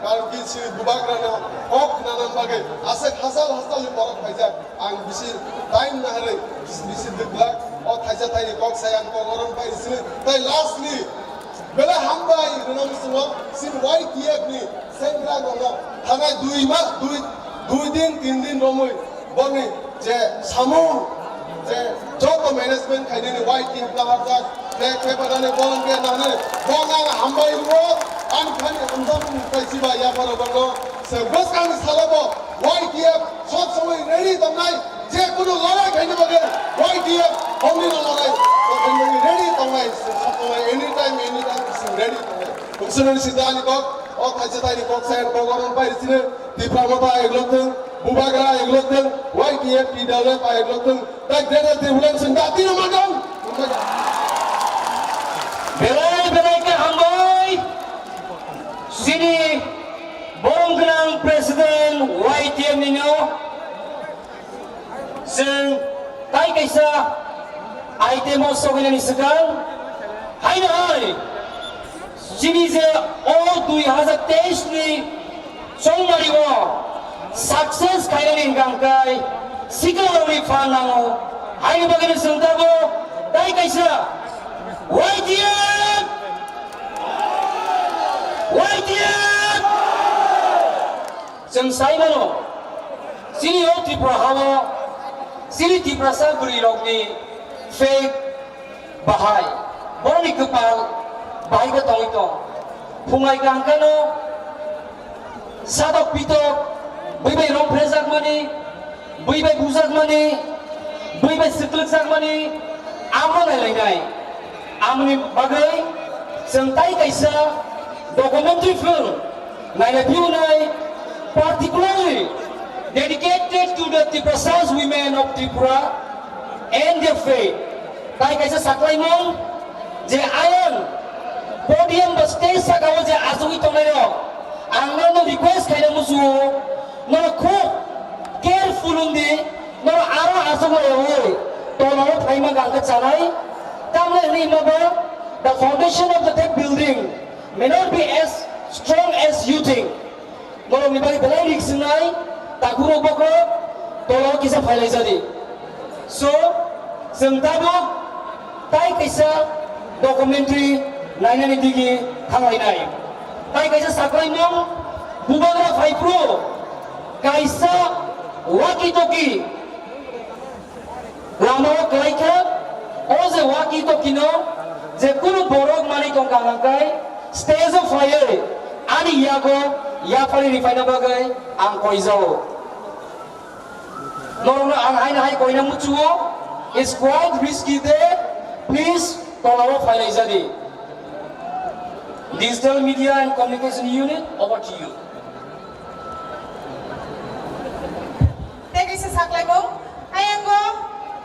karon ki chini bubagra no kok khnanan bagwi aswk hasal hasal ni borok phaijak. Ang bisi time naharwi bisi dwklak o thaisa thaini kok sai ang kok orom pai sini. Tai lastly belai hambai rwna muchungo chini Y T F ni sengra rokno thanai dui mas dui dui din tin din romwi boni je samung je joto management khainani Y T F naharjak. Khe khe badani volunteer naharnani bong ang hambai rwo. Ani khani hamjak tai chiba yaparo bangno se bwskangni salobo Y T F sob somoi ready tongnai, je kunu lorai khaina bagwi Y T F hongni no lorai khaina bagwi ready tongnai, sob somoi anytime, anytime sing ready tongnai. Umsunani sida ani kok, o thaisa taini kok sayan kok orom pai sini, Tipra Motha eglok thung, Bubagra eglok thung, Y T F T W F eglok thung, tai Greater Tipraland sing dati no mandang. Belai belai khe hambai, sini borong gwnang president Y T F ni no. Chwng tai kaisa item o soginani swkang haino hai chini je o dui hazar teis ni chongmari o success khainani hwnkha hwnkhe sikarokni phan nango. Haini bagwino chwng tabuk tai kaisa Y T F, Y T F. Chwng sai mano, chini o Tripura hao, chini Tiprasa bwrwi rokni fake bahai, borokni kwpal bahai khe tongwi tong. Phungai kaham kheno sadok pitok, bwi bai rong phrejakmani, bwi bai bujakmani, bwi bai swklwkjakmani, amo nailainai. Amoni bagwi chwng tai kaisa documentary film naina phiyunai, particularly dedicated to the Tiprasas women of Tripura and their faith. Tai kaisa saklaimung je ayang podium ba stage saka o je achugwi tongnai rok, ang nono request khaina musuo, nono khub careful wng di, nono aro achugwi rwui tola o phaima gangkha chanai. Tamle hwnwi hwnba the foundation of the that building may not be as strong as you think. Borokni bagwi belai risk wngnai, takhurok bokhorok tolao kisa phailaijadi. So, chwng tabuk tai kaisa documentary nainani digi thanglainai. Tai kaisa saklaimung bubagra phaiphuru kaisa walkie talkie lama o kwlai kha, o je walkie talkie no je kunu borok manwi tongkha hwnkhai stage o phaiwi ani yago yaphari ripaina bagwi ang koijao. Norokno ang haino hai koina muchuo, it's quite risky day, please tolao phailaijadi. Digital Media and Communication Unit, over to you. Tei kaisa saklaimung, ayango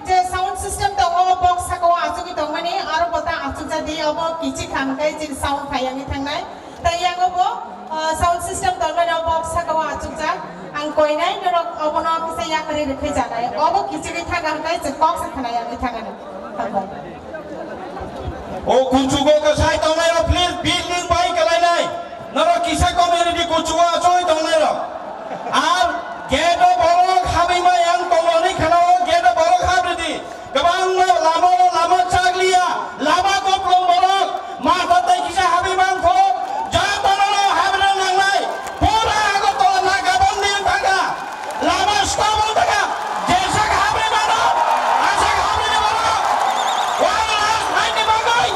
je sound system tongo, o box saka o achugwi tongmani, aro bo ta achukjadi, obo kichik kha hwnkhe chini sound phai yangwi thangnai. Tai yango bo, ah, sound system tongmani, o box saka o achukjak. Ang koinai norok obono kisa yakarwi rwkhai janai. Obo kichigwi thangkha hwnkhe chwng kok se khna yangwi thangani. Hambai. O kuchugo kwsai tongnai rok, please, building bai kwlainai. Norok kisa community kuchugo achoi tongnai rok. Ar gate o borok habwi ma yang tongo ni khana o gate o borok habri di. Kwbangma lama o lama chakliya, lama koplong borok, matha tai kisa habwi mankho, jotono no habri nangnai. Pura Agartala Nagabandi thangkha. Lama stable thangkha, jesa khe habri mano, asa khe habri ni mano. Wal ras naini bagwi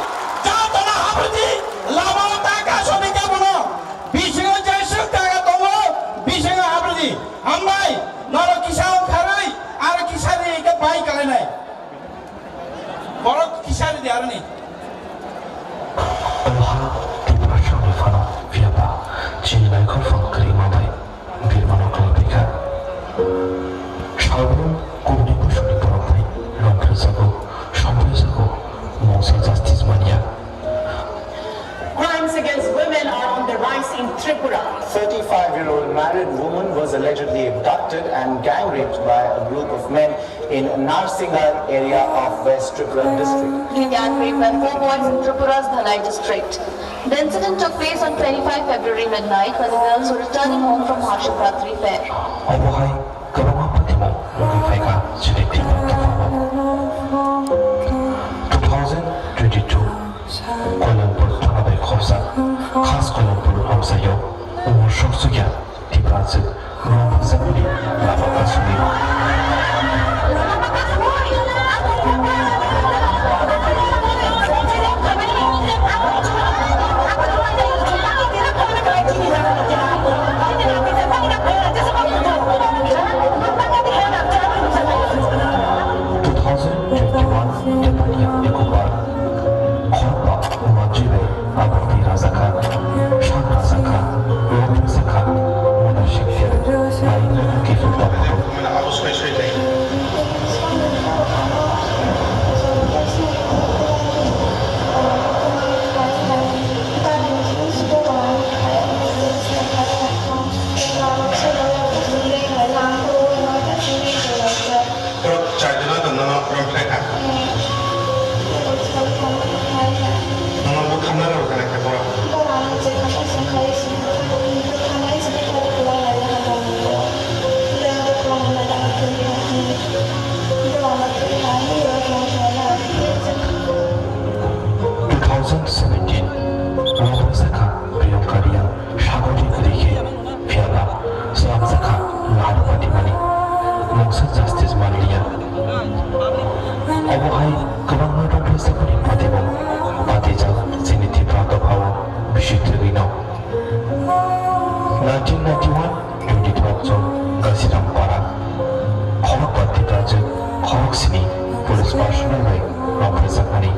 jotono habri di, lama o ta kaso ni kebo no. Justice manya. Crimes against women are on the rise in Tripura. Thirty-five-year-old married woman was allegedly abducted and gang raped by a group of men in Narsinghar area of West Tripura district. Gang rape by four boys in Tripura's Dhalai district. The incident took place on twenty-five February midnight when the girls were returning home from Hashabratri fair. Obo hai kwbangma phatimung wngwi phaikha chini Tripura dophao. Two thousand twenty-two Koilampur thana bai khorsa, khas Koilampur amchaio umor soksukya Tiprajwk rwng phwrwngjakmani lama kasuni. Two thousand twenty-one Tepania Eco Park, khorokba manjui bai Aboni Raja Khan, Sang Raja Khan, Rotri Sakha, Mona Shingker, Lainga Kifil Tongmung. Borok chai jona tong nono romkhlai kha. Nono bwkha narwk kana khe borok. Two thousand seventeen, Rotri Sakha, Priyanka Riya. Sagori kwrwi khe phiya ba swnamjakha lahar patimani mungsa justice manliya. Obo hai kwbangma romphaijakmani patimung patijak chini Tripura dophao bisi twgwino. Nineteen ninety-one twenty-third June Gasiram Para khorokba Tiprajwk khorok sini police personnel bai romphaijakmani.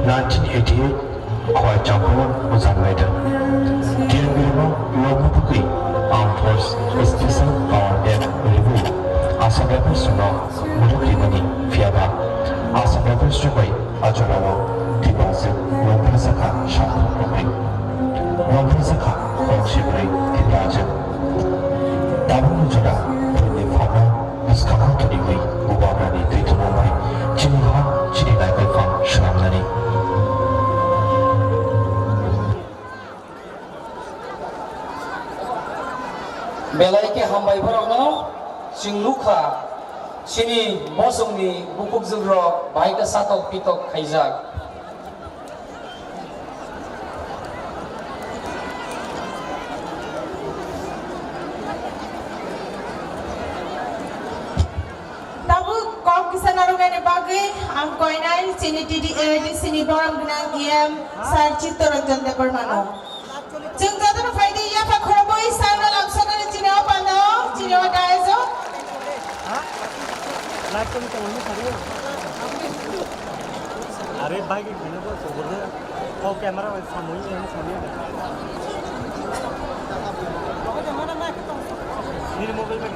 Nineteen eighty-eight Khowai Champawon Ujan Medal. T N Birma lobna bagwi Armed Force Special Power Act review Assam Rifles no muluk rimani phiya ba Assam Rifles rok bai a jorao Tiprajwk lobna sakha saphang rokni. Lobna sakha khorok sibri Tiprajwk. Tabukni jora buini pharno bwskango toniwi bubagrani twi thumung bai chini ha chini naikolphang swnamnani. Belai khe hambai borokno chwng nukha, chini bosongni bukhukjwkrok bahai khe satok pitok khaijak. Tabuk kok kisa narwknani bagwi ang koinai chini T D A D C ni borom gwnang E M Sir Chittaranjan Debbarmano. Chwng jotono phaidi yapha khorokbwi sir no lamsoknani chini o panda o, chini o dais o. Are bike gini bo sobor de. O camera samui yang samui. Nini mobile bai.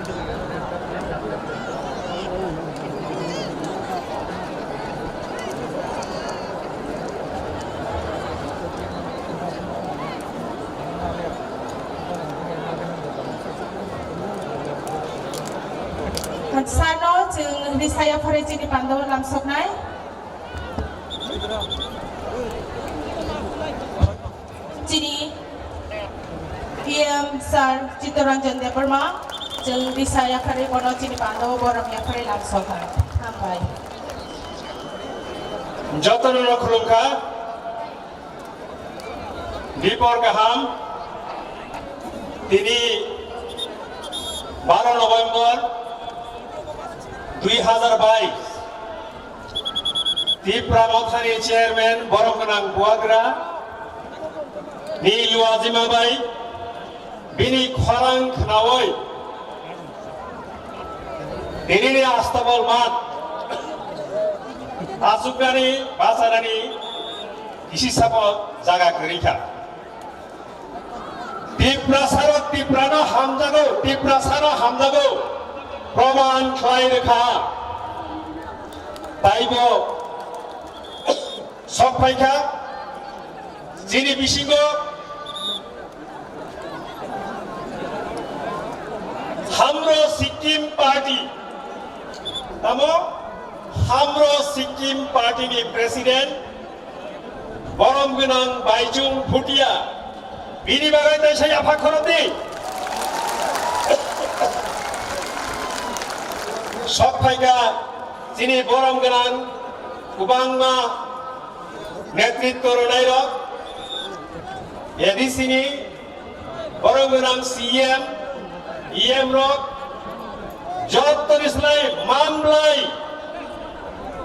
Sano chwng risa yaphari chini panda o lamsoknai. Chini P M Sir Chittaranjan Debbarma, chwng risa yaphari bono chini panda o borom yaphari lamsokha. Hambai. Jotono khulumkha. Dipor kaham. Tini baro November dui hazar bais. Tipra Mothani chairman borom gwnang Buagra ni luajima bai bini khorang khnaui tinini astabol mat asuknani bachanani kisi sabo jaga kwrwi kha. Tiprasarok Tiprano hamjago, Tiprasano hamjago, proman khlai rwkha. Taibo Sok phaikha chini bisingo Hamro Sikkim Party, tamo Hamro Sikkim Party ni President borom gwnang Baijung Bhutia, bini bagwi taisa yapha khorokdi. Sok phaikha chini borom gwnang kwbangma netritw rwnairok, A D C ni borom gwnang C E M, E M rok, jottoni slai mamlai,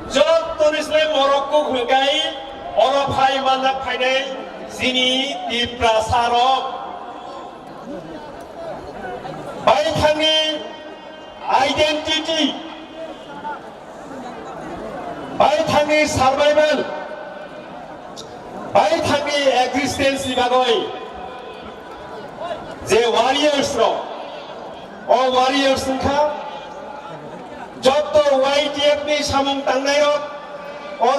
jottoni slai morok kuk hwnkhe oro phai manjak phainai chini Tiprasa rok. Baithangni identity, baithangni survival, baithangni existence ni bagwi je warriors rok, o warriors wngkha jotto Y T F ni samung tangnai rok, o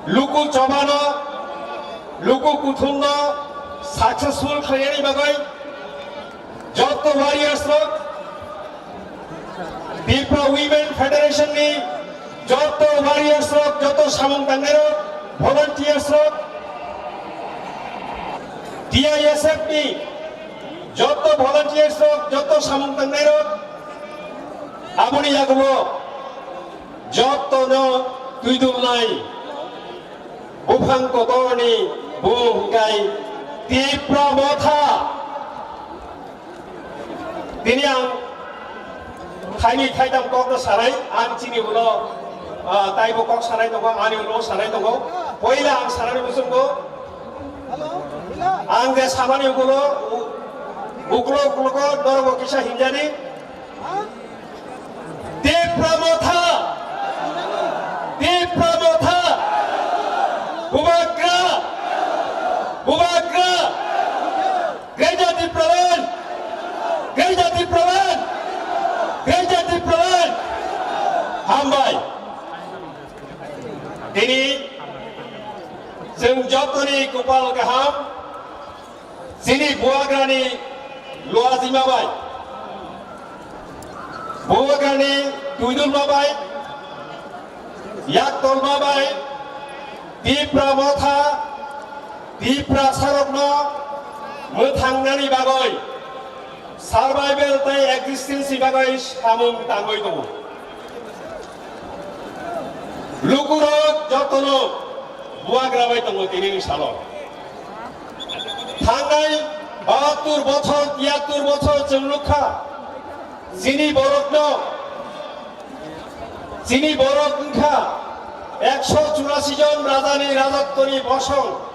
luku chobano, luku kuthumno successful khlainani bagwi jotto warriors rok, Tipra Women Federation ni jotto warriors rok, jotto samung tangnai rok, volunteers rok, T I S F ni jotto volunteers rok, jotto samung tangnai rok, aboni yagulo jottono twidulnai buphang kotorni bumung hwnkhe Tipra Motha. Tini ang thaini thaitam kokno sanai, ang chini ulo, ah, taibo kok sanai tongo, ani ulo sanai tongo. Poila ang sanani muchungo, ang je samani ulo, u-, uklo uklogo norokbo kisa hinjani. Tipra Motha! Tipra Motha! Bubagra! Bubagra! Greater Tipraland! Greater Tipraland! Greater Tipraland! Hambai! Tini chwng jotoni kopal kaham, chini bubagrani luajima bai, bubagrani twidulma bai, yaktolma bai, Tipra Motha, Tiprasarokno mwthangnani bagwi, survival tei existence ni bagwi samung tangwi tongo. Lukurok jotono bubagra bai tongo tinini salo. Thangnai bahattur bochor, tiyattur bochor chwng nukha. Chini borokno, chini borok wngkha ekso churasi jon rajani rajotwni bosong.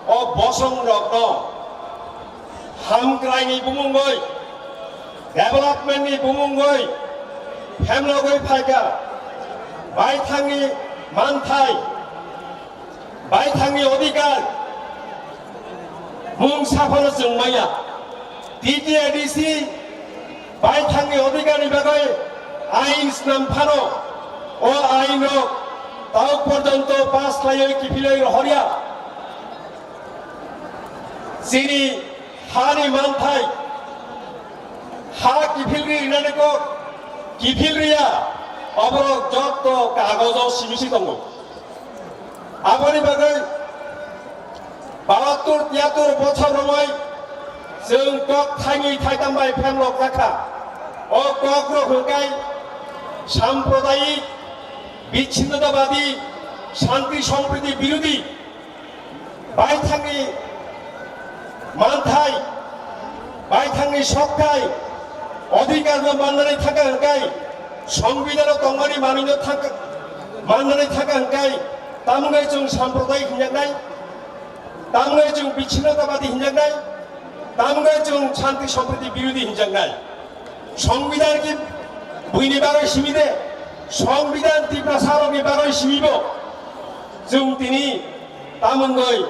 O bosong rokno hamkraini bumungwi, development ni bumungwi, phemlogwi phaikha, baithangni manthai, baithangni odhikar, mung saphano chwng maya. T T A D C baithangni odhikarni bagwi ain snam phano, o ain rok tau porjonto pass khlaiwi kiphilwi rohorya. Chini hani manthai, ha kiphilri rinani kok, kiphilriya, oborok jotto kagojo simi si tongo. Aboni bagwi bahattur tiyattur bochor romwi chwng kok thaini thaitam bai phemlok jakha. O kok rok hwnkhe sampradayik, bichinnotabadi, shanti sompriti birodhi, baithangni manthai, baithangni sokthai, odhikarno mannani thangkha hwnkhe, songbidano tongmani manwino thangkha, mannani thangkha hwnkhe, tamungwi chwng sampradayik hinjaknai, tamungwi chwng bichinnotabadi hinjaknai, tamungwi chwng shanti sompriti birodhi hinjaknai. Songbidhan ki buini bagwi simi de, songbidhan Tiprasarokni bagwi simibo. Chwng tini tamungwi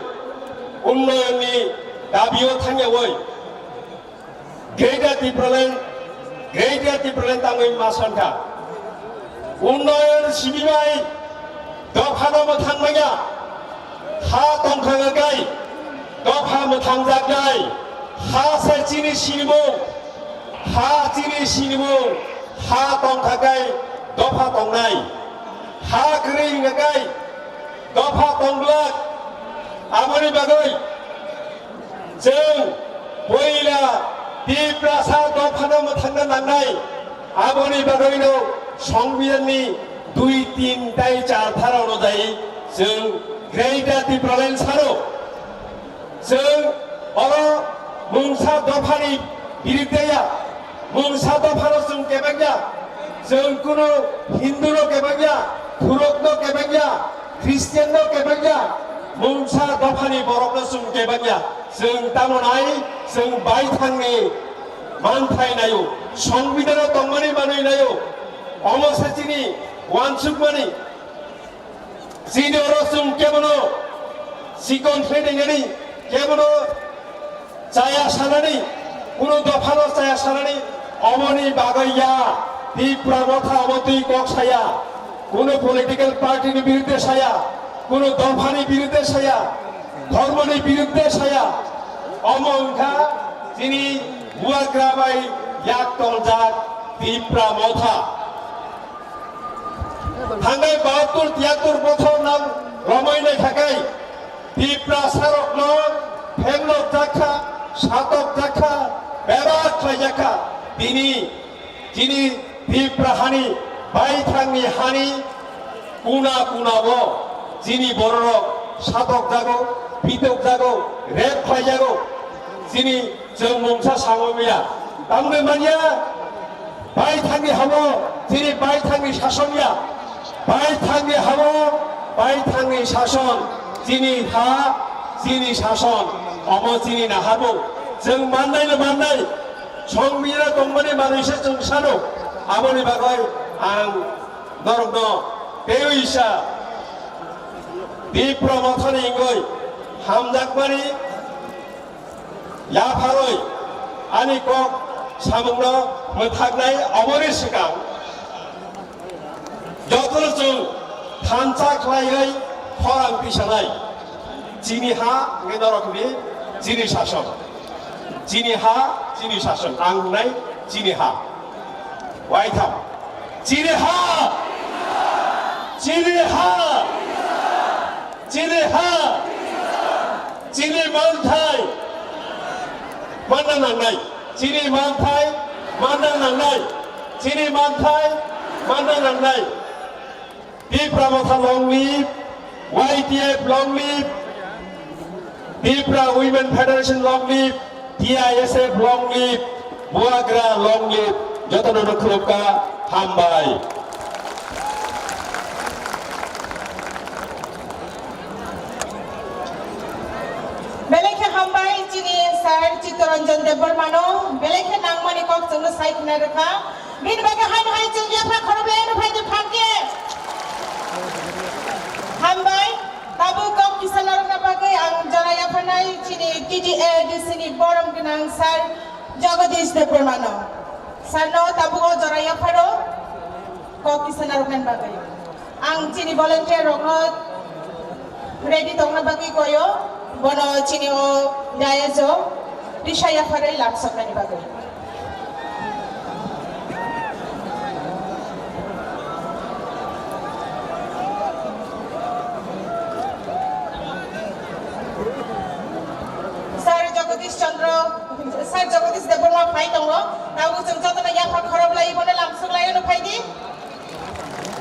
unnoyonni dabio thangyawi Greater Tipraland, Greater Tipraland tangwi ma sankha. Unnoyon simi bai dok Phano mwthang manya, ha tongkha kai, dopha mwthang jaknai, ha se chini sinimung, ha chini sinimung, ha tongkha kai, dopha tongnai, ha kwrwi hingkha kai, dopha tongglak, aboni bagwi Chwng poila Tiprasa dophano mwthangna nangnai, aboni bagwino Songbidanni dui, tin tei char dhara onujai chwng Greater Tipraland sano. Chwng oro mungsa dophani biruddhe ya, mungsa dophano chwng kebengya, chwng kunu Hinduno kebengya, Khurokno kebengya, Christianno kebengya, mungsa dophani borokno chwng kebengya. Chwng tamo nai, chwng baithangni manthai naio, Songbidanno tongmani manwi naio, omo se chini uansukmani. Chini oro chwng kebono chikon khlai nainani, kebono chaya sanani, kunu dophano chaya sanani, omoni bagwi ya, Tipra Motha omo twi kok saya, kunu political party ni biruddhe saya, kunu dophani biruddhe saya, dhormoni biruddhe saya, omo wngkha chini bubagra bai yak toljak Tipra Motha. Thangnai bahattur tiyattur bochor nang romwi naikha kai, Tiprasarokno phenglok jakha, satok jakha, bebak khlai jakha. Tini chini Tipra hani, baithangni hani kuna kuna o chini bororok satok jago, pitok jago, rep khlai jago. Chini Chwng mungsa samung ya. Tamni manya, baithangni habo, chini baithangni sason ya. Baithangni habo, baithangni sason, chini ha, chini sason, omo chini naharmung. Chwng mannai no mannai, Songbidanno tongmani manwi se chwng sano. Aboni bagwi ang norokno teiwi sa Tipra Mothani wngwi hamjakmani yapharwi ani kok samungno mwthaknai, oboni swkang jotono chwng thansa khlaiwi khorang tisanai. Chini ha hwnkhe norok hwnwi chini sason, chini ha chini sason, ang hwnai chini ha. Waitham. Chini ha! Chini ha! Chini ha! Chini manthai! Manna nangnai! Chini manthai! Manna nangnai! Chini manthai! Manna nangnai! Tipra Motha long live, Y T F long live, Tipra Women Federation long live, T I S F long live, Bubagra long live, jotono no khulumkha, hambai. Belai khe hambai chini sir Chittaranjan Debbarmano, belai khe nangmani kok chwngno sai khna rwkha. Bini bagwi haino hai chwng yapha khoroplai ano phaidi phakhe. Hambai, tabuk kok kisa narwkna bagwi ang jora yapharnai chini T T A D C ni borom gwnang sir Jagadish Debbarmano. Sir no tabuk o jora yapharo kok kisa narwknani bagwi. Ang chini volunteer rokno ready tongna bagwi koyo, bono chini o dais o risa yapharwi lamsoknani bagwi. Sir Jagadish Chandra, Sir Jagadish Debbarma phai tongo, tabuk chwng jotono yapha khoroplai bono lamsoklai no phaidi.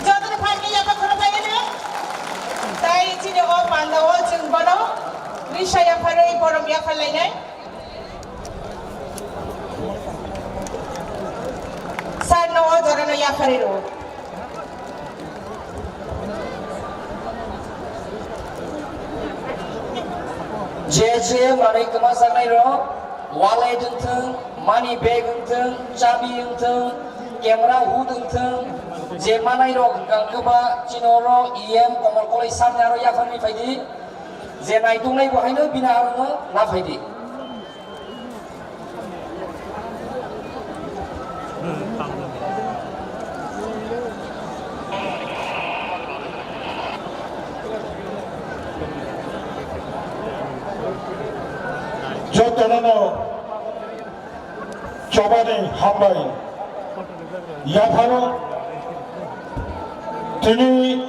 Jotono phaikhe yapha khorok lainai no. Tai chini o panda o chwng bono risa yapharwi borom yaphar lainai. Sir no o jorano yapharwi rw. Je je manwi kwmajaknai rok, wallet wngthwng, money bag wngthwng, chabi wngthwng, camera hood wngthwng, je manai rok hwnkha hwnkhe ba chini oro E M Komol Koloi sir ni aro yapharwi phaidi, je naituknai bo haino bini aro no na phaidi. Chobani hambai. Yapharo tini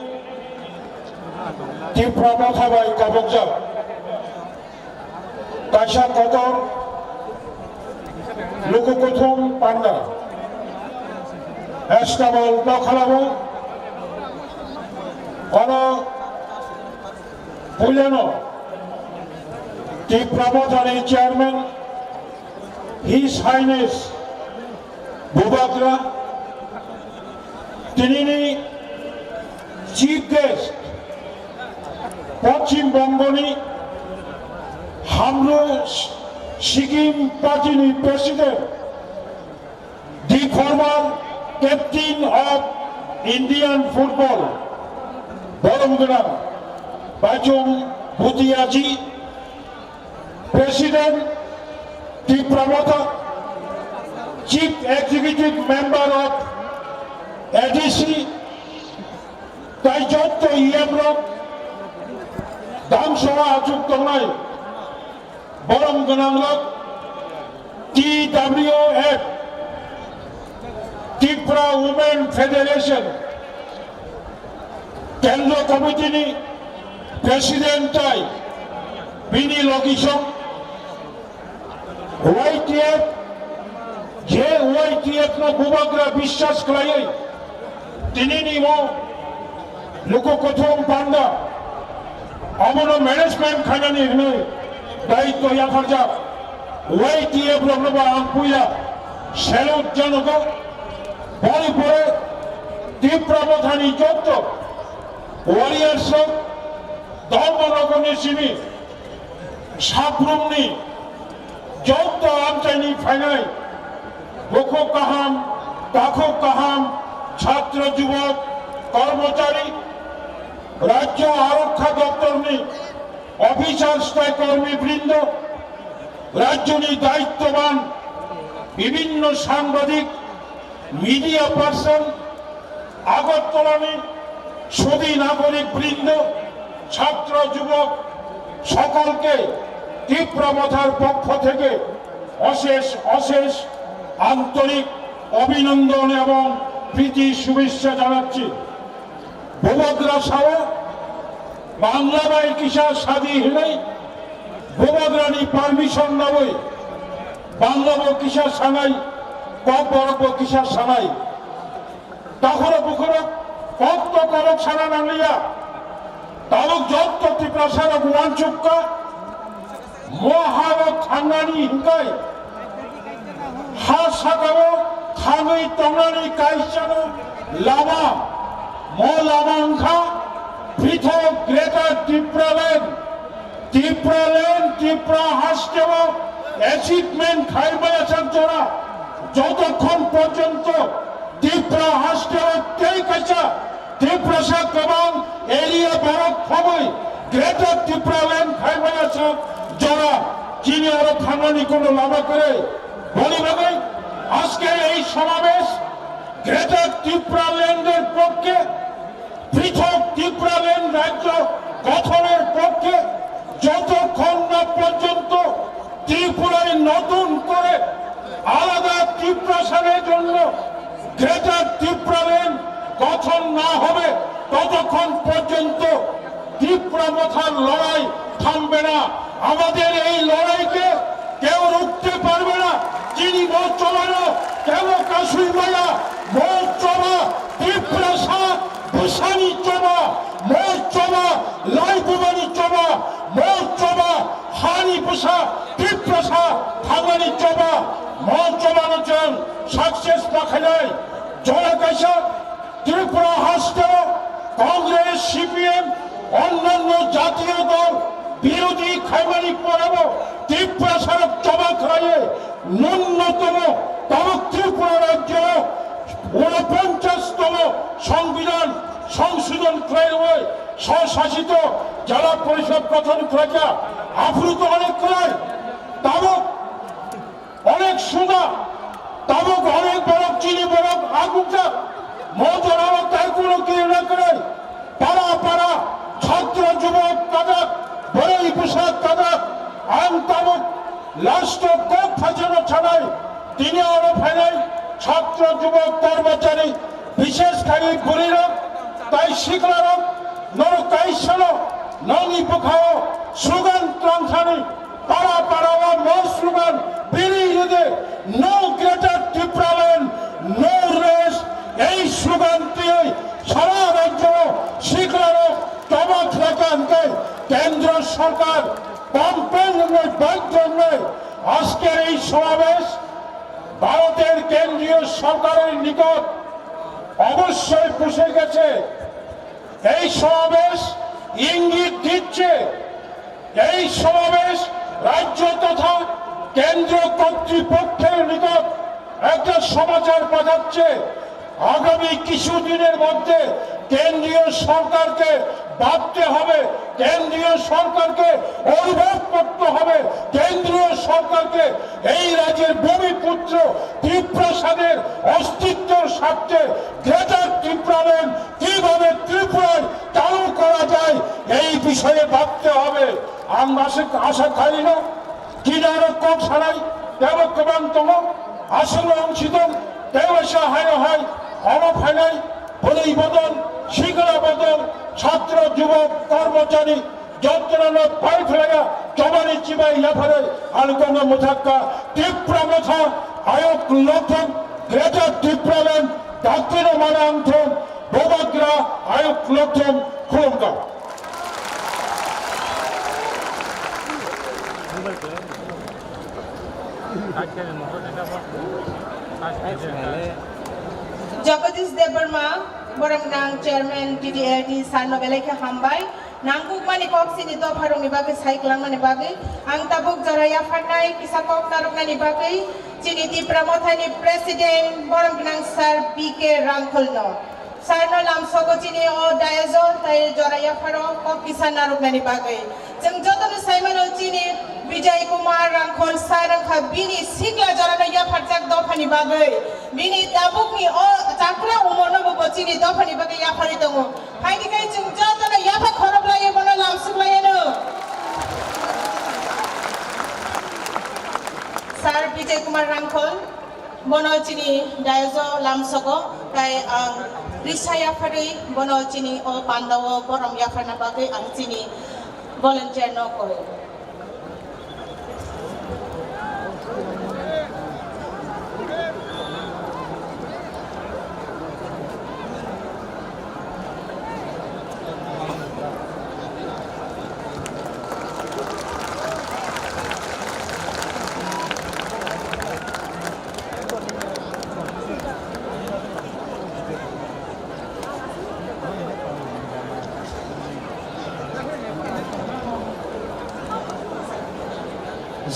Tipra Motha bai kabukjak kaisa kotor luku kuthum panda Estabal Dokhalabo. Oro puilano Tipra Mothani chairman His Highness Bubagra, tinini chief guest, Poschim Bongoni Hamru Sikim Party ni president, the former captain of Indian football, Borom Gwnang Baichung Bhutiaji, President Tipra Motha, Chief Executive Member of A D C, tai jotto E M rok, dam soa achuk tongnai borom gwnang rok, T W F, Tipra Women Federation, Kendro Committee ni President tai bini logisong Y T F, je Y T F no bubagra biswas khlaiwi, tini ni mo luku kuthum panda, abono management khainani hwnwi daitw yapharjak Y T F rokno bo ang puila salute janogo. Boni pore Tipra Mothani jotto warriors rok, dol rokni simi saprumni jotto amchaini phainai bukhuk kaham, takhuk kaham, chhatro jubok, kormochari, Rajya Arokha Doptorni officers tai kormi brindo, rajyoni daittoban bibhinno sangbadik, media person, আগরতলানি সুধী নাগরিক বৃন্দ, ছাত্র যুবক সকলকে ত্রিপুরা মথার পক্ষ থেকে অশেষ অশেষ আন্তরিক অভিনন্দন এবং প্রীতি শুভেচ্ছা জানাচ্ছি। Bubagra sao, Bangla bai kisa sadi hinai, Bubagrani permission nawi, Bangla bo kisa sanai, Kokborok bo kisa sanai. Takhoro bukhoro kok to korok sana nangliya. Tabuk jotto Tiprasa rok uansukka. Mo ha o thangnani hinkai ha saka o thangwi tongnani kaisano lama. Mo lama wngkha pithok Greater Tipraland. Tipraland, Tipra hasteo achievement khai maya sak jora. Jotokhon porjonto Tipra hasteo tei kaisa Tiprasa kwbang area borok khobwi Greater Tipraland khai maya sak jora. Chini oro thangnani kono lama kwrwi. Boni bagwi ajker ei somabesh Greater Tipraland er pokkhe, পৃথক ত্রিপুরাল্যান্ড রাজ্য গঠনের পক্ষে যতক্ষণ না পর্যন্ত ত্রিপুরায় নতুন করে আলাদা ত্রিপ্রাসানের জন্য গ্রেটার ত্রিপুরাল্যান্ড গঠন না হবে, ততক্ষণ পর্যন্ত ত্রিপুরা মথার লড়াই থামবে না। আমাদের এই লড়াইকে কেউ রুখতে পারবে না। Chini mo chobano kebo kasui maya, mo choba Tiprasa bwsani choba, mo choba laibumani choba, mo choba hani bwsa Tiprasa thangnani choba, mo chobano chwng success ma khainai. Jora kaisa Tripura hasteo Congress, C P M, onnanno jatiyo dol birodhi khaimani porebo Tiprasarok choba khlaiwi nunnotomo tabuk Tripura rajyo unoponchashtomo songbidhan songshodhon khlaiwi swsasito jela porishod gothon khlaikha. Aphuru to onek khlai, tabuk onek suda, tabuk onek borok chini borok agukjak. Mo jorao tai kuno kirna kwrwi. Para para, chhatro jubok kajak, boroi bwsa kajak. Ang tabuk Last o kok phaijano sanai, tini oro phainai chhatro, jubok, kormochari, bishesh khai bwrwirok tai siklarok, norok kaisano nokni bwkhao slogan twlangthani, para para o mo slogan bini rwdi, "No Greater Tipraland, no rest." Ei slogan twiwi sara rajyo siklarok tobok khlaikha hwnkhe kendro sorkar complain wngnai, badhyo wngnai. আজকের এই সমাবেশ ভারতের কেন্দ্রীয় সরকারের নিকট অবশ্যই পৌঁছে গেছে। এই সমাবেশ ইঙ্গিত দিচ্ছে, এই সমাবেশ রাজ্য তথা কেন্দ্র কর্তৃপক্ষের নিকট একটা সমাচার পাঠাচ্ছে, আগামী কিছু দিনের মধ্যে কেন্দ্রীয় সরকারকে ভাবতে হবে, কেন্দ্রীয় সরকারকে অনুভব করতে হবে, কেন্দ্রীয় সরকারকে এই রাজ্যের ভূমিপুত্র ত্রিপ্রাসাদের অস্তিত্বের স্বার্থে গ্রেটার ত্রিপুরাল্যান্ড কিভাবে ত্রিপুরায় চালু করা যায়, এই বিষয়ে ভাবতে হবে। Ang masuk asa khaino, kinaro kok sanai, tebo kwbang tongo, aswkno wng sidong, tei waisa haino hai, omo phainai, bwrwi bodol, sikla bodol, chhatro, jubok, kormochari, jotono no pai phlaiya, chobani chibai yapharwi, ani kongno mwthakka, Tipra Motha, ayok lokthong, Greater Tipraland, daktino mana wngthong, Bubagra, ayok lokthong, khulumkha. Jagadish Debbarma, borok nang chairman T D L T sir no belai khe hambai. Nangkukmani kok chini dopharokni bagwi sai kwlangmani bagwi. Ang tabuk jora yapharnai kisa kok narwknani bagwi chini Tipra Mothani president borok nang sir B K Rangkholno. Sarno lamsogo chini o dais o tai jora yapharo kok kisa narwknani bagwi. Chwng jotono sai mano chini Bijay Kumar Rangkhol sir wngkha bini sikla jorano yapharjak dophani bagwi. Bini tabukni o chakra umorno bo chini dophani bagwi yapharwi tongo. Phaidi khai chwng jotono yapha khoroklaiwi bono lamsoklaiyano. Sir Bijay Kumar Rangkhol. Bono chini dais o lamsogo, tai ang risa yapharwi bono chini o pandao borom yapharna bagwi ang chini volunteer no koi.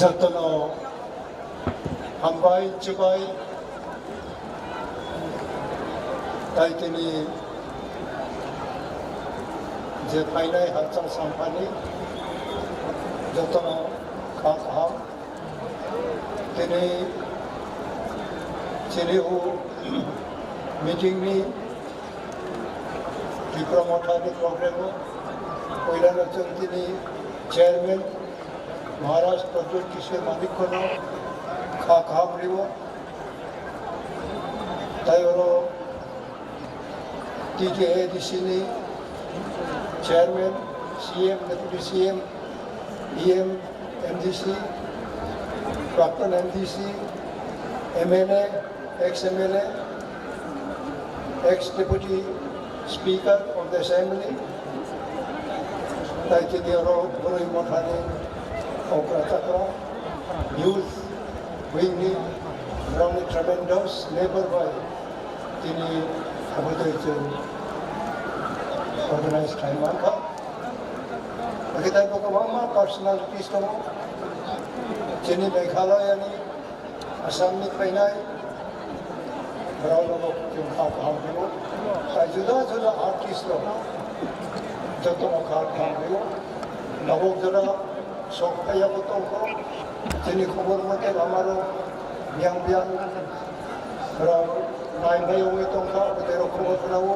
Jotono hambai, chubai, tai tini je phainai hachal samphani jotono kha kaham. Tini chini o meeting ni Tipra Motha ni program o puila no chwng tini chairman Maharaj Pradyot Kishore Manik no kha kaham rio. Tai oro T K A D C ni chairman, C M, deputy C M, E M, M D C, prakton M D C, M L A, ex M L A, ex deputy speaker of the assembly, tai tini oro Bwrwi Mothani okra chakra, youth wing ni, borokni tremendous labor bai tini abo tei chwng organize khai mankha. Hwnkhe taibo kwbangma personalities tongo. Chini Meghalaya ni, Assam ni phainai borok rok chwng kha kaham tongo. Tai juda juda artist rok jotono kha kaham tongo. Tabuk jora sok phaiya bo tongkho. Chini khobor mote lama rok biyang biyang rok nai bai wngwi tongkha, bwtwi rok khobor khwnao.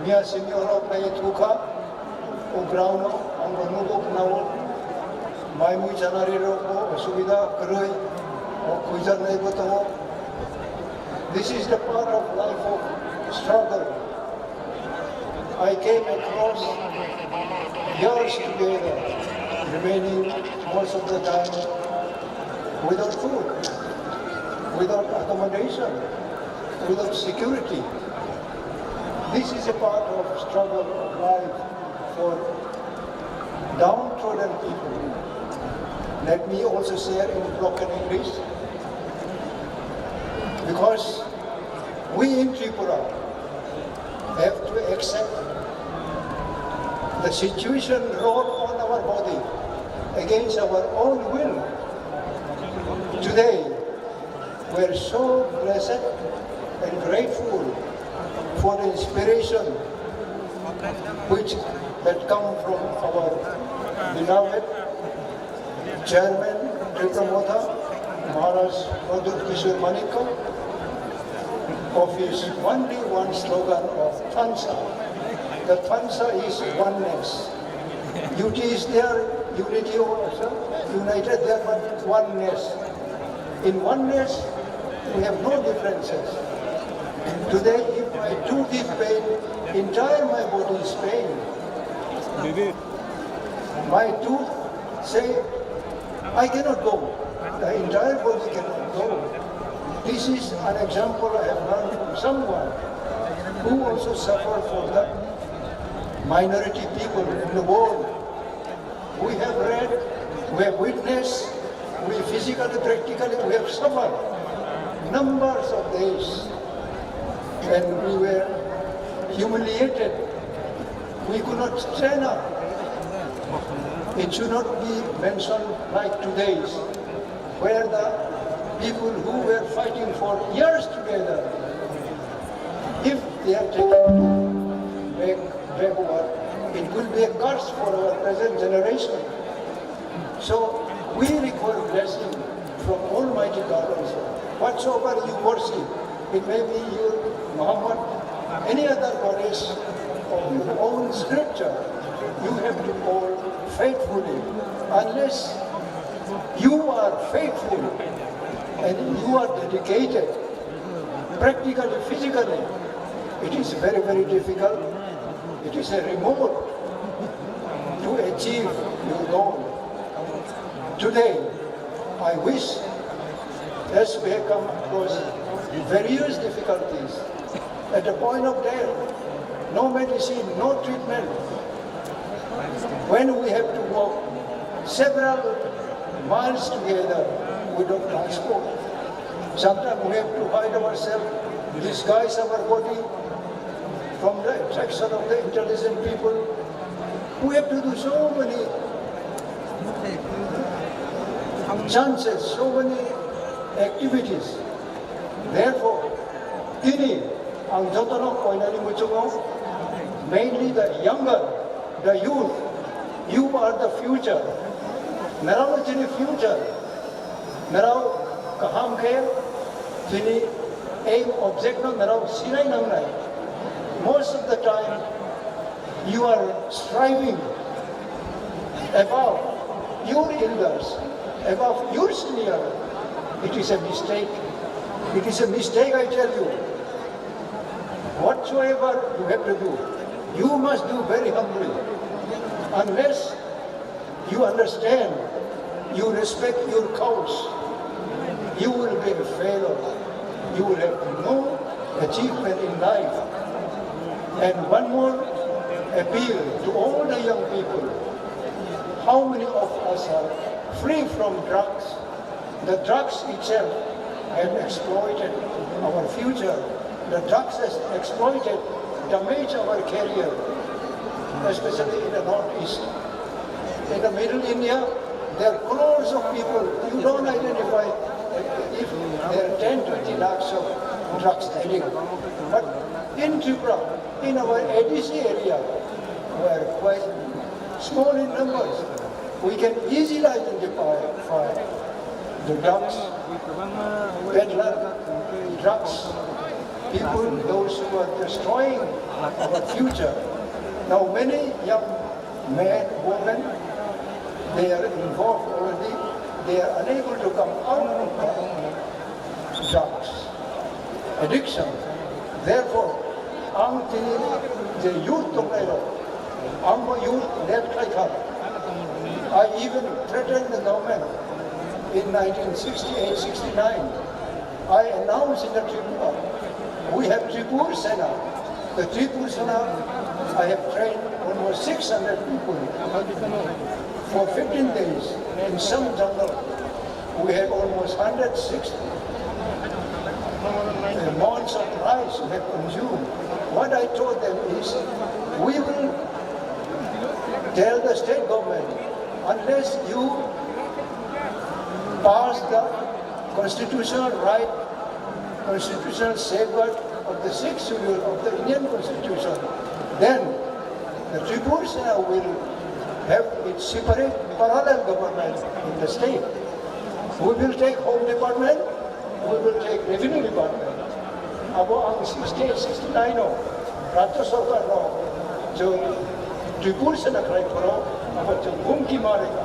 Mia simi orok nai thukha, o ground o, ang bo nugo khna o, mai mui chanari rok bo osubida kwrwi, o khuijaknai bo tongo. This is the part of life of struggle. I came across years together, remaining most of the time without food, without accommodation, without security. This is a part of struggle of life for downtrodden people. Let me also share in broken English, because we in Tripura have to accept the situation wrought on our body against our own will. Today, we are so blessed and grateful for the inspiration which had come from our beloved Chairman Tripura Motha, Maharaj Pradyut Kishore Manikya, of his only one slogan of THANSA. The THANSA is oneness. Unity is there, unity also, united there, but oneness. In oneness, we have no differences. Today, if my tooth is pain, entire my body is pain. My tooth say, "I cannot go." The entire body cannot go. This is an example I have learned from someone who also suffered for the minority people in the world. We have read, we have witnessed, we physically, practically, we have suffered numbers of days. And we were humiliated. We could not stand up. It should not be mentioned like today's, where the people who were fighting for years together, if they are taken back, backward, it will be a curse for our present generation. So we require blessing from Almighty God also. Whatsoever you worship, it may be your Muhammad, any other goddess, or your own scripture, you have to call faithfully. Unless you are faithful and you are dedicated, practically, physically, it is very, very difficult. It is a reward to achieve your goal. Today, I wish, as we have come across various difficulties, at the point of death, no medicine, no treatment, when we have to walk several miles together without transport, sometimes we have to hide ourselves, disguise our body from the attraction of the intelligent people. We have to do so many chances, so many activities. Therefore, tini ang jotono koinani muchungo, mainly the younger, the youth, you are the future. Nrao chini future. Nrao kaham khe chini aim object no nrao sinai nangnai. Most of the time, you are striving above your elders, above your senior. It is a mistake. It is a mistake, I tell you. Whatsoever you have to do, you must do very humbly. Unless you understand, you respect your cause, you will be a failure. You will have no achievement in life. And one more appeal to all the young people. How many of us are free from drugs? The drugs itself have exploited our future. The drugs has exploited, damaged our career, especially in the Northeast. In the Middle India, there are crores of people. You don't identify if there are ten, twenty lakhs of drugs addict. But in Tripura, in our A D C area, we are quite small in numbers. We can easily identify the drugs peddler, drugs People, those who are destroying our future. Now, many young men, women, they are involved already. They are unable to come out of drugs addiction. Therefore, ang tini je youth tongnairok, ang bo youth lead khlaikha. I even threatened the government in nineteen sixty-eight sixty-nine. I announced in the tribunal, we have Tripur Sena. The Tripur Sena, I have trained almost six hundred people for fifteen days in some jungle. We have almost hundred sixty uh, months of rice we have consumed. What I told them is, we will tell the state government, unless you pass the constitutional right, constitutional safeguard of the sixth schedule of the Indian Constitution, then the Tripur Sena will have its separate parallel government in the state. We will take Home Department, we will take Revenue Department. Abo ang sixty-eight sixty-nine o Rajya Sarkar no chwng Tripur Sena khlai phoro abo chwng humki ma rwkha.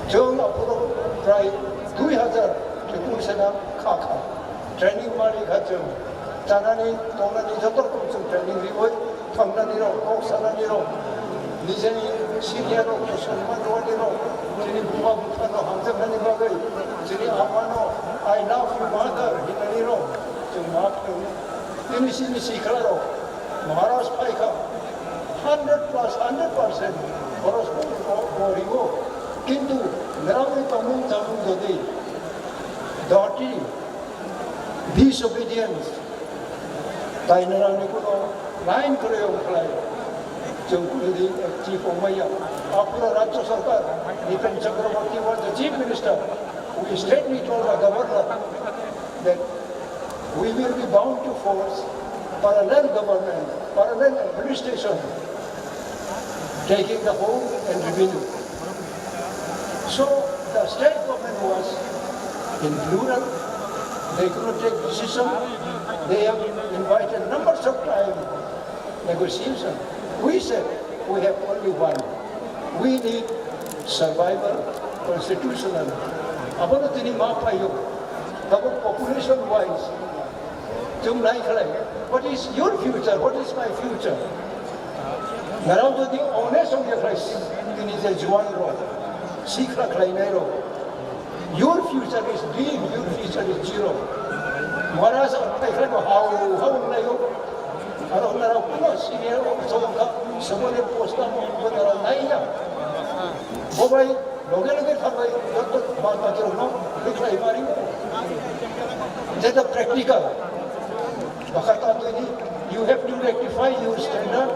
Chwng aphuru prai dui hazar Tripur Sena kha kha. Training ma rwkha chwng. Chanani tongnani joto rokom chwng training riwi thangnani rok, kok sanani rok, nijeni senior rok no sonman rwani rok, chini buma bupha no hamjaknani bagwi, chini ama no "I love you mother" hinani rok chwng ma phwrwngo. Tini chini sikla rok Maharaj phaikha hundred plus hundred percent boros bo riwo. Kintu nrao ni tongmung chamung jodi doti disobedience, tai nrao ni kuno line kwrwi wng khlai. Chwng kwrwi di active wng maya. Apura Rajya Sarkar, Nitin Chakraborty was the Chief Minister. We straightly told the governor that we will be bound to force parallel government, parallel administration, taking the home and revenue. So the state government was in plural, they could not take decision, they have invited numbers of time negotiation. We said, we have only one. We need survival constitutional. Abono tini ma phaio. Tabuk population wise, chwng nai khlai. What is your future? What is my future? Narao jodi honest wngya khlai, tini je juan rok, sikla khlainai rok, your future is dim, your future is zero. Maharaj phai khlai bo hao hao wnglaio. Aro narao kuno senior officer wngkha, seboni post amo narao naiya. Bobai loge loge thanglai, joto bad baki rokno khlai mari. Jeta practical. Bakha ta tini, you have to rectify your standard,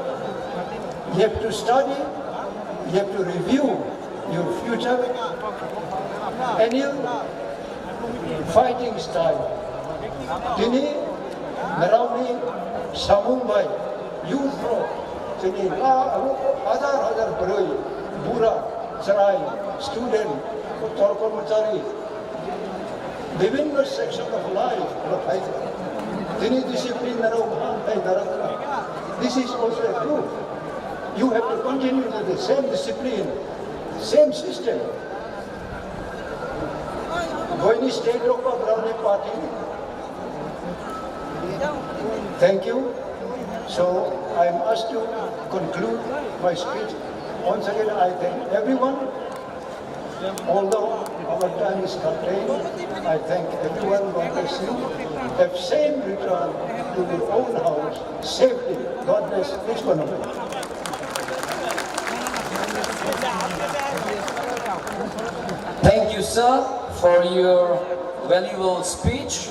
you have to study, you have to review your future, and your fighting style. Tini nrao ni samung bai youth rok, tini la hajar hajar bwrwi, bura, chwrai, student, kor kormochari, bibhinno section of life, tini discipline narao bhang khai narao. This is also a proof. You have to continue with the same discipline, same system. Boini state rok ba brao ni party. Thank you. So I am asked to conclude my speech. Once again, I thank everyone. Although our time is curtailed, I thank everyone. God bless you. Have safe return to your own house safely. God bless each one of you. Thank you, sir, for your valuable speech.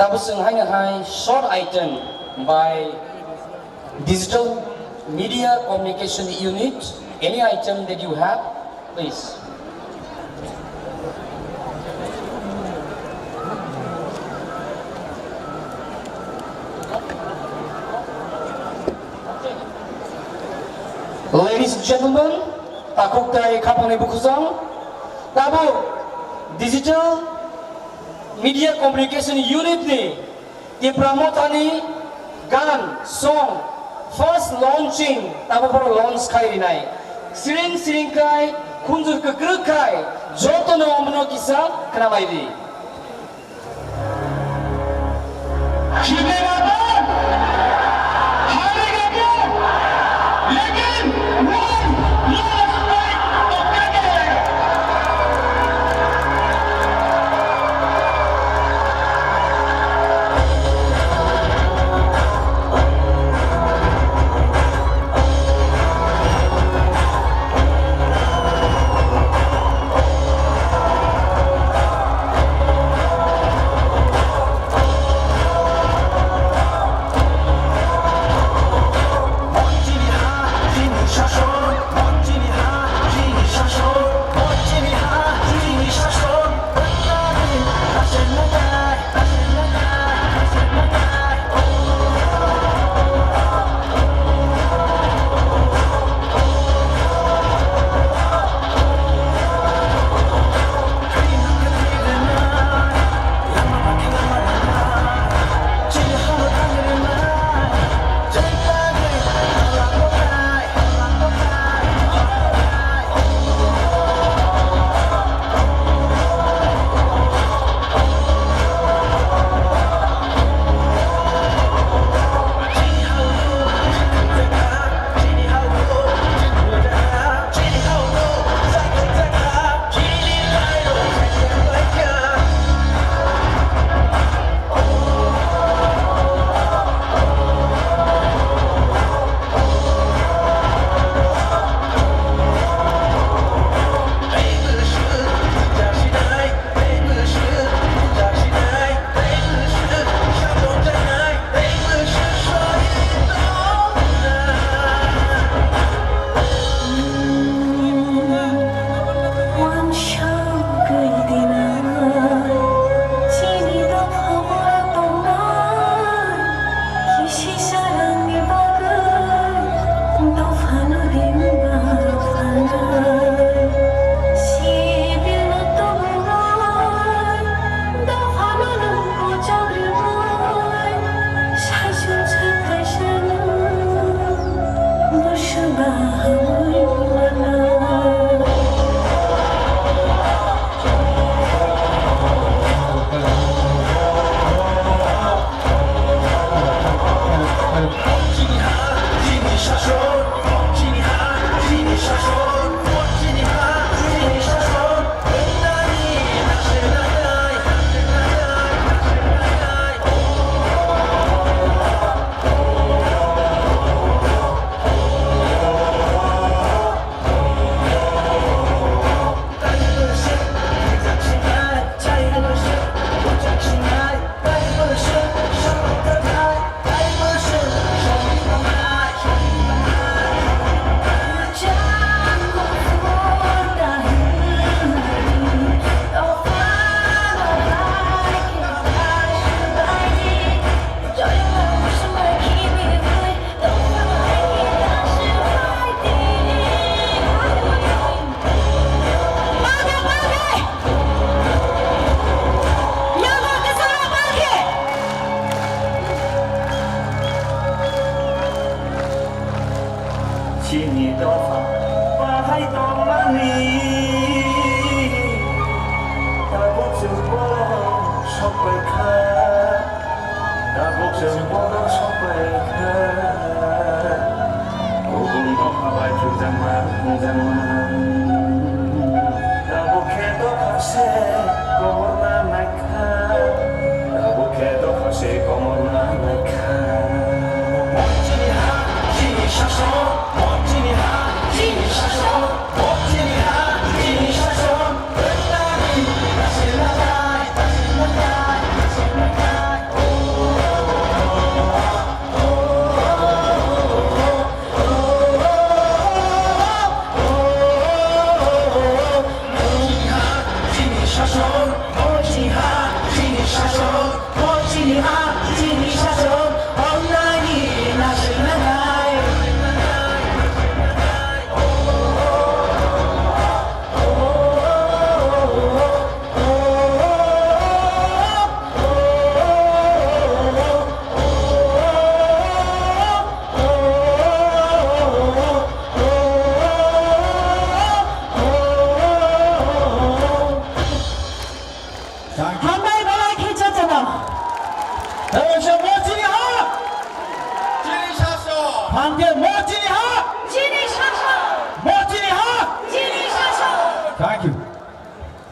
Tabuk chwng haino hai short item by Digital Media Communication Unit. Any item that you have, please. Ladies and gentlemen, takhuk tai khapangni bukhusong, tabuk Digital Media Communication Unit ni Tipra Mothani gan song first launching tamo phoro launch khai rinai. Siring siring khai, khunju kwkrwk khai, jotono omono kisa khwnamai di.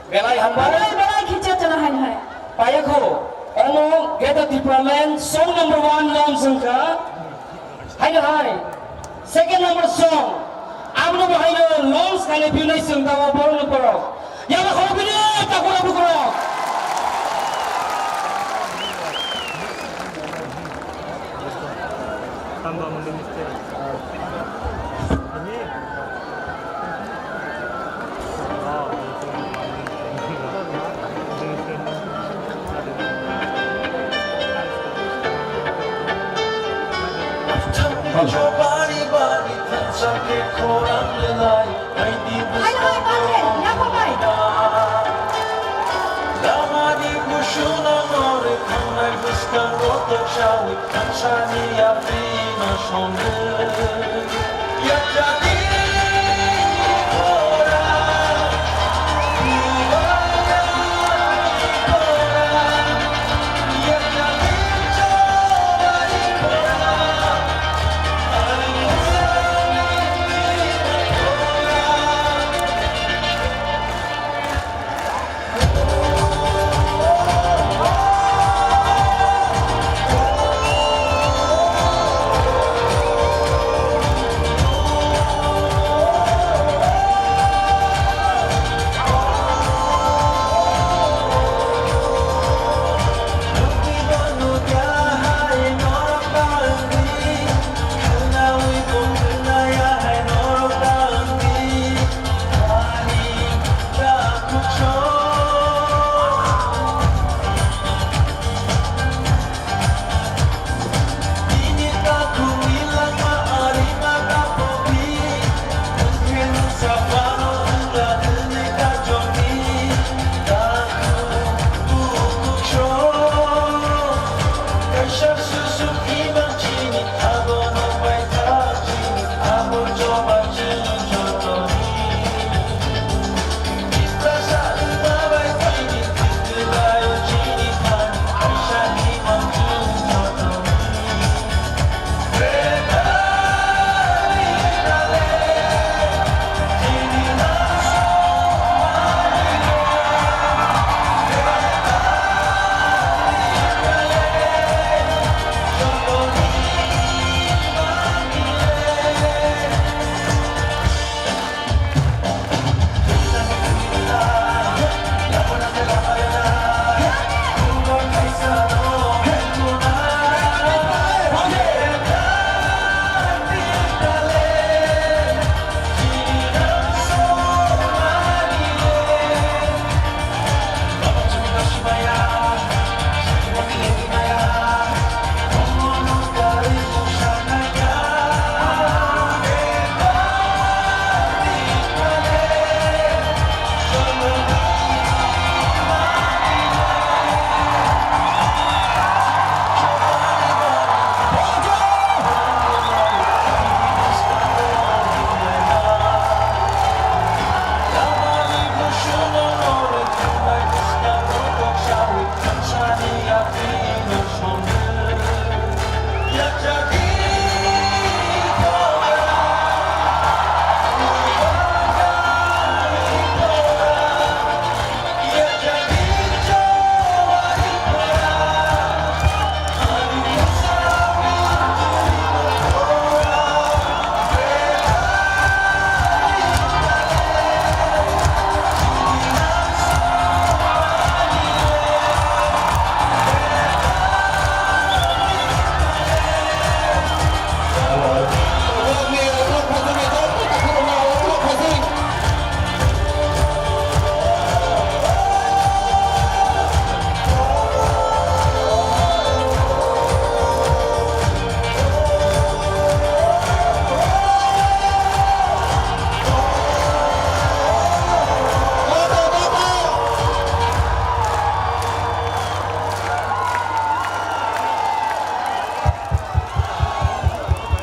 Belai hambai. Belai belai khicha chana hai hai. Payakho, omo Greater Tipraland song number one launch wngkha. Hai hai. Second number song. Abno bo haino launch khainai philnai chwng tamo borokno borok. Yaba khorok bini takura bukurok. Lamani bushuna nore thangnai bwskango toksawi thangsani yapri no songwi. Yakyadi kora, yakyadi kora, yakyadi kora.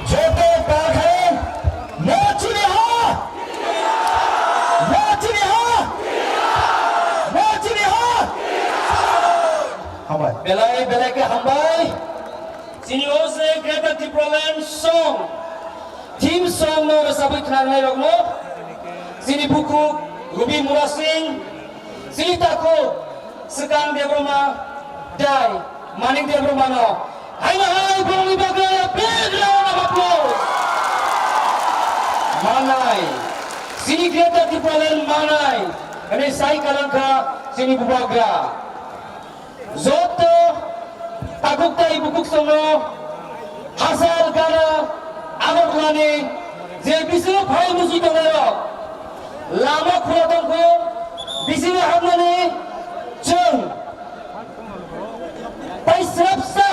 Joto palkhai no chini ha! No chini ha! No chini ha! Hambai. Belai belai khe hambai. Chini o se Greater Tipraland song, theme song no rwchapwi khwnanai rokno chini bukhuk Rubi Murasing, Sini takhuk swkang Debbarma dai Manik Debbarma no. Haino hai borokni bagwi a big round of applause. Manai. Sini Greater Tipraland manai. Hwnwi sai kwlangkha sini bubagra. Joto takhuk tai bukhuk songno hachal gana Agartala ni je bisingo phai muchung tongnairok lama khula tongkho, bisingo habnani chwng tai srapsa.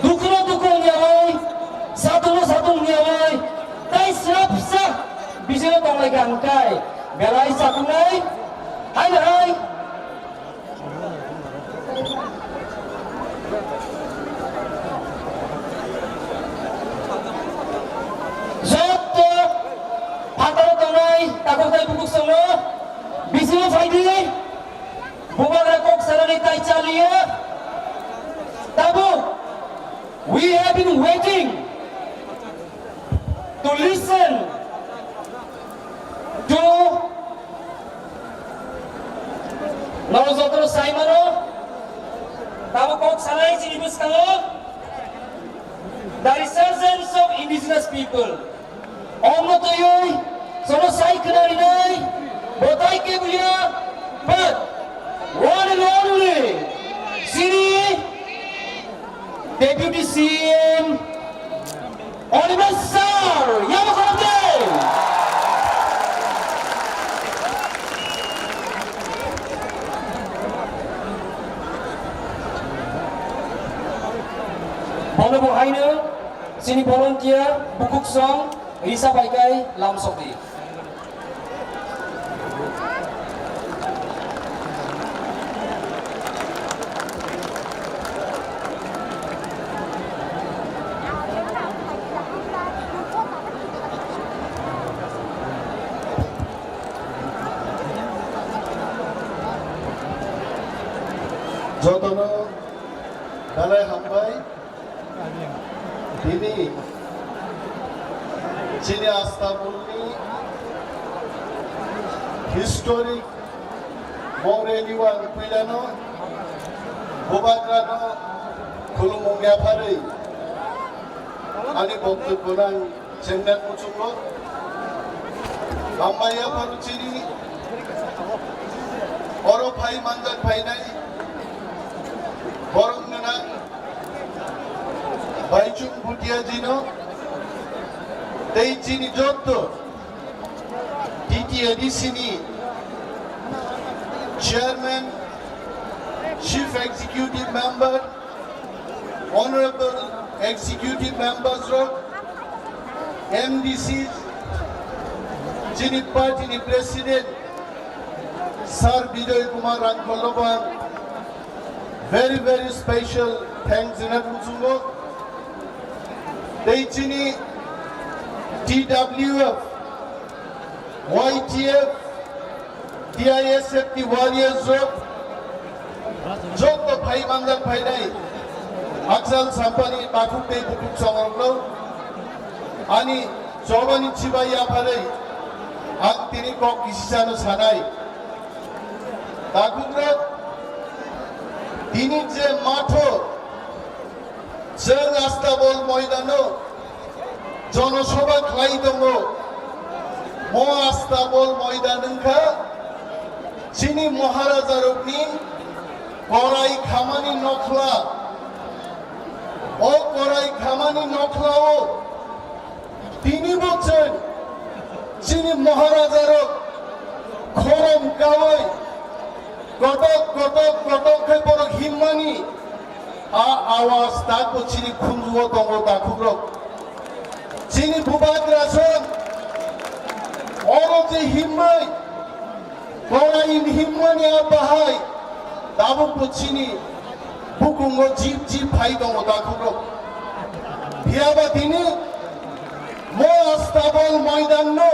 Dukhuno dukhu wngya bai, satungno satung wngya bai, tai srapsa bisingo tonglaikha hwnkhai belai chakungnai. Hai hai. Joto phataro tongnai takhuk tai bukhuk songno bisingo phaidi. Bubagra kok sanani tai chaliya. Tabuk, we have been waiting to listen to norok jotono saimano. Tabuk kok sanai chini bwskango the resurgence of indigenous people. Omno twiwi sono sai khwna rinai, bo tai khe buya, but one and only chini Deputy C M Animesh sir, yabo khorokde. Bono bo haino chini volunteer bukhuk song risa bai kai lam sokdi. Jotono belai hambai. Bini chini Astabulni historic Mongreni wang puilano bubagrano khulumung yapharwi ani boktobbo nang Chengnak muchungo hambai yapharo chini oro phai manjak phainai borok gwnang Baichung Bhutia jino tei chini jotto T T A D C ni chairman, chief executive member, Honorable Executive Members rok, M D Cs, chini party ni President Sir Bijoy Kumar Rangkhol no bo ang very, very special thanks rwna muchungo. Tei chini T W F, Y T F, T I S F ni warriors rok joto phai manjak phainai Hakchal Sampani takhuk tei bukhuk songrokno ani chobani chibai yapharwi ang tini kok kisisano sanai. Takhukrok tini je matho Chwng Astabol moidano jonosobha khlai tongo. Mo Astabol moidan wngkha chini Maharajarokni korai khamani nokhla. O korai khamani nokhlao tini bo chwng chini Maharajarok khorom kaui kotok, kotok, kotok khe borok himmani a awaz tako chini khunjugo tongo takhukrok. Chini bubagrasong oro je himmai, korai himmani a bahai tabukbo chini bukungo jip jip phai tongo takhukrok. Phiyaba tini mo Astabol moidanno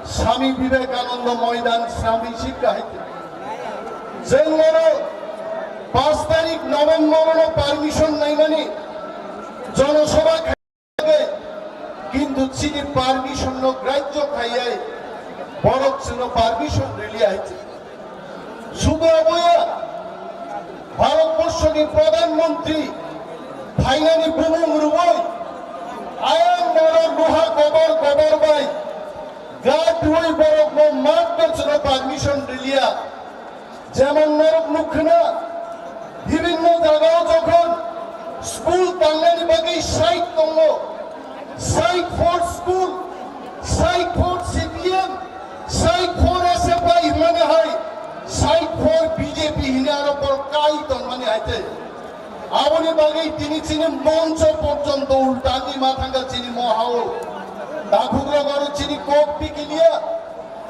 Swami Vivekananda moidan Swami Sikka hai. Chwng oro paanch tarik November no permission naimani jonosabha khainai, kintu chini permission no grajyo khaiyai Borok chwngno permission rili hai se. Sudo aboya Bharatborsoni Pradhan Mantri phainani bumung rwui ayang norok luha kotor kotor bai gat rwui borokno matno chwngno permission riliya. Jemon norok nukkha, bibhinno jagao jokhon school tangnani bagwi site tongo, site for school, site for C P M, site for S F I hwnmani hai, site for B J P hwnwi aro borok kai tongmani hai tei. Aboni bagwi tini chini moncho porjonto ultani ma thangkha chini mohao. Takhukrok aro chini kok pikiliya.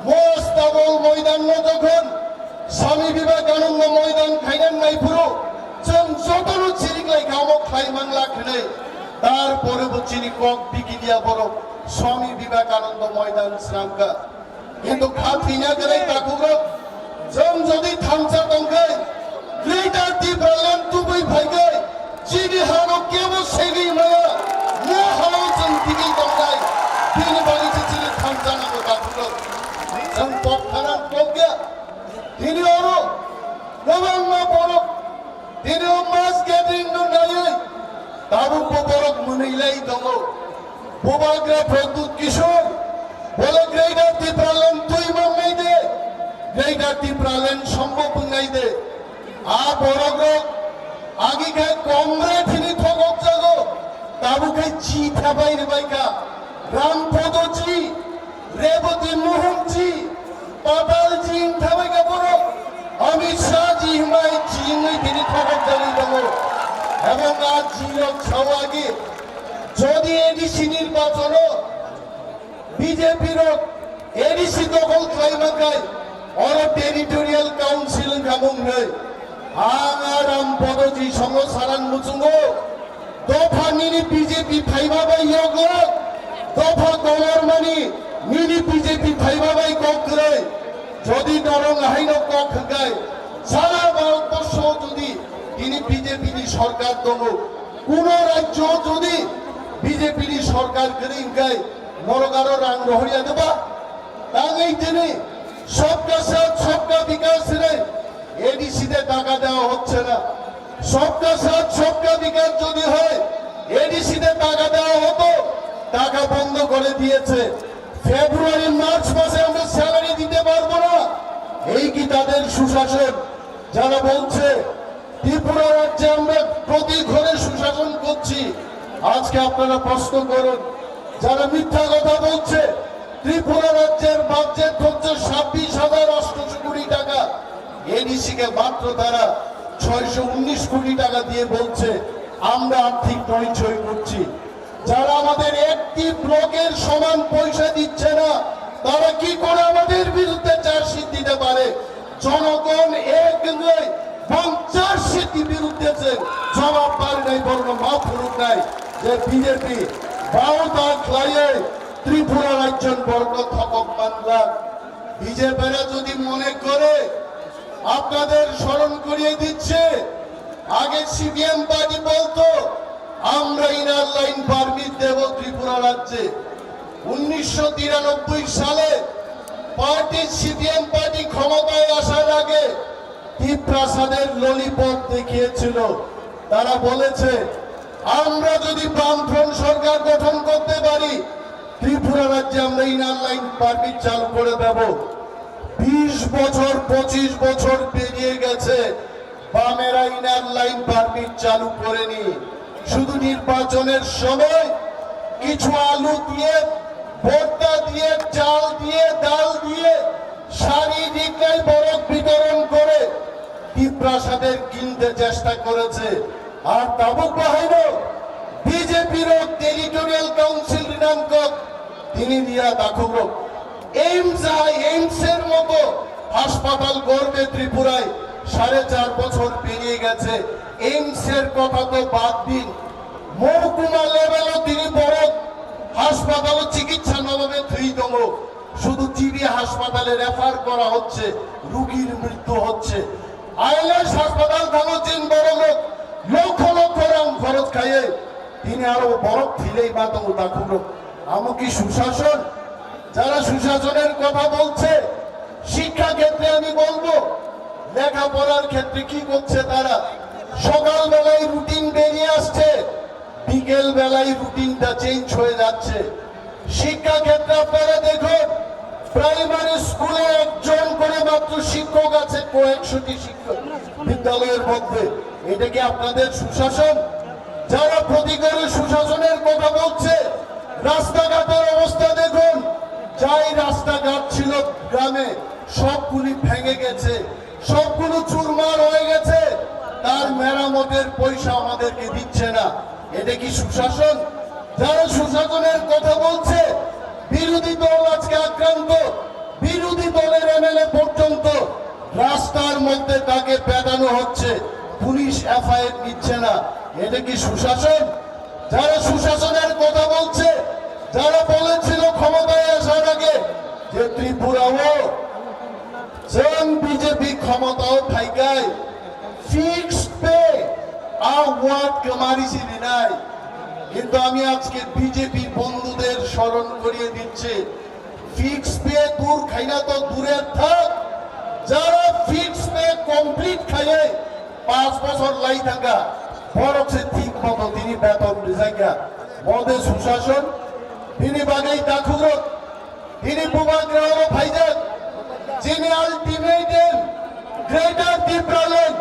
Mo Astabol moidanno jokhon Swami Vivekananda moidan khainani naiphuru chwng jotono chirik lai kha omo khlai mangla hwnwi. Tarpore bo chini kok bikiliya borok Swami Vivekananda moidan swnamkha. Kintu kha thwina kwrwi takhukrok chwng jodi thansa tongkhai, Greater Tipraland tubui phaikhai, chini hano kebo segwi maya, mo hano chwng tigwi tongnai, bini bagwi se chini thansa nango takhukrok. Chwng kok khanan kok ya, tini oro kwbangma borok, tini o mass gathering no naiwi, tabuk bo borok mwnwi lai tongo. Bubagra Pradyut Kishore, bole Greater Tipraland twi mangnai de, Greater Tipraland sombhob wngnai de. A borok rok agi khe comrade hini thokok jago, tabuk khe ji thabai rwbai kha. Ram Podo ji, Reboti Mohan ji, Patal ji wngthabai kha borok, Amit Shah ji hwnbai ji wngwi tini thokok jagwi tongo. Ebong a ji rok sao agi, jodi A D C nirbachono B J P rok A D C dokhol khlai mankhai, oro Territorial Council wngkha mung hwnwi. Ang a Ram Podo ji songo saran muchungo, dopha nini B J P phaiba bai yoklo, dopha kolor mani nini B J P phaiba bai kok kwrwi. Jodi norok haino kok hwnkhe, sara Bharatborsho jodi tini B J P ni sorkar tongo, kuno rajyo jodi B J P ni sorkar kwrwi hwnkhe, norok aro rang rohorya de ba? Tangwi tini Sabka Saath Sabka Vikas hwnwi A D C te taka dewa hocche na. সবকা সাথ সবকা বিকাশ যদি হয়, এডিসিতে টাকা দেওয়া হতো, টাকা বন্ধ করে দিয়েছে। ফেব্রুয়ারি মার্চ মাসে আমরা স্যালারি দিতে পারবো না, এই কি তাদের সুশাসন? যারা বলছে ত্রিপুরা রাজ্যে আমরা প্রতি ঘরে সুশাসন করছি, আজকে আপনারা প্রশ্ন করুন, যারা মিথ্যা কথা বলছে, ত্রিপুরা রাজ্যের বাজেট হচ্ছে ছাব্বিশ হাজার আটশোশো কোটি টাকা, এডিসি কে মাত্র তারা ছয়শো উনিশ কোটি টাকা দিয়ে বলছে আমরা আর্থিক নয়ছয় করছি। যারা আমাদের একটি ব্লকের সমান পয়সা দিচ্ছে না, তারা কি করে আমাদের বিরুদ্ধে চার্জশিট দিতে পারে? জনগণ এক হয়ে এবং চার্জশিট বিরুদ্ধে যে জবাব পারে নাই, বরং মাফ করুক নাই যে বিজেপি বারো তারিখ লাইয়ে ত্রিপুরা রাজ্য বর্গ থকক মানলা। বিজেপিরা যদি মনে করে, আপনাদের স্মরণ করিয়ে দিচ্ছে, আগে সিপিএম পার্টি বলতো আমরা ইনার লাইন পারমিট দেব ত্রিপুরা রাজ্যে। উনিশশো তিরানব্বই সালে পার্টি, সিপিএম পার্টি ক্ষমতায় আসার আগে তিপ্রাসাদের ললিপপ দেখিয়েছিল। তারা বলেছে, আমরা যদি বামফ্রন্ট সরকার গঠন করতে পারি, ত্রিপুরা রাজ্যে আমরা ইনার লাইন পারমিট চালু করে দেব। বিশ বছর, পঁচিশ বছর পেরিয়ে গেছে, বামেরা ইনার লাইন পারমিট চালু করেনি। শুধু নির্বাচনের সময় কিছু আলু দিয়ে, ভর্তা দিয়ে, চাল দিয়ে, ডাল দিয়ে, শাড়ি, রিকলাই বরক বিতরণ করে তিপ্রাসাদের কিনতে চেষ্টা করেছে। Ar tabuk bahaino B J P rok territorial council rinangkok tini riya takhuk rok. AIIMS hai, AIIMS er moto haspatal gorbe Tripurai sare char bochor periye geche. AIIMS er kotha to bad din, mohkuma level o tini borok haspatal o chikitsa no babe thwi tongo. শুধু জিবি হাসপাতালে রেফার করা হচ্ছে, রোগীর মৃত্যু হচ্ছে। আইএলএস হাসপাতাল থাকো চীন বড় লোক, লক্ষ লক্ষ রাং খরচ খাইয়ে তিনি আরো বরফ ফিলেই মাতঙ্গ তাকুলো। আমো কি সুশাসন? যারা সুশাসনের কথা বলছে, শিক্ষা ক্ষেত্রে আমি বলবো, লেখাপড়ার ক্ষেত্রে কি করছে তারা? সকালবেলায় রুটিন বেরিয়ে আসছে, বিকেল বেলায় রুটিনটা চেঞ্জ হয়ে যাচ্ছে। শিক্ষা ক্ষেত্রে আপনারা দেখুন, প্রাইমারি স্কুলে একজন করে মাত্র শিক্ষক আছে কয়েকশোটি শিক্ষক বিদ্যালয়ের মধ্যে। এটা কি আপনাদের সুশাসন? যারা প্রতিকারের সুশাসনের কথা বলছে, রাস্তাঘাটের অবস্থা দেখুন, যাই রাস্তাঘাট ছিল গ্রামে, সবগুলি ভেঙে গেছে, সবগুলো চুরমার হয়ে গেছে। তার মেরামতের পয়সা আমাদেরকে দিচ্ছে না। এটা কি সুশাসন? যারা সুশাসনের কথা বলছে, বিরোধী দল আজকে আক্রান্ত। বিরোধী দলের এমএলএ পর্যন্ত রাস্তার মধ্যে তাকে পেটানো হচ্ছে, পুলিশ এফআইআর নিচ্ছে না। এটা কি সুশাসন? যারা সুশাসনের কথা বলছে, যারা বলেছিল ক্ষমতায় আসার আগে যে ত্রিপুরাও যেন বিজেপি ক্ষমতাও থাইকায় ফিক্সড পে আ ওয়ার্ড কামারি সিনি নাই। কিন্তু আমি আজকে বিজেপি বন্ধুদের স্মরণ করিয়ে দিচ্ছি, ফিক্স পে দূর খাইনা তো দূরে থাক, যারা ফিক্স পে কমপ্লিট খাইয়ে পাঁচ বছর লাই থাকা, বরং সে ঠিক মতো তিনি বেতন রিজাইকা। মদে সুশাসন, তিনি বাগেই দাখুরক, তিনি বুবাগ্রাহক ভাইজান, যিনি আলটিমেটাম গ্রেটার টিপ্রাল্যান্ড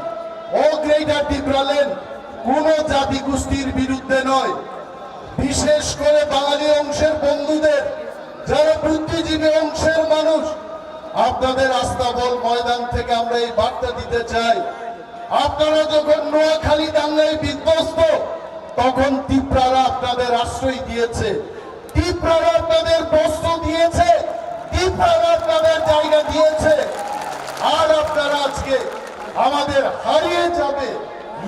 ও গ্রেটার টিপ্রাল্যান্ড কোনো জাতিগোষ্ঠীর বিরুদ্ধে নয়, বিশেষ করে বাঙালি অংশের বন্ধুদের, যারা বুদ্ধিজীবী অংশের মানুষ, আপনাদের আস্তাবল ময়দান থেকে আমরা এই বার্তা দিতে চাই। আপনারা যখন নোয়াখালী দাঙ্গায় বিধ্বস্ত, তখন তিপ্রারা আপনাদের আশ্রয় দিয়েছে, তিপ্রারা আপনাদের বস্ত্র দিয়েছে, তিপ্রারা আপনাদের জায়গা দিয়েছে। আর আপনারা আজকে আমাদের হারিয়ে যাবে,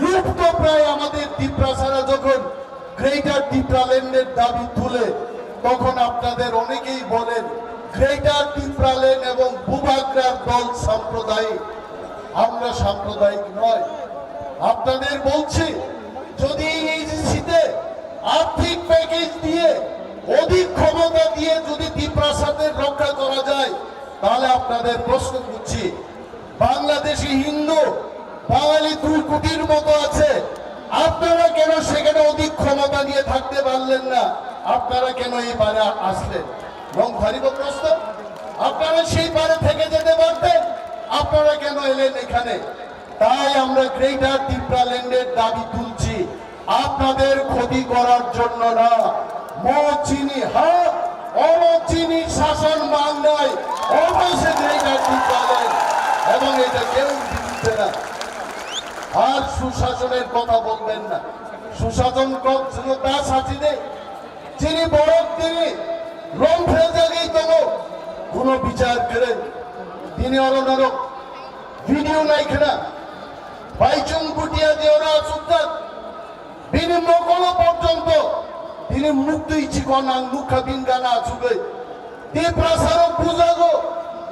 লুপ্ত প্রায় আমাদের তিপ্রাসারা যখন গ্রেটার টিপ্রাল্যান্ডের দাবি তুলে, তখন আপনাদের অনেকেই বলেন গ্রেটার টিপ্রাল্যান্ড এবং বুবাগ্রার দল সাম্প্রদায়িক। আমরা সাম্প্রদায়িক নয়। আপনাদের বলছি, যদি এই ইউজিসিতে আর্থিক প্যাকেজ দিয়ে, অধিক ক্ষমতা দিয়ে যদি তিপ্রাসাদের রক্ষা করা যায়, তাহলে আপনাদের প্রশ্ন করছি, বাংলাদেশি হিন্দু বাঙালি দুই কোটির মতো আছে, আপনারা কেন সেখানে অধিক ক্ষমতা নিয়ে থাকতে পারলেন না? আপনারা কেন এই পারে আসলেন? মন ভারিব প্রশ্ন। আপনারা সেই পারে থেকে যেতে পারতেন, আপনারা কেন এলেন এখানে? তাই আমরা গ্রেটার তিপ্রাল্যান্ডের দাবি তুলছি, আপনাদের ক্ষতি করার জন্য না। মো চিনি হা, অমো চিনি শাসন মাংনাই, অবশ্যই গ্রেটার তিপ্রাল্যান্ড, এবং এটা কেউ দিচ্ছে না। আর সুশাসনের কথা বলবেন না। সুশাসন কম ছিল তা সাথে নেই। Chini borok tini romphel jagwi tongo, kuno bichar kwrwi. Tini oro norok video nai khna, Baichung Bhutia je oro achukjak, bini mokolo porjonto tini muktwi chikon ang nukha bini gana achugwi. Tiprasarok bujago,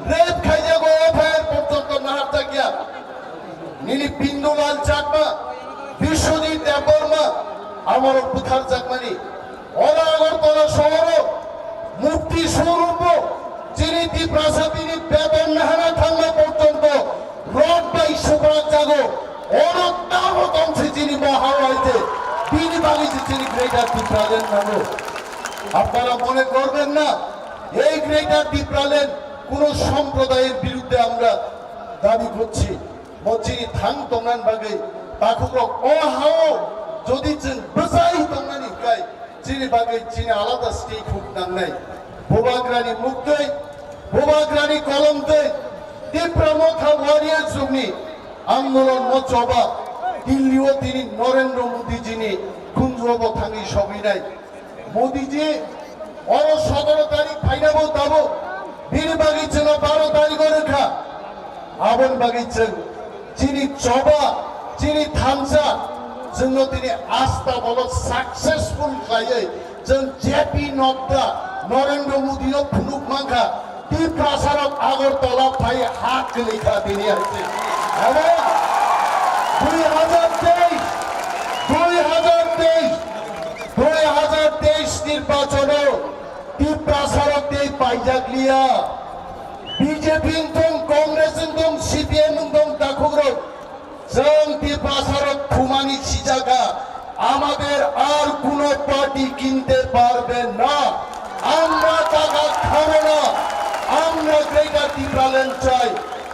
rape khaijago, F I R porjonto naharjakya. Nini Bindulal Chakma, Biswajit Debbarma, amorok butharjakmani. Oro Agartala sohoro mukti swrwngbo chini Tiprasa bini beton nahana thangma porjonto rod bai suprak jago. Oro tamo tongsi chini bo hao hai je bini bagwi se chini Greater Tipraland nango. আপনারা মনে করবেন না এই গ্রেটার টিপ্রাল্যান্ড কোনো সম্প্রদায়ের বিরুদ্ধে আমরা দাবি করছি। Bo chini thang tongna bagwi takhukrok o hao jodi chwng bwsai tongnani hwnkhe chini bagwi chini alada statehood nangnai. Bubagrani muktwi, Bubagrani kolomtwi, Tipra Motha Warrior jugni andolon no choba Dilli o tini Narendra Modi jini khunjuo bo thangwi sogwinai. Modi ji, oro sotoro tarik phaina bo tabuk, bini bagwi chwngno baro tarik o rwkha. Aboni bagwi chwng chini choba, chini thansa, chwngno tini asta bolo successful khlaiwi chwng J P Nadda, Narendra Modi no phunuk mankha. Tiprasarok Agartala phai ha kwlwi kha tini hai se. Ebong dui hajar teis, dui hajar teis, dui hajar teis nirbachono Tiprasarok tei Jakliya, B J P wngthung, Congress wngthung, C P M wngthung, takhukrok, chwng Tiprasarok thumani sijakha, amader ar kuno party kinte parbe na, amra taka khabo na, amra Greater Tipraland chai,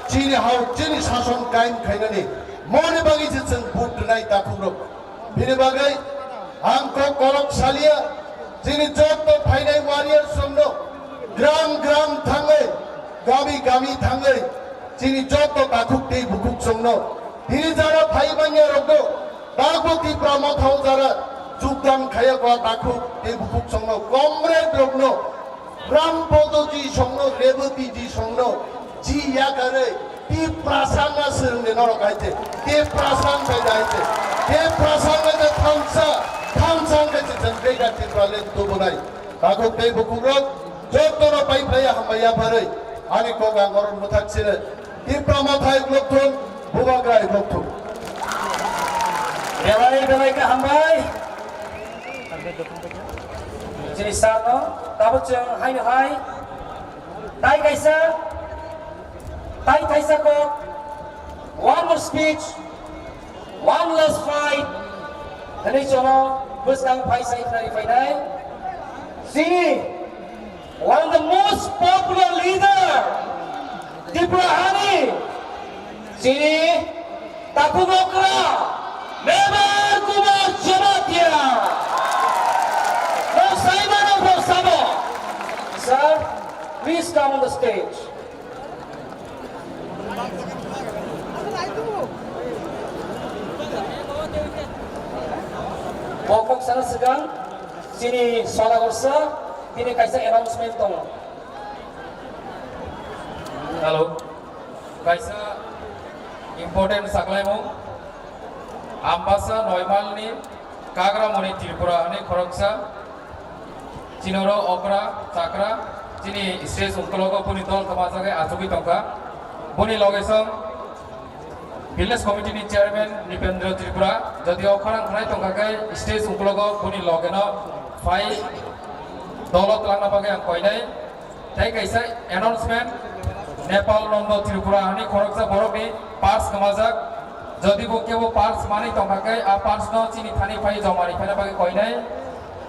chini hao chini sason kaim khainani mone bagwi se chwng vote rwnai takhukrok. Bini bagwi ang kok kolok salia, chini jotto phainai warriors rokno gram gram thangwi, gami gami thangwi, chini jotto takhuk tei bukhuk songno, tini jara phai manya rokno, takbo Tipra Mothao jara jukdam khaya kwa takhuk tei bukhuk songno, comrade rokno, Ram Podo ji songno, Reboti ji songno, ji yakarwi, Tiprasang na swrwngni norok hai se, Tiprasang bai da hai se, Tiprasang bai da thansa, thansa hai se, chwng Greater Tipraland tubunai. Takhuk tei bukhukrok, jottono pai phlaiya hambai yapharwi, ani kok ang oron mwthak sire, Tipra Mothai uklok thung, Bubagra uklok thung. Belai, belai khe hambai. Chini sir no, tabuk chwng haino hai. Tai kaisa, tai thaisa kok, one more speech, one last fight, hwnwi chwngno bwskang phai sai khnari phainai. Chini one of the most popular leader, Tripura hani, chini takhuk okra, Mevar Kumar Jamatia. Rok saimano, rok sabo. Sir, please come on the stage. Bo kok sana swkang, chini Sodagar sir, tini kaisa announcement tongo. Hello. Kaisa important saklaimung. Ambasa Noimalni Kagramoni Tripura hwnwi khoroksa, chinoro okra, chakra, chini stage ungkologo boni dol kwmajagai achugwi tongkha. Boni loge song Village Committee ni Chairman Nipendra Tripura, jodi o khorang khnai tongkha khe stage ungkologo boni logeno phai dolo twlangna bagwi ang koinai. Tei kaisa announcement, Nepal Nondo Tripura hani khoroksa borokni purse kwmajak. Jodi bo kebo purse manwi tongkha khe, a purse no chini thani phai joma ri phaina bagwi koinai.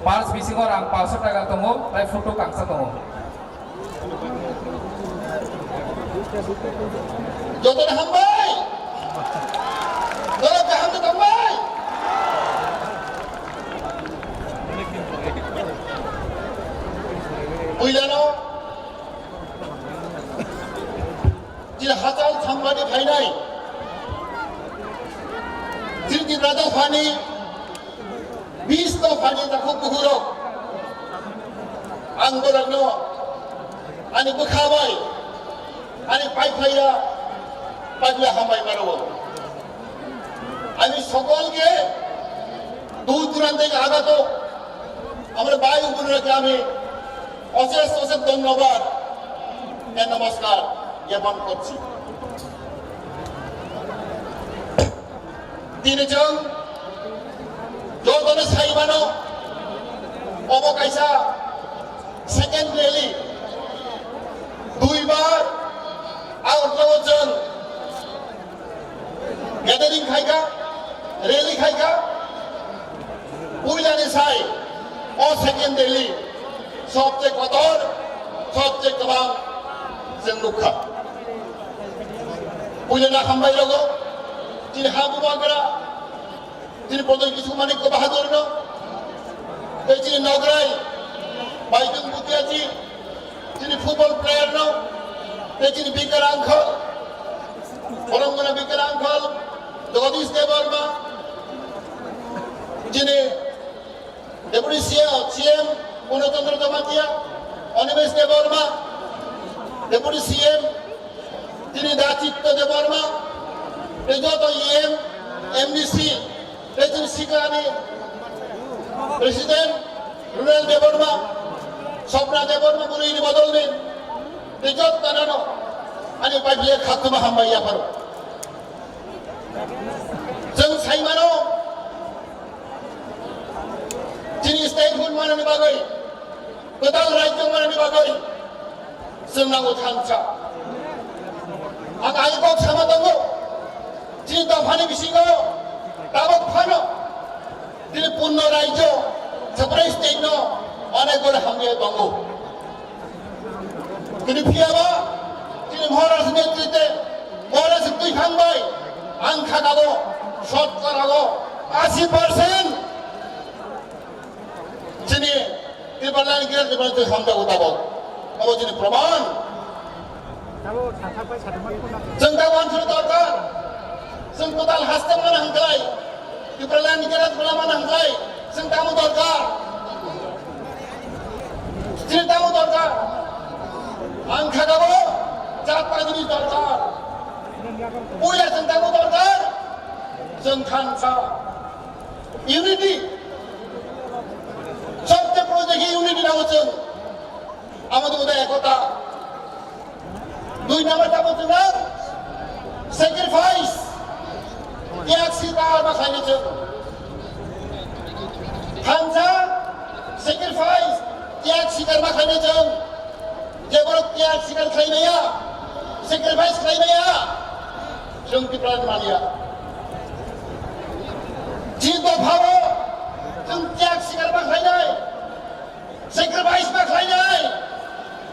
Purse bisingo rang paanch sho taka tongo, tei photo kangsa tongo. Jotono hambai. Norok kaham tongbai. Puilano chini hachal thangmani phainai, chini Tipra dophani bis dophani takhuk bukhurok, ang borokno ani bwkha bai, ani pai phaiya, pai phaiya hambai mano. আমি সকলকে দূর দূরান্ত থেকে আগত আমার ভাই ও বোনেরাকে আমি অশেষ অশেষ ধন্যবাদ ও নমস্কার জ্ঞাপন করছি। Tini chwng jotono sai mano, obo kaisa second rally, duibar Agartala o chwng gathering khaikha, rally khaikha, puilani sai o second rally sobche kotor, sobche kwbang chwng nukha. Puilano hambai rogo, chini ha bubagra, chini Pradyot Kishore Manikya Bahadur no, tei chini Nograi, Baitung Bhutia ji, chini football player no, tei chini Bikar uncle, Boromgana Bikar uncle, Jagadish Debbarma, chini Deputy C M, C M Purna Chandra Jamatia, Animesh Debbarma, Deputy C M, tini Dachitya Debbarma, tei joto E M, M D C, tei chini siklani President, Rural Debbarma, Sopna Debbarma, bwrwini bodolni, tei jotono ani pai biya khaktuma hambai yapharo. Chwng sai mano, chini statehood manani bagwi, kwtal rajyo manani bagwi, Chwng nango thansa. Ang ai kok sama tongo. Chini dophani bisingo tabok phano chini punno rajyo, separate state no onek gore hamya tongo. Tini phiyaba chini Maharaj netrite, Maharaj twi phang bai ang khakabo, shot korago, asi percent. Chini Tipraland khe Tipraland twi hamjago tabok. Abo chini proman. Chwng tabok answer dorkar. Chwng kwtal haste mana hwnklai. Tipraland khe Tipraland mana hwnklai. Chwng tamo dorkar. Chini tamo dorkar. Ang khakabo jat pagini dorkar. Puila chwng tamo dorkar. Chwng thansa. Unity. Sabse boro dekhi unity nango chwng. Amo to uda ekota. Dui number tamo chwng sacrifice. Yak sikar ma khaini chwng. Thansa sacrifice. Yak sikar ma khaini chwng. Je borok tiyag sikar khlai maya, sacrifice khlai maya, chwng Tipraland manya. Chini dophao chwng tiyag sikar ma khlainai, sacrifice ma khlainai,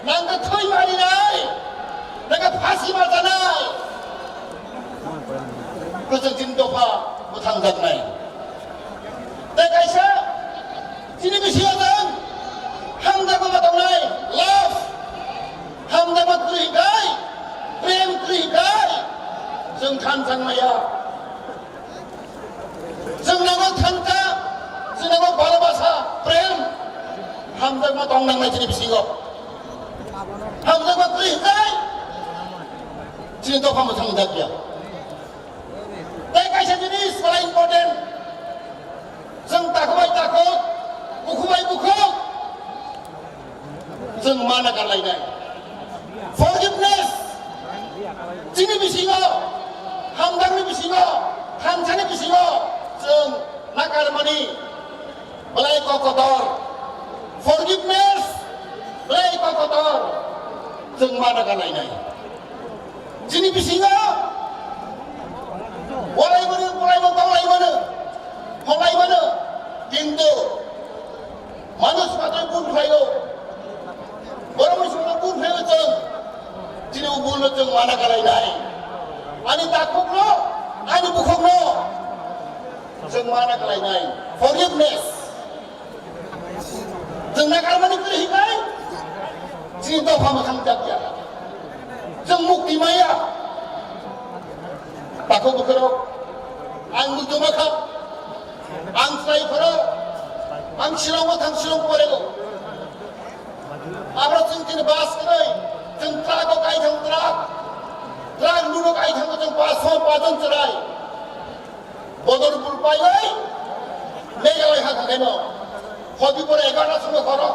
nangkhe thwi ma rinai, nangkhe phasi ma chanai. Kwchwng chini dopha mwthangjaknai. Tei kaisa chini bisingo chwng hamjakma ma tongnai, love, hamjakma kwrwi hwnkhe, prem kwrwi hwnkhe, chwng thansa maya. Chwng nango thansa, chwng nango bhalobasa, prem, hamjakma tong nangnai chini bisingo. Hamjakma kwrwi hwnkhe, chini dopha mwthangjakya. Tei kaisa jinis pura important. Chwng takhuk bai takhuk, bukhuk bai bukhuk, chwng ma nakarlainai. Forgiveness. Chini bisingo, hamjakni bisingo, thansani bisingo, chwng nakarmani belai kok kotor. Forgiveness belai kok kotor. Chwng ma nakarlainai. Chini bisingo walai mano, walai mano, walai mano, walai mano. Kintu manush matrai bul khlaio. Borok ni songno bul khlaio chwng. Chini o bul no chwng ma nakarlainai. Ani takhuk no, ani bukhuk no chwng ma nakarlainai. Forgiveness. Chwng nakarmani kwrwi hwnkhe chini dopha mwthangjakya. Chwng mukti maya. Takhuk bukhurok, ang mukti makha. Ang chwrai phoro, ang Shillong o thang, Shillong porego. Abo chwng tini bus kwrwi, chwng truck o kai thang truck. Truck luno kai thang chwng pas, so pajon chwrai. Bodorpur paiwi Meghalaya ha thangkhaino hodi pore egarota songno horo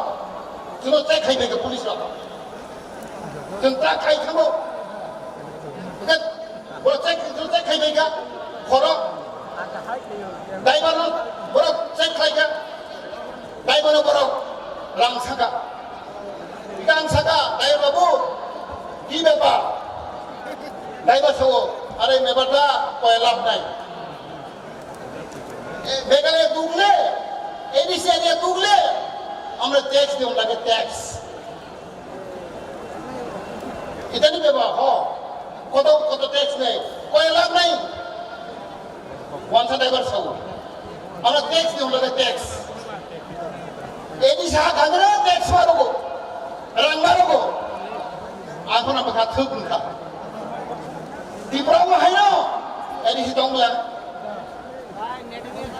chwngno check khai phaikha police rok. Chwng ta khai thango. Hwnkhe borok check, chwng check khai phaikha horo. Driver no borok check khlaikha. Driver no borok rang saka. Hwnkhe ang saka, "Driver babu, ki bepar?" Driver sao, "Are mebar da, koi lab nai." Meghalaya duk le, A D C area duk le, amra tax diyon lage, tax. Itani beba, ho, koto, koto tax nai, koi lab nai. Wansa driver sao, amra tax diyon lage, tax. A D C ha thangre tax ma rogo, rang ma rogo. Akhon ang bwkha thwk wngkha. Tripura o haino A D C tong bla.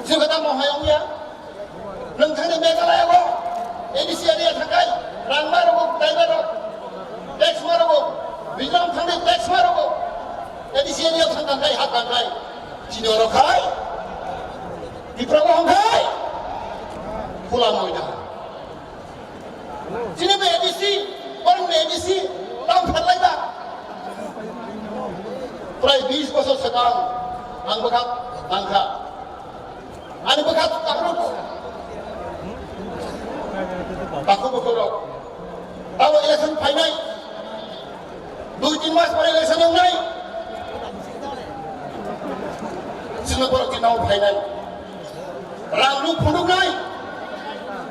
Sibata mohai ongya. Nwng thangni Meghalaya o A D C area thakai rang ma rogo, driver rok, tax ma rogo. Mizoram thangni tax ma rogo. A D C area thang thangkai, ha thangkai. Chini oro khai. Tripura o hongkai. Khula moida. Chini bo A D C, borok ni A D C, tam phalai ba. Prai bis bosor swkang ang bwkha tangkha. Ani bwkha takhuk, takhuk bukhuk rok. Tamo election phainai. Dui tin mas pore election wngnai. Chwngno borok tini nao phainai. Rang nuk phunuknai.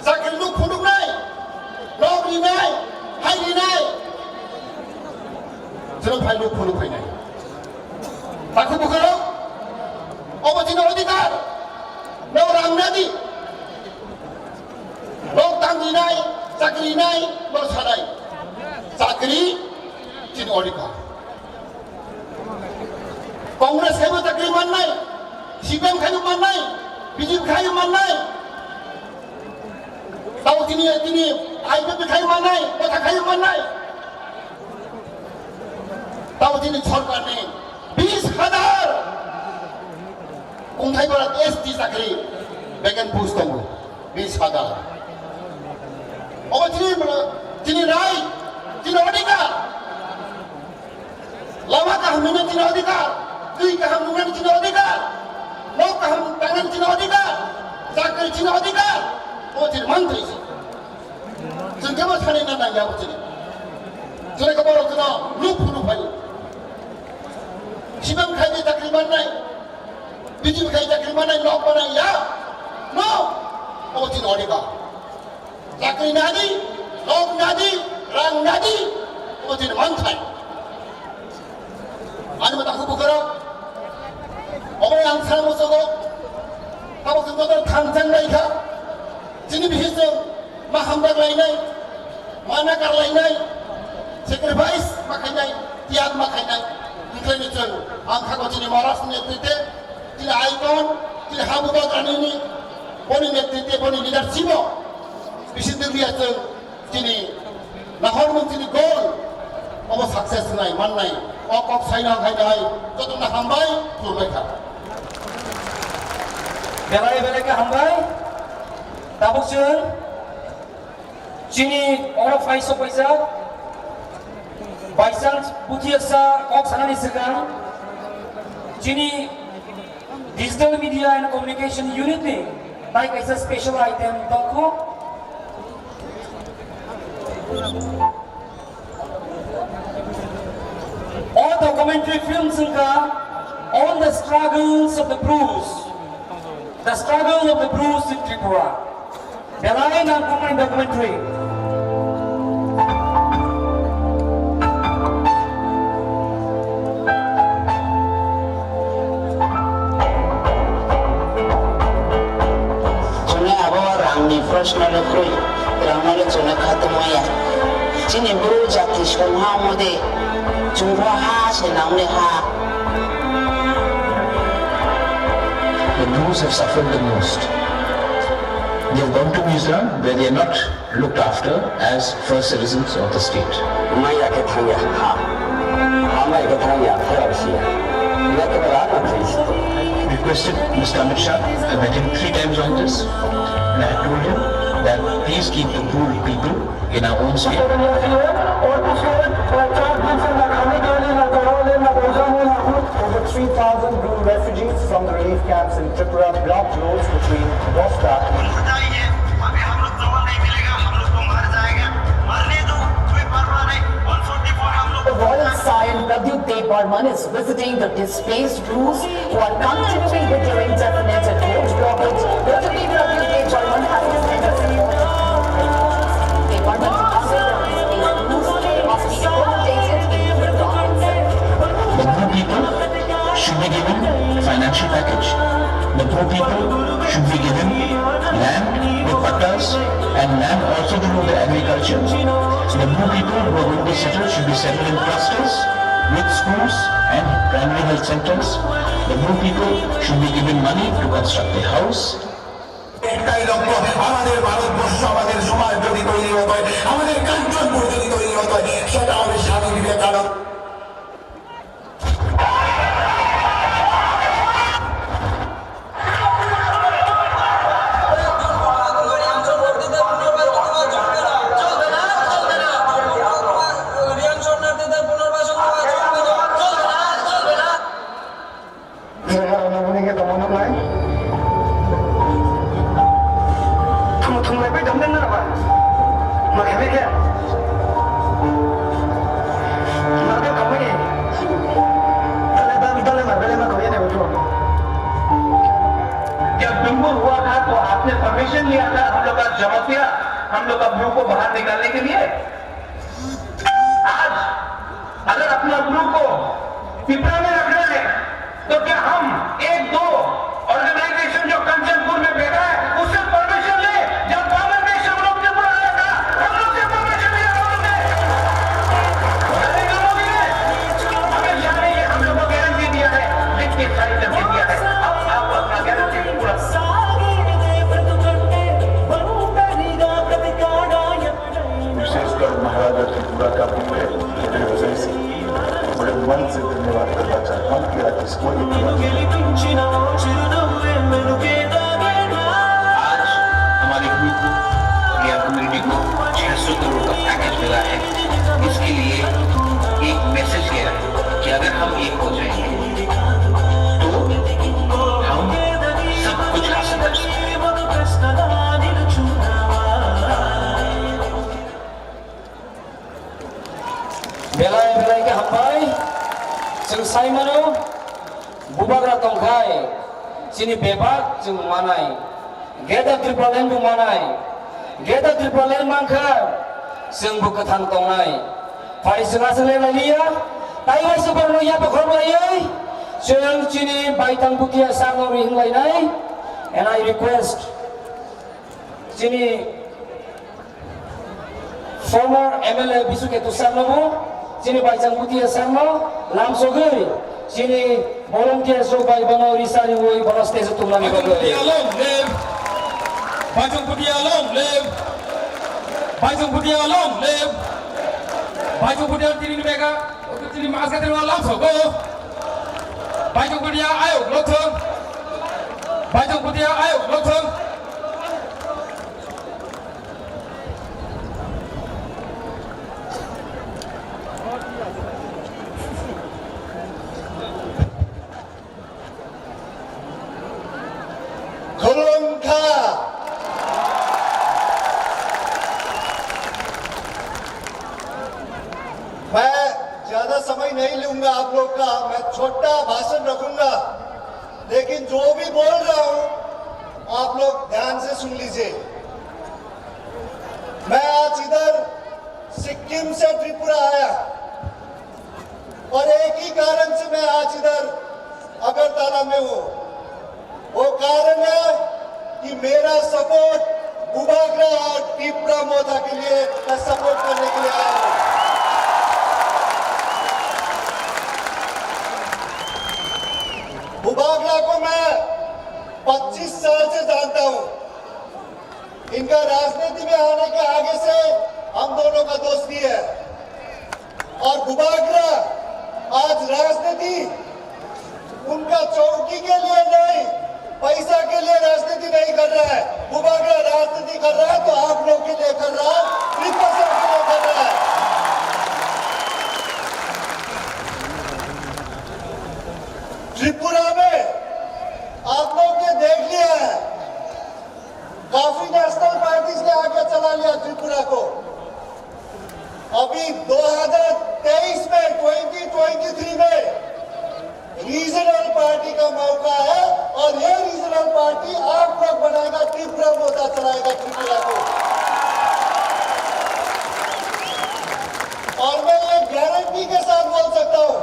Chakri nuk phunuknai. Nok rinai. Hai rinai. Chwngno phai nuk phunuk phainai. Takhuk bukhurok. Obo chini odhikar. Nok rang nadi. Nok tang rinai, chakri rinai, nok sanai. Chakri chini odhikar. Congress khaibo chakri mannai, C P M khaibo mannai, B J P khaibo mannai. Tao tini, tini I P F T khaibo mannai, kotha khaibo mannai. Tao tini sorkarni bis hazar kungthai bara S T chakri vacant post tongo, bis hazar. Obo chini, chini right, chini odhikar. Lama kaham nungna chini odhikar, twi kaham nungna chini odhikar, nok kaham tangna chini odhikar, chakri chini odhikar, obo chini mantri se. Chwng kebo sanina nangya obo chini. Chwng kebo rok chwngno nuk phunuk phai. C P M khai di chakri mannai, B J P khai chakri mannai, nok mannai ya. No, obo chini odhikar. Chakri nadi, nok nadi, rang nadi, obo chini manthai. Ani mata hubu karo, obo ang sana musogo, abo chwng joto thangjak nai kha, chini bihis chwng ma hamjak lainai, ma nakar lainai, sacrifice ma khainai, tiyag ma khainai, hwnkhe ni chwng ang kha chini Maharaj ni netrite, chini icon, chini habu bagrani ni, boni netrite, boni leadership o, bisi dwgya chwng, Chini nahor mung chini goal obo success nai mannai. O kok saina khai nai joto na hambai khulumbai kha. Belai belai khe hambai. Tabuk chwng chini oro phai sok paijak. By chance puthiyasa kok sanani swkang chini Digital Media and Communication Unit ni tai kaisa special item tongkho. O documentary film wngkha On the Struggles of the Bru, The Struggle of the Bru in Tripura. Belai nangkukmani documentary. Chwngno abo rangni proshno no kwrwi, rangno le chwngno khatung maya. Chini Bru jati songha omo de, chwngbo ha se nangni ha. The Brus have suffered the most. They have gone to Mizoram where they are not looked after as first citizens of the state. Maya khe thangya, ha. Ha maya khe thangya, phara bisiya. Ina khe bara na thangsi. Requested Mister Amit Shah, I met him three times on this, and I told him that please keep the Bru people in our own state. Over three thousand Bru refugees from the relief camps in Tripura blocked roads between Basta. The royal scion Pradyut Debbarman is visiting the displaced Brus who are continuing with their indefinite road blockage. Deputy Pradyut Debbarman has said the Debbarman must be accommodated in the government. The Bru people should be given financial package. The Bru people should be given land with pattas and land also to do the agriculture. The Bru people who are going to settle should be settled in clusters with schools and primary health centers. The Bru people should be given money to construct a house. একটাই লক্ষ্য, আমাদের ভারতবর্ষ, আমাদের সমাজ যদি তৈরি হতে হয়, আমাদের কাঞ্চনপুর যদি তৈরি হতে হয়, সেটা হবে স্বামী বিবেকানন্দ। लिया था हम लोग का जमातिया, हम लोग का ब्लू को बाहर निकालने के लिए। आज अगर अपना ब्लू को पिपरा में रखना है, तो क्या हम एक दो ऑर्गेनाइजेशन जो कंचनपुर में बैठा है, उससे परमिशन ले? जब बाबर में से हम लोग के ऊपर आया था, हम लोग से परमिशन लिया, हम लोग ने। अरे, हम लोग ने, हमें जाने ये हम लोग को गारंटी दिया है, लिख के साइन करके दिया है। अब आप अपना गारंटी पूरा विशेषकर महाराजा त्रिपुरा का भी मैं बड़े हृदय से, बड़े मन से धन्यवाद करना चाहता हूँ कि आज इसको एक आज हमारी ब्लू को और या कम्युनिटी को छह सौ करोड़ का पैकेज मिला है। इसके लिए एक मैसेज गया है कि अगर हम एक हो जाएंगे तो हम सब कुछ हासिल कर सकते हैं। Belai belai khe hambai. Chwng sai mano, bubagra tongkhai, chini bebak chwng manai. Greater Tipraland bo manai. Greater Tipraland mankha, chwng bo kwthang tongnai. Phai chwng aswk le lailiya, tai waisa borokno yapha khorok laiwi, chwng chini baithang bukia sakno ri wng lainai. And I request, chini former M L A Bisu Ketu sir no bo, chini Baisang Bhutia sir no lamsogwi, chini volunteers rok bai bono risa riwi bono stage o tubunani bagwi. Baisang Bhutia long live! Baisang Bhutia long live! Baisang Bhutia long live! Baisang Bhutia tini mega, tini mas ka tini lamsogo. Baisang Bhutia ayok lothong. Baisang Bhutia ayok lothong. Khulumkha. मैं ज्यादा समय नहीं लूंगा आप लोग का, मैं छोटा भाषण रखूंगा, लेकिन जो भी बोल रहा हूं, आप लोग ध्यान से सुन लीजिए। मैं आज इधर सिक्किम से त्रिपुरा आया और एक ही कारण से मैं आज इधर अगरतला में हूँ। वो कारण है कि मेरा सपोर्ट बुबागरा और तिपरा मोथा के लिए मैं सपोर्ट करने के लिए आया हूँ। बुबागरा को मैं पच्चीस साल से जानता हूँ। इनका राजनीति में आने के आगे से हम दोनों का दोस्ती है। और बुबागरा आज राजनीति उनका चौकी के लिए नहीं, पैसा के लिए राजनीति नहीं कर रहा है। बुबागरा राजनीति कर रहा है तो आप लोग के लिए कर रहा है, त्रिपसर के लिए कर रहा है। त्रिपुरा में आप लोग ने देख लिया है, काफी नेशनल पार्टीज ने आगे चला लिया त्रिपुरा को। अभी दो हज़ार तेईस में, ट्वेंटी ट्वेंटी थ्री में रीजनल पार्टी का मौका है और ये रीजनल पार्टी आप लोग बनाएगा, तिपरा मोथा चलाएगा त्रिपुरा को। और मैं ये गारंटी के साथ बोल सकता हूँ,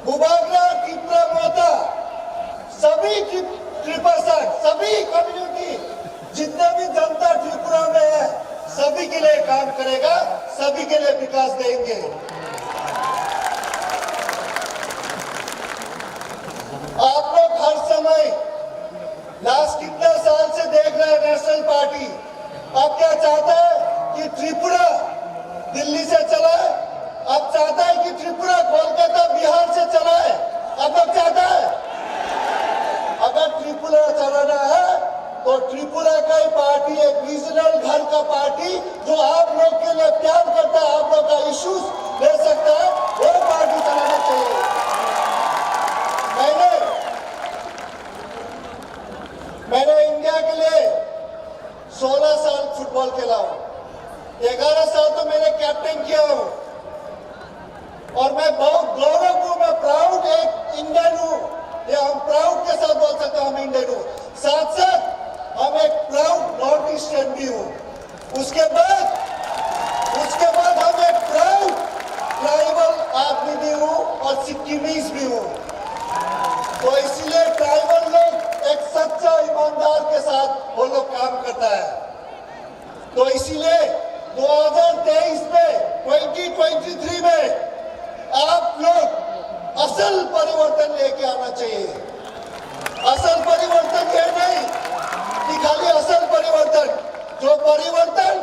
बुबागरा, तिपरा मोथा, सभी त्रि-, त्रिपसर, सभी कम्युनिटी, जितने भी जनता त्रिपुरा में है, सभी के लिए काम करेगा, सभी के लिए विकास देंगे। आप लोग हर समय लास्ट कितना साल से देख रहे हैं नेशनल पार्टी, अब क्या चाहता है कि त्रिपुरा दिल्ली से चलाए? अब चाहता है कि त्रिपुरा कोलकाता बिहार से चलाए? अब लोग चाहता है? अगर त्रिपुरा चलाना है तो त्रिपुरा का ही पार्टी, एक रीजनल घर का पार्टी जो आप लोग के लिए प्यार करता है, आप लोग का इश्यूज ले सकता है, वो पार्टी चलाना चाहिए। मैंने मैंने इंडिया के लिए सोलह साल फुटबॉल खेला हूँ, ग्यारह साल तो मैंने कैप्टन किया हूँ और मैं बहुत गौरव हूँ, मैं प्राउड एक इंडियन हूँ। ये हम प्राउड के साथ बोल सकते हैं, हम इंडियन हूँ। साथ साथ हम एक प्राउड क्रिश्चियन भी हूँ। उसके बाद, उसके बाद हम एक प्राउड ट्राइबल आदमी भी हूँ और सिक्किमीज भी हूँ। तो इसीलिए ट्राइबल लोग एक सच्चा ईमानदार के साथ वो लोग काम करता है। तो इसीलिए दो हज़ार तेईस में, ट्वेंटी ट्वेंटी थ्री में आप लोग असल परिवर्तन लेके आना चाहिए। असल परिवर्तन ये नहीं कि खाली असल परिवर्तन, जो परिवर्तन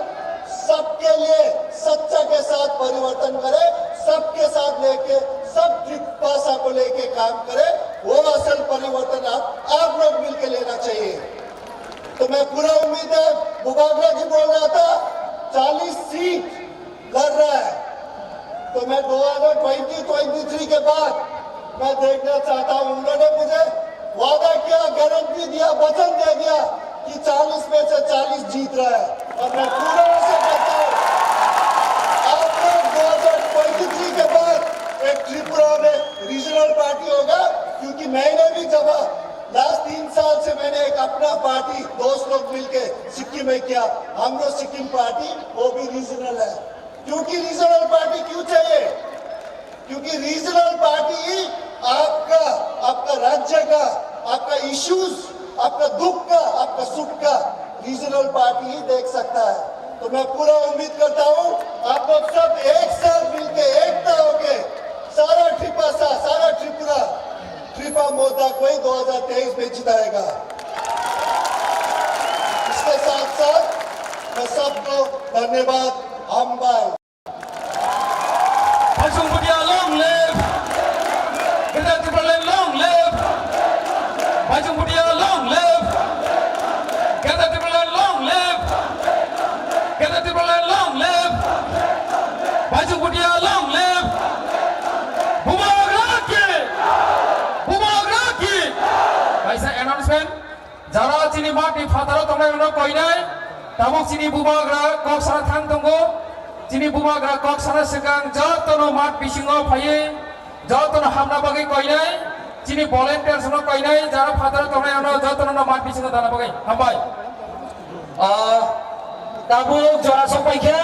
सबके लिए सच्चा के साथ परिवर्तन करे, सबके साथ लेके, सब त्रिभाषा को लेके काम करे, वो असल परिवर्तन आप, आप लोग मिलके लेना चाहिए। तो मैं पूरा उम्मीद है, बुबागरा जी बोल रहा था, चालीस सीट लड़ रहा है। तो मैं दो हज़ार ट्वेंटी ट्वेंटी थ्री के बाद मैं देखना चाहता हूं, उन्होंने मुझे वादा किया, गारंटी दिया, वचन दे दिया कि चालीस में से चालीस जीत रहा है, और मैं पूरा आशा करता हूं आप लोग दो हज़ार ट्वेंटी थ्री के बाद एक त्रिपुरा में रीजनल पार्टी होगा, क्योंकि मैंने भी जब लास्ट तीन साल से मैंने एक अपना पार्टी दोस्त लोग मिलके सिक्किम में किया, हम लोग सिक्किम पार्टी, वो भी रीजनल है। क्योंकि रीजनल पार्टी क्यों चाहिए? क्योंकि रीजनल पार्टी ही आपका, आपका राज्य का, आपका इश्यूज, आपका दुख का, आपका सुख का रीजनल पार्टी ही देख सकता है। तो मैं पूरा उम्मीद करता हूँ आप लोग सब एक साथ मिलके, एकता होके सारा त्रिपासा, सारा त्रिपुरा, त्रिपा मोर्चा को ही दो हज़ार तेईस में जिताएगा। इसके साथ साथ मैं सबको धन्यवाद। हामबाय। Baisong Bhutia long live! Greater Tipraland long live! Baisong Bhutia long live! Greater Tipraland long live! Greater Tipraland long live! Baisong Bhutia long live! Bubagra ki! Bubagra ki! Kaisa announcement. Jara chini mat ni phataro tongnai rokno koinai, tabuk chini bubagra kok sana thang tongo. Chini bubagra kok sana swkang jotono mat bisingo phaiwi jotono hamna bagwi koinai. Chini volunteers no koinai, jara phataro tongnai rokno jotono no mat bisingo dana bagwi. Hambai. Ah, tabuk jora sokpaikha.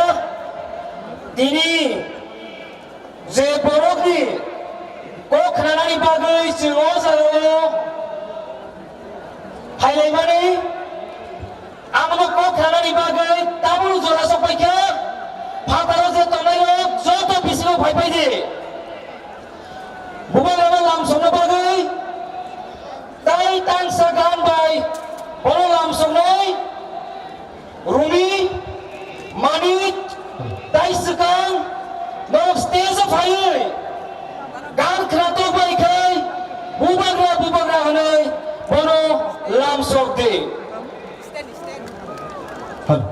Tini je borokni kok khnanani bagwi chwng o jagao phailaimani, abono kok khnanani bagwi tabuk jora sokpaikha, phataro je tongnairok joto bisingo phaipaidi. Bubagrano lamsokna bagwi tai tangsa gan bai bono lamsoknai. Rumi, Manik, tai swkang norok stage o phaiwi gan khnatok bai khai bubagra bubagra hwnwi bono lamsok di. Hello.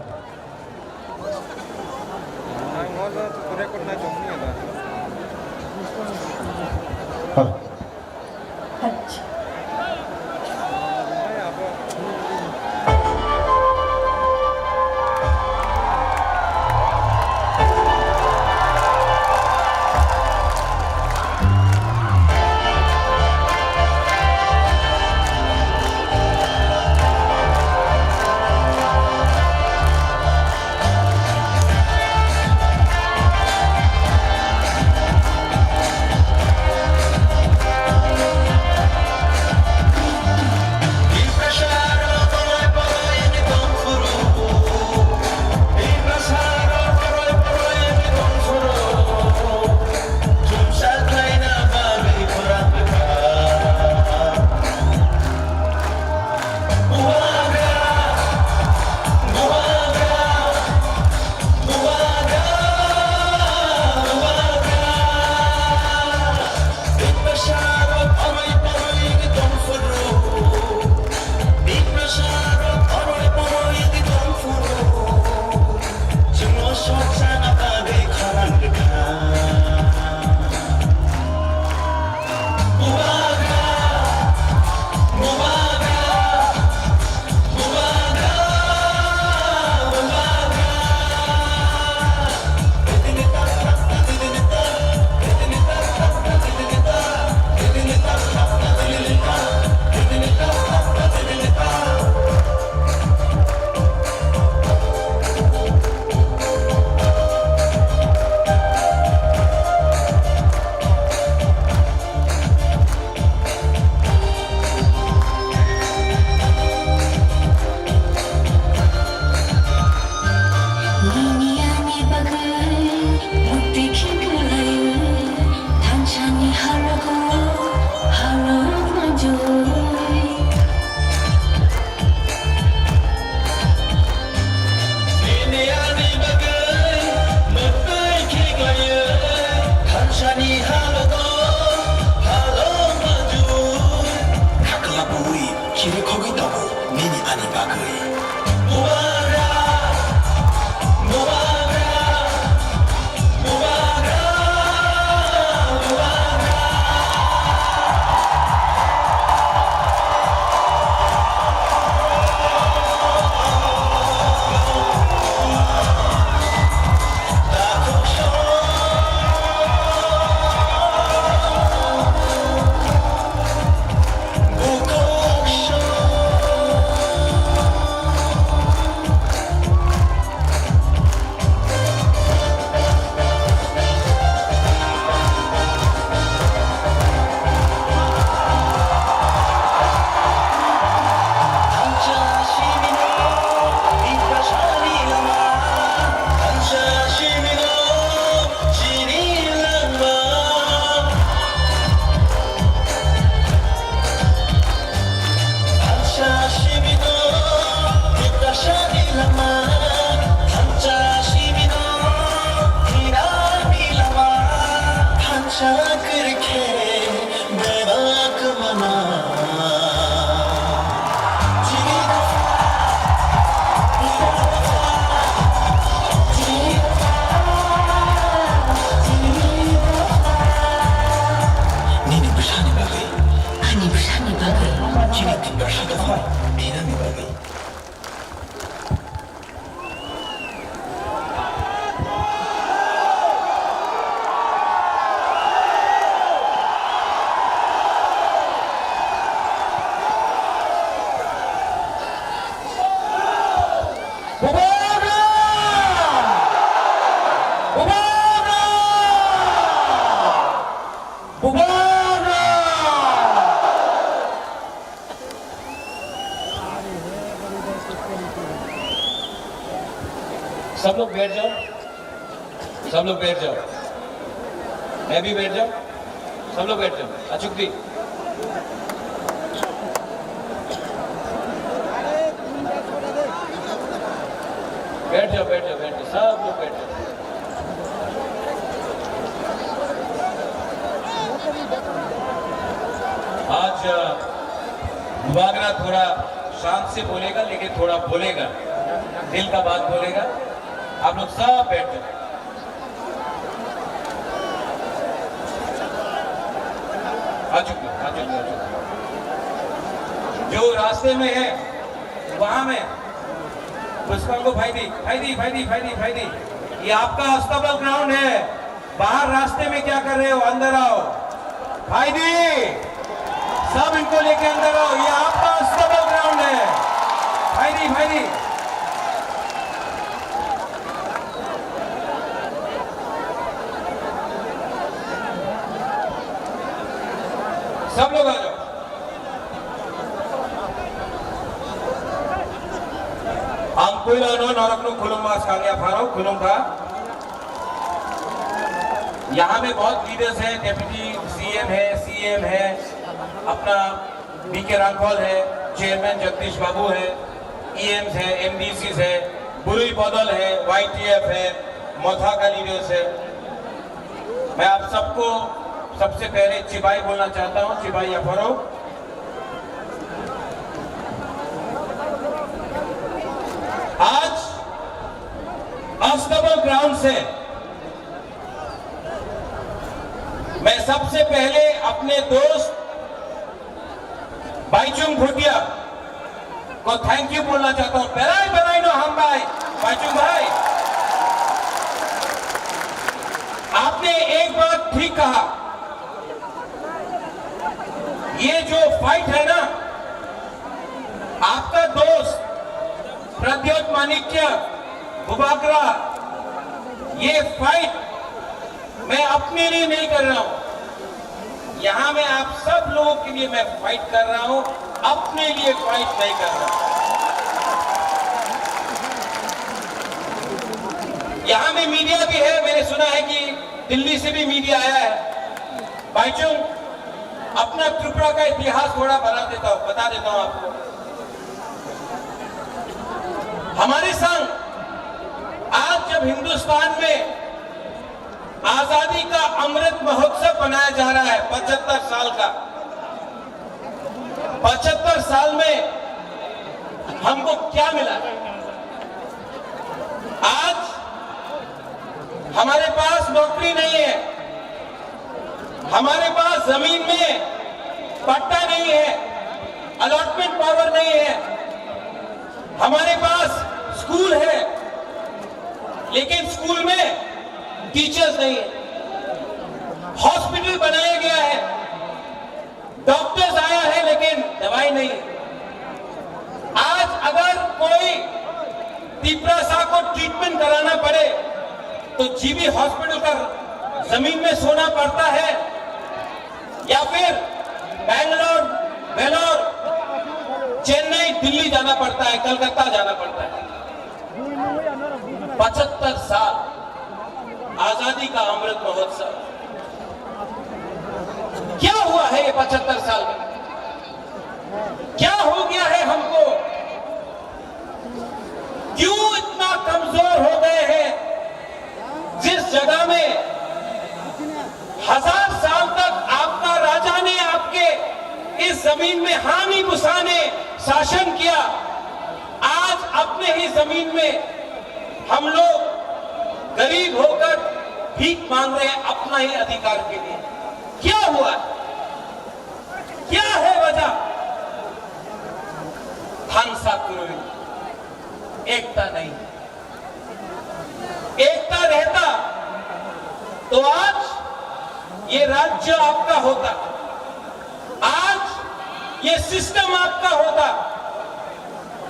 Hello. सब लोग बैठ जाओ, सब लोग बैठ जाओ, मैं भी बैठ जाऊं, सब लोग बैठ जाओ। अचुक भी बैठ जाओ, बैठ जाओ, बैठ जाओ, सब लोग बैठ जाओ। आज, अ, बुबागरा थोड़ा शांत से बोलेगा, लेकिन थोड़ा बोलेगा, दिल का बात बोलेगा। आप लोग सब बैठ जाओ। आ चुके, आ चुके, आ चुके। जो रास्ते में है, वहां में पुष्पांगो भाई दी, भाई दी, भाई दी, भाई दी, भाई दी। ये आपका अस्तबल ग्राउंड है। बाहर रास्ते में क्या कर रहे हो? अंदर आओ। भाई दी, सब इनको लेके अंदर आओ। ये आपका अस्तबल ग्राउंड है। भाई दी, भाई दी। सब लोग आ जाओ। Ang puila no norokno khulumma, skang yapharo khulumkha. यहाँ में बहुत लीडर्स हैं, डेप्यूटी सीएम है, सीएम है, अपना बीके रांखल है, चेयरमैन जगदीश बाबू है, ईएम्स है, एमडीसीज है, बुरुई बदल है, वाईटीएफ है, मोथा का लीडर्स है। मैं आप सबको सबसे पहले चिबाई बोलना चाहता हूँ, चिबाई अफरो। आज अस्तबल ग्राउंड से मैं सबसे पहले अपने दोस्त बाईचुंग भूटिया को थैंक यू बोलना चाहता हूँ। Belai belai no hambai, Baichung भाई, आपने एक बात ठीक कहा, ये जो फाइट है ना, आपका दोस्त प्रद्योत माणिक्य बुबागरा, ये फाइट मैं अपने लिए नहीं कर रहा हूं, यहां मैं आप सब लोगों के लिए मैं फाइट कर रहा हूं, अपने लिए फाइट नहीं कर रहा। यहां में मीडिया भी है, मैंने सुना है कि दिल्ली से भी मीडिया आया है। भाईचुंग, अपना त्रिपुरा का इतिहास थोड़ा बना देता हूं, बता देता हूं आपको। हमारे संग आज जब हिंदुस्तान में आजादी का अमृत महोत्सव मनाया जा रहा है, पचहत्तर साल का, पचहत्तर साल में हमको क्या मिला? आज हमारे पास नौकरी नहीं है, हमारे पास जमीन में पट्टा नहीं है, अलॉटमेंट पावर नहीं है, हमारे पास स्कूल है, लेकिन स्कूल में टीचर्स नहीं है, हॉस्पिटल बनाया गया है, डॉक्टर्स आया है लेकिन दवाई नहीं। आज अगर कोई तिपरासा को ट्रीटमेंट कराना पड़े तो जीबी हॉस्पिटल का जमीन में सोना पड़ता है या फिर बैंगलोर, वेलोर, चेन्नई, दिल्ली जाना पड़ता है, कलकत्ता जाना पड़ता है। पचहत्तर साल आजादी का अमृत महोत्सव, क्या हुआ है ये पचहत्तर साल में? क्या हो गया है हमको? क्यों इतना कमजोर हो गए हैं? जिस जगह में हजार साल तक आपका राजा ने आपके इस जमीन में हानि गुसाने शासन किया, आज अपने ही जमीन में हम लोग गरीब होकर भीख मांग रहे हैं अपना ही अधिकार के लिए। क्या हुआ? क्या है वजह? Thansa kwrwi, एकता नहीं। एकता रहता तो आज ये राज्य आपका होता, आज ये सिस्टम आपका होता,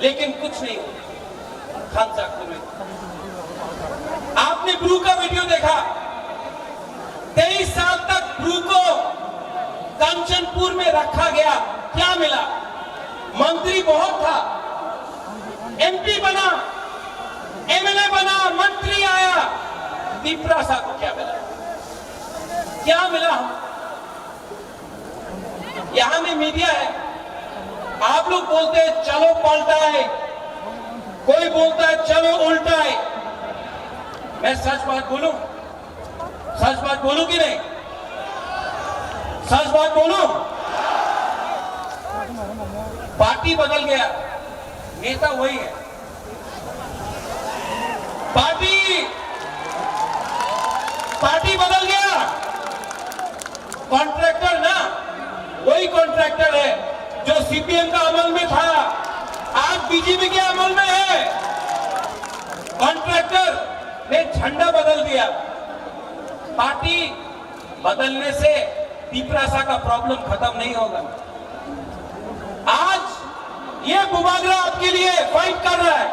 लेकिन कुछ नहीं। Thansa kwrwi। आपने ब्रू का वीडियो देखा, तेईस साल तक ब्रू को कंचनपुर में रखा गया, क्या मिला? मंत्री बहुत था, एमपी बना, एमएलए बना, मंत्री आया, तिपरासा को क्या मिला? क्या मिला हम? यहाँ में मीडिया है, आप लोग बोलते हैं चलो पलटा है, कोई बोलता है चलो उल्टा है। मैं सच बात बोलूं, सच बात बोलूं कि नहीं? सच बात बोलूं, पार्टी बदल गया, नेता वही है। पार्टी, पार्टी बदल गया। कॉन्ट्रैक्टर ना, वही कॉन्ट्रैक्टर है जो सीपीएम का अमल में था, आज बीजेपी के अमल में है। कॉन्ट्रैक्टर ने झंडा बदल दिया। पार्टी बदलने से तिपरासा का प्रॉब्लम खत्म नहीं होगा। आज ये बुबागरा आपके लिए फाइट कर रहा है,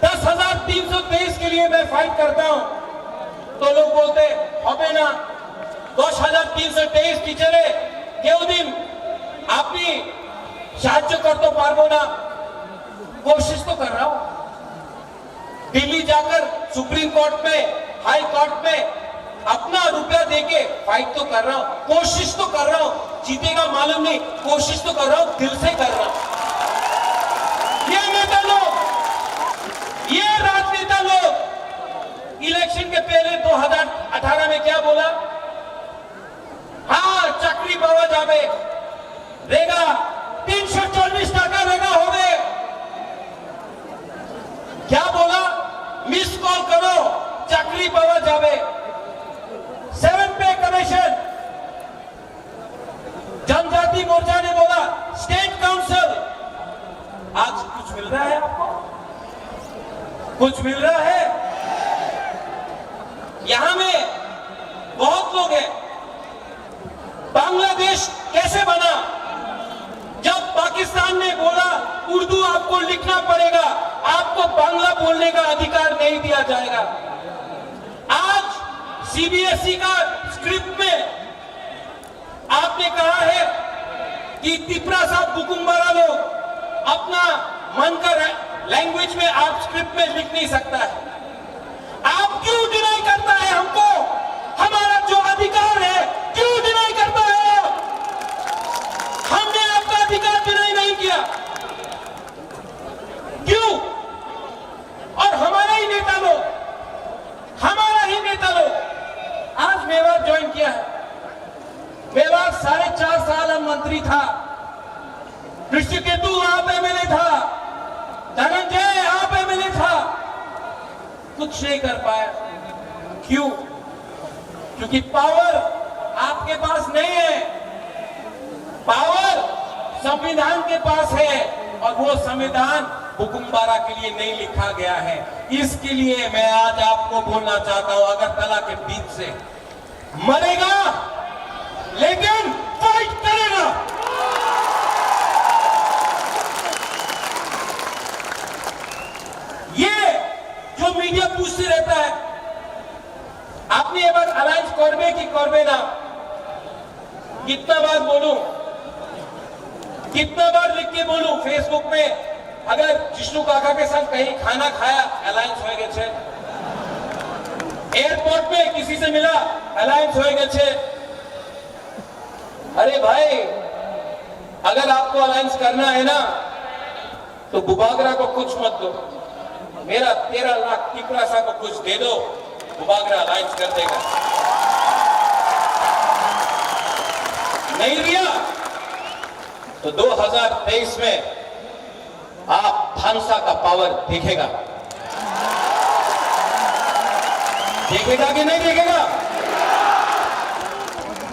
दस हजार तीन सौ तेईस के लिए मैं फाइट करता हूं, तो लोग बोलते, "হবে না, দশ হাজার তিনশো তেইশ টিচারে কেউ দিন আপনি সাহায্য করতে পারবো না।" कोशिश तो कर रहा हूं, दिल्ली जाकर सुप्रीम कोर्ट में, हाई कोर्ट में अपना रुपया देके फाइट तो कर रहा हूं, कोशिश तो कर रहा हूं, जीतेगा मालूम नहीं, कोशिश तो कर रहा हूं, दिल से कर रहा हूं। ये नेता लोग, ये राजनेता लोग इलेक्शन के पहले दो हज़ार अठारह में क्या बोला? हाँ, চাকরি পাওয়া যাবে, रेगा, तीन सौ चालीस টাকা रेगा হবে। क्या बोला? मिस कॉल करो, চাকরি পাওয়া যাবে। सेवन पे कमीशन, जनजाति मोर्चा ने बोला, स्टेट काउंसिल। आज कुछ मिल रहा है आपको? कुछ मिल रहा है? यहां में बहुत लोग हैं, बांग्लादेश कैसे बना? जब पाकिस्तान ने बोला, "उर्दू आपको लिखना पड़ेगा, आपको बांग्ला बोलने का अधिकार नहीं दिया जाएगा।" आज सीबीएसई का स्क्रिप्ट में आपने कहा है कि तिपरासा बुकुमबारा लोग अपना मन का लैंग्वेज में आप स्क्रिप्ट में लिख नहीं सकता है। आप क्यों डिनाई करता है हमको? हमारा जो अधिकार है, क्यों डिनाई करता है आप? हमने आपका अधिकार डिनाई नहीं किया, क्यों? और हमारा ही नेता लोग, हमारा ही नेता लोग आज मेवाड़ ज्वाइन किया है। मेवाड़ साढ़े चार साल हम मंत्री था, ऋषिकेतु आप एमएलए था, धनंजय आप एमएलए था, कुछ नहीं कर पाया। क्यों? क्योंकि पावर आपके पास नहीं है, पावर संविधान के पास है, और वो संविधान बुकुम्बारा के लिए नहीं लिखा गया है। इसके लिए मैं आज आपको बोलना चाहता हूं, अगरतला के बीच से मरेगा, लेकिन फाइट करेगा। ये जो मीडिया पूछते रहता है, আপনি এবার অ্যালায়েন্স করবে কি করবে না? कितना बार बोलूं, कितना बार लिख के बोलूं फेसबुक पे, अगर जिष्णु काका के साथ कहीं खाना खाया, अलायंस हो गए छे। एयरपोर्ट पे किसी से मिला, अलायंस हो गए छे। अरे भाई, अगर आपको अलायंस करना है ना, तो बुबागरा को कुछ मत दो, मेरा तेरह लाख तिपरासा को कुछ दे दो, बुबागरा अलायंस कर देगा। नहीं दिया तो दो हज़ार तेईस में आप भांसा का पावर दिखेगा, दिखेगा कि नहीं दिखेगा?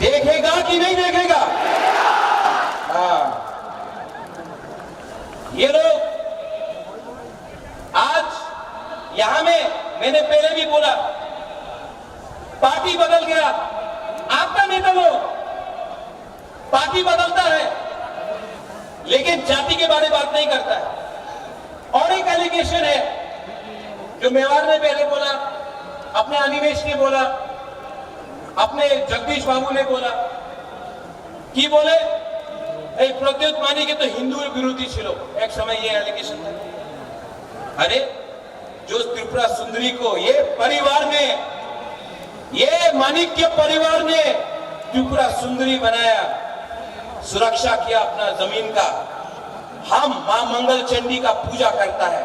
दिखेगा कि नहीं दिखेगा? हाँ, ये लोग आज यहां में, मैंने पहले भी बोला, पार्टी बदल गया, आपका नेता लोग, पार्टी बदलता है लेकिन जाति के बारे में बात नहीं करता है। और एक एलिगेशन है जो मेवाड़ ने पहले बोला, अपने अनिमेश ने बोला, अपने जगदीश बाबू ने बोला, কি বলে, এই প্রদ্যুৎ মানিকে তো হিন্দু বিরোধী ছিল এক সময়, ये एलिगेशन। अरे, जो त्रिपुरा सुंदरी को ये परिवार ने, ये माणिक्य परिवार ने त्रिपुरा सुंदरी बनाया, सुरक्षा किया अपना जमीन का, हम मां मंगल चंडी का पूजा करता है,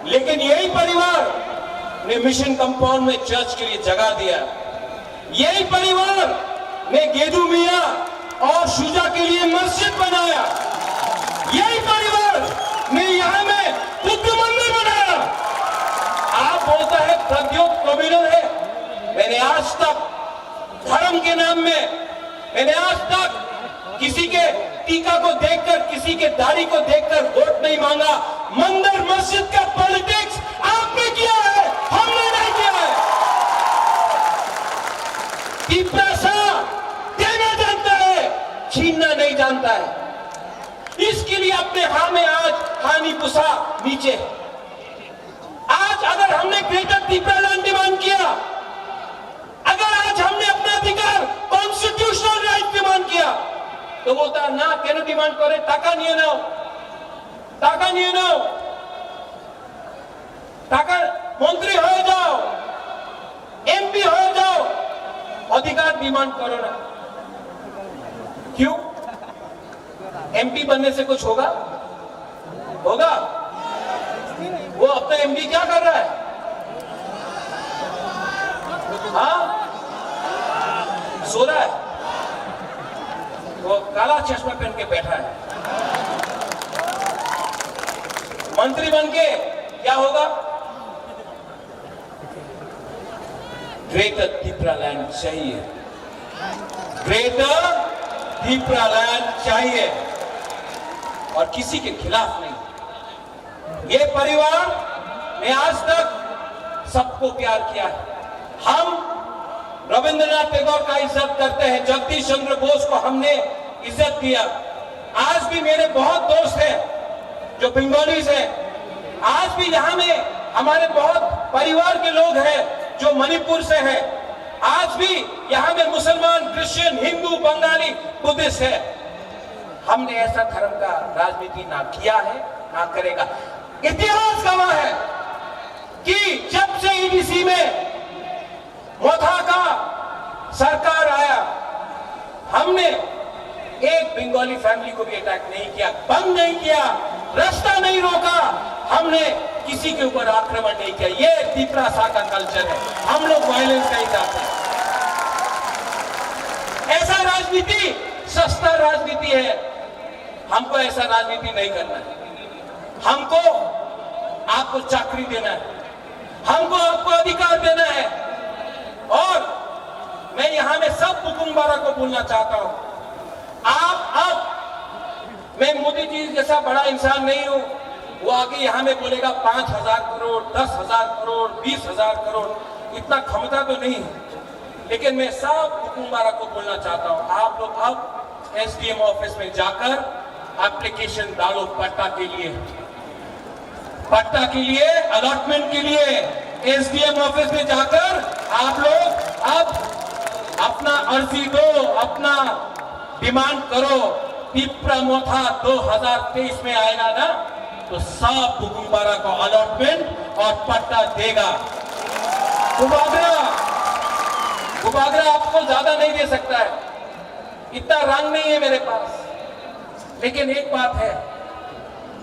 लेकिन यही परिवार ने मिशन कंपाउंड में चर्च के लिए जगह दिया। यही परिवार ने गेदू मियाँ और शुजा के लिए मस्जिद बनाया। यही परिवार ने यहाँ में बुद्ध मंदिर बनाया। आप बोलता है प्रद्योत कम्युनल है। मैंने आज तक धर्म के नाम में, मैंने आज तक किसी के टीका को देखकर, किसी के दाढ़ी को देखकर वोट नहीं मांगा। मंदिर मस्जिद का पॉलिटिक्स आपने किया है, हमने नहीं किया है। तिपरासा देना जानता है, छीनना नहीं जानता है। इसके लिए अपने हाँ में आज हानि पुसा नीचे। आज अगर हमने ग्रेटर तिपरालैंड डिमांड किया, अगर आज हमने अपना अधिकार, कॉन्स्टिट्यूशनल राइट डिमांड किया, तो बोलता है, "ना, কেন ডিমান্ড করে? টাকা নিয়ে নাও, টাকা নিয়ে নাও, টাকা, মন্ত্রী হয়ে যাও, এমপি হয়ে যাও, অধিকার ডিমান্ড করো না।" क्यों? एमपी बनने से कुछ होगा? होगा? वो अपना एमडी क्या कर रहा है? हाँ, सो रहा है। वो काला चश्मा पहन के बैठा है। मंत्री बन के क्या होगा? ग्रेटर तिपरालैंड चाहिए, ग्रेटर तिपरालैंड चाहिए, और किसी के खिलाफ नहीं। ये परिवार ने आज तक सबको प्यार किया है। हम रविंद्रनाथ टैगोर का इज्जत करते हैं, जगदीश चंद्र बोस को हमने इज्जत दिया। आज भी मेरे बहुत दोस्त हैं जो बंगालीज हैं। आज भी यहाँ में हमारे बहुत परिवार के लोग हैं जो मणिपुर से हैं। आज भी यहाँ में मुसलमान, क्रिश्चियन, हिंदू, बंगाली, बुद्धिस्ट है। हमने ऐसा धर्म का राजनीति ना किया है, ना करेगा। इतिहास गवाह है कि जब से ईडीसी में मोथा का सरकार आया, हमने एक बंगाली फैमिली को भी अटैक नहीं किया, बंद नहीं किया, रास्ता नहीं रोका, हमने किसी के ऊपर आक्रमण नहीं किया। ये तिपरासा का कल्चर है, हम लोग वायलेंस नहीं चाहते। ऐसा राजनीति सस्ता राजनीति है, हमको ऐसा राजनीति नहीं करना है। हमको आपको चाकरी देना है, हमको आपको अधिकार देना है। और मैं यहाँ में सब बुकुंबारा को बोलना चाहता हूँ, आप, अब मैं मोदी जी जैसा बड़ा इंसान नहीं हूँ, वो आके यहाँ में बोलेगा पाँच हजार करोड़, दस हजार करोड़, बीस हजार करोड़, इतना क्षमता तो नहीं है। लेकिन मैं सब बुकुंबारा को बोलना चाहता हूँ, आप लोग अब एसडीएम ऑफिस में जाकर एप्लीकेशन डालो पट्टा के लिए, पट्टा के लिए, अलॉटमेंट के लिए एसडीएम ऑफिस में जाकर आप लोग अब अपना अर्जी दो, अपना डिमांड करो। तिपरा मोथा दो हज़ार तेईस में आएगा ना, तो सब बुकुंबारा को अलॉटमेंट और पट्टा देगा। बुबागरा, बुबागरा आपको ज्यादा नहीं दे सकता है, इतना रंग नहीं है मेरे पास, लेकिन एक बात है,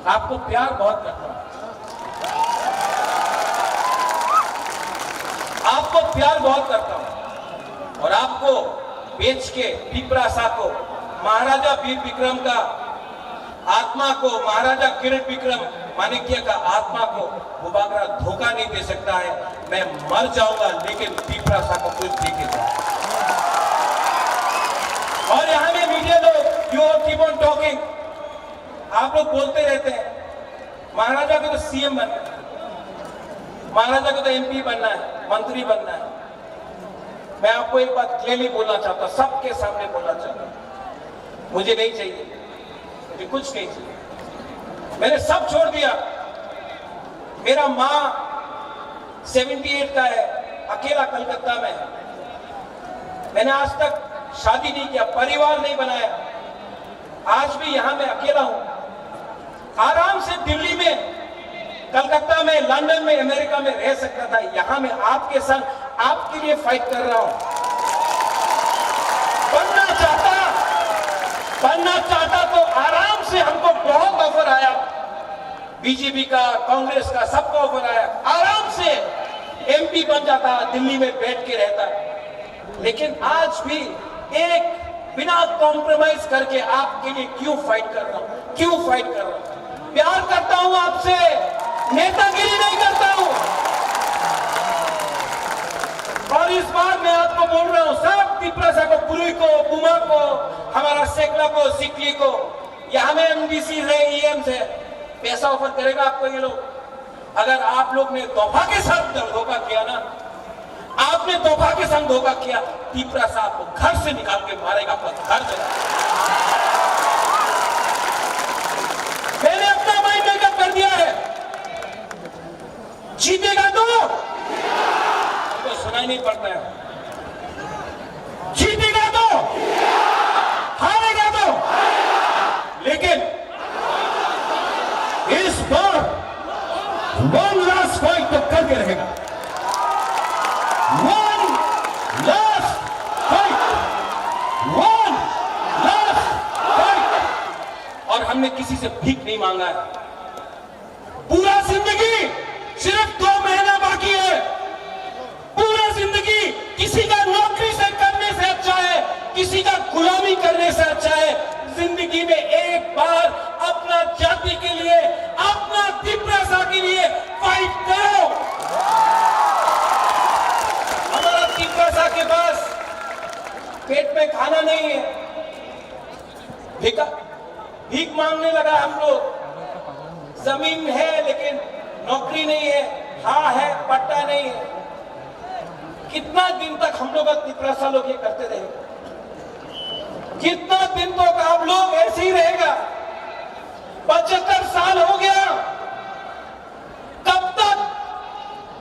आपको प्यार बहुत करता हूं, आपको प्यार बहुत करता हूं, और आपको बेच के तिपरासा को महाराजा वीर विक्रम का आत्मा को, महाराजा किरण विक्रम माणिक्य का आत्मा को बुबागरा धोखा नहीं दे सकता है। मैं मर जाऊंगा, लेकिन तिपरासा को कुछ नहीं कहता। और यहाँ में मीडिया लोग, you all keep on talking, आप लोग बोलते रहते हैं, महाराजा को तो सीएम बनना है, महाराजा को तो एमपी बनना है, मंत्री बनना है। मैं आपको एक बात क्लियरली बोलना चाहता हूँ, सबके सामने बोलना चाहता हूँ, मुझे नहीं चाहिए, मुझे कुछ नहीं चाहिए। मैंने सब छोड़ दिया। मेरा माँ सेवेंटी एट का है, अकेला कलकत्ता में है। मैंने आज तक शादी नहीं किया, परिवार नहीं बनाया। आज भी यहाँ मैं अकेला हूँ। आराम से दिल्ली में कलकत्ता में, लंदन में, अमेरिका में रह सकता था। यहाँ मैं आपके संग, आपके लिए फाइट कर रहा हूं। बनना चाहता, बनना चाहता तो आराम से, हमको बहुत ऑफर आया, बीजेपी का, कांग्रेस का, सबका ऑफर आया, आराम से एमपी बन जाता, दिल्ली में बैठ के रहता। लेकिन आज भी एक बिना कॉम्प्रोमाइज करके आपके लिए क्यों फाइट कर रहा हूं, क्यों फाइट कर रहा हूं? प्यार करता हूं आपसे, नेतागिरी नहीं करता हूं। और इस बार मैं आपको बोल रहा हूं, सब तिपरासा को, कुरुई को, बुमा को, हमारा सेकला को, सिकली को, यहाँ में एमडीसी है, ईएम है, पैसा ऑफर करेगा आपको ये लोग। अगर आप लोग ने दोफा के साथ धोखा किया ना, आपने दोफा के संग धोखा किया, तिपरासा आपको घर से निकाल के मारेगा, आपका घर जला। मैंने अपना माइंड मेकअप कर दिया है। जीतेगा तो, तो सुनाई नहीं पड़ता है। जीतेगा तो, हारेगा तो, लेकिन इस बार वन लास्ट फाइट तो करके रहेगा। One last fight, one last fight. और हमने किसी से भीख नहीं मांगा है। पूरा जिंदगी, सिर्फ दो महीना बाकी है। पूरा जिंदगी किसी का नौकरी से करने से अच्छा है, किसी का गुलामी करने से अच्छा है। जिंदगी में एक बार अपना जाति के लिए, अपना तिपरासा के लिए फाइट करो। हमारा तिपरासा के पास पेट में खाना नहीं है, भिका भीख मांगने लगा हम लोग। जमीन है लेकिन नौकरी नहीं है, हाँ है, पट्टा नहीं है। कितना दिन तक हम लोग, तिपरासा लोग ये करते रहेंगे? कितना दिन तक आप लोग ऐसे ही रहेगा? पचहत्तर साल हो गया, कब तक,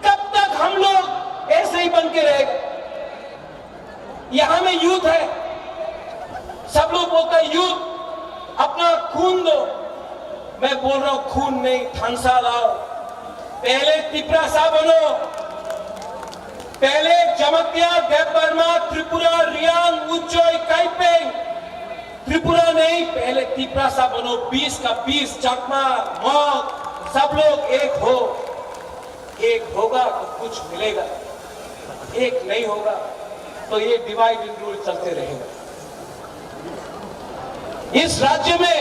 कब तक हम लोग ऐसे ही बन के रहेगा? यहाँ में यूथ है, सब लोग बोलता है यूथ, अपना खून दो। मैं बोल रहा हूँ, खून नहीं, थांसा लाओ। पहले तिपरासा बनो, पहले जमतिया, देबबर्मा, त्रिपुरा, रियांग, उज्जई, काइपेंग, त्रिपुरा नहीं, पहले तिपरासा बनो। बीस का बीस, चकमा, मग, सब लोग एक हो। एक होगा तो कुछ मिलेगा, एक नहीं होगा तो ये डिवाइड एंड रूल चलते रहेगा। इस राज्य में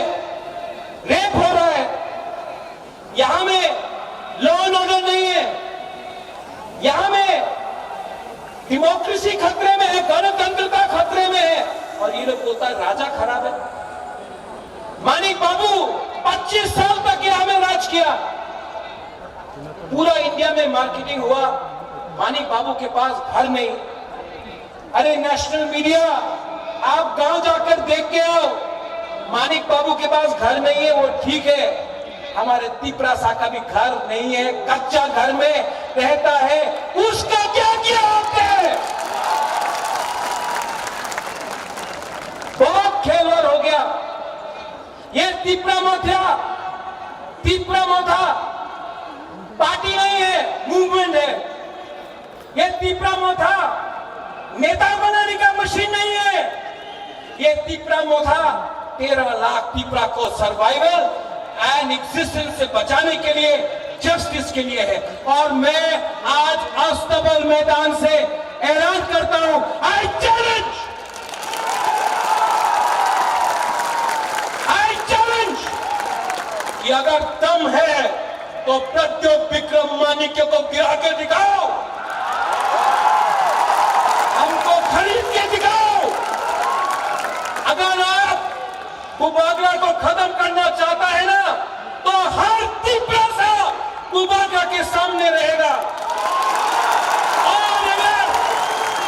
रेप हो रहा है, यहाँ में लॉ एंड ऑर्डर नहीं है, यहाँ में डेमोक्रेसी खतरे में है, गणतंत्रता खतरे में है, और ये लोग बोलता है राजा खराब है। मानिक बाबू पच्चीस साल तक यहाँ में राज किया, पूरा इंडिया में मार्केटिंग हुआ। मानिक बाबू के पास घर नहीं। अरे नेशनल मीडिया, आप गांव जाकर देख के आओ, मानिक बाबू के पास घर नहीं है, वो ठीक है, हमारे तिपरासा का भी घर नहीं है, कच्चा घर में रहता है, उसका क्या किया आपने? बहुत खेलवाड़ हो गया। ये तिपरा मोथा, तिपरा मोथा पार्टी नहीं है, मूवमेंट है। ये तिपरा मोथा नेता बनाने का मशीन नहीं है। ये तिपरा मोथा तेरह लाख तिपरा को सर्वाइवल एंड एग्जिस्टेंस से बचाने के लिए, जस्टिस के लिए है। और मैं आज अस्तबल मैदान से ऐलान करता हूं, आई चैलेंज, आई चैलेंज कि अगर दम है तो प्रद्योत विक्रम मानिक्य को गिरा के दिखाओ, हमको खरीद के दिखाओ। अगर आप बुबागरा को खत्म करना चाहता है ना, तो हर तिपरासा बुबागरा के सामने रहेगा। और अगर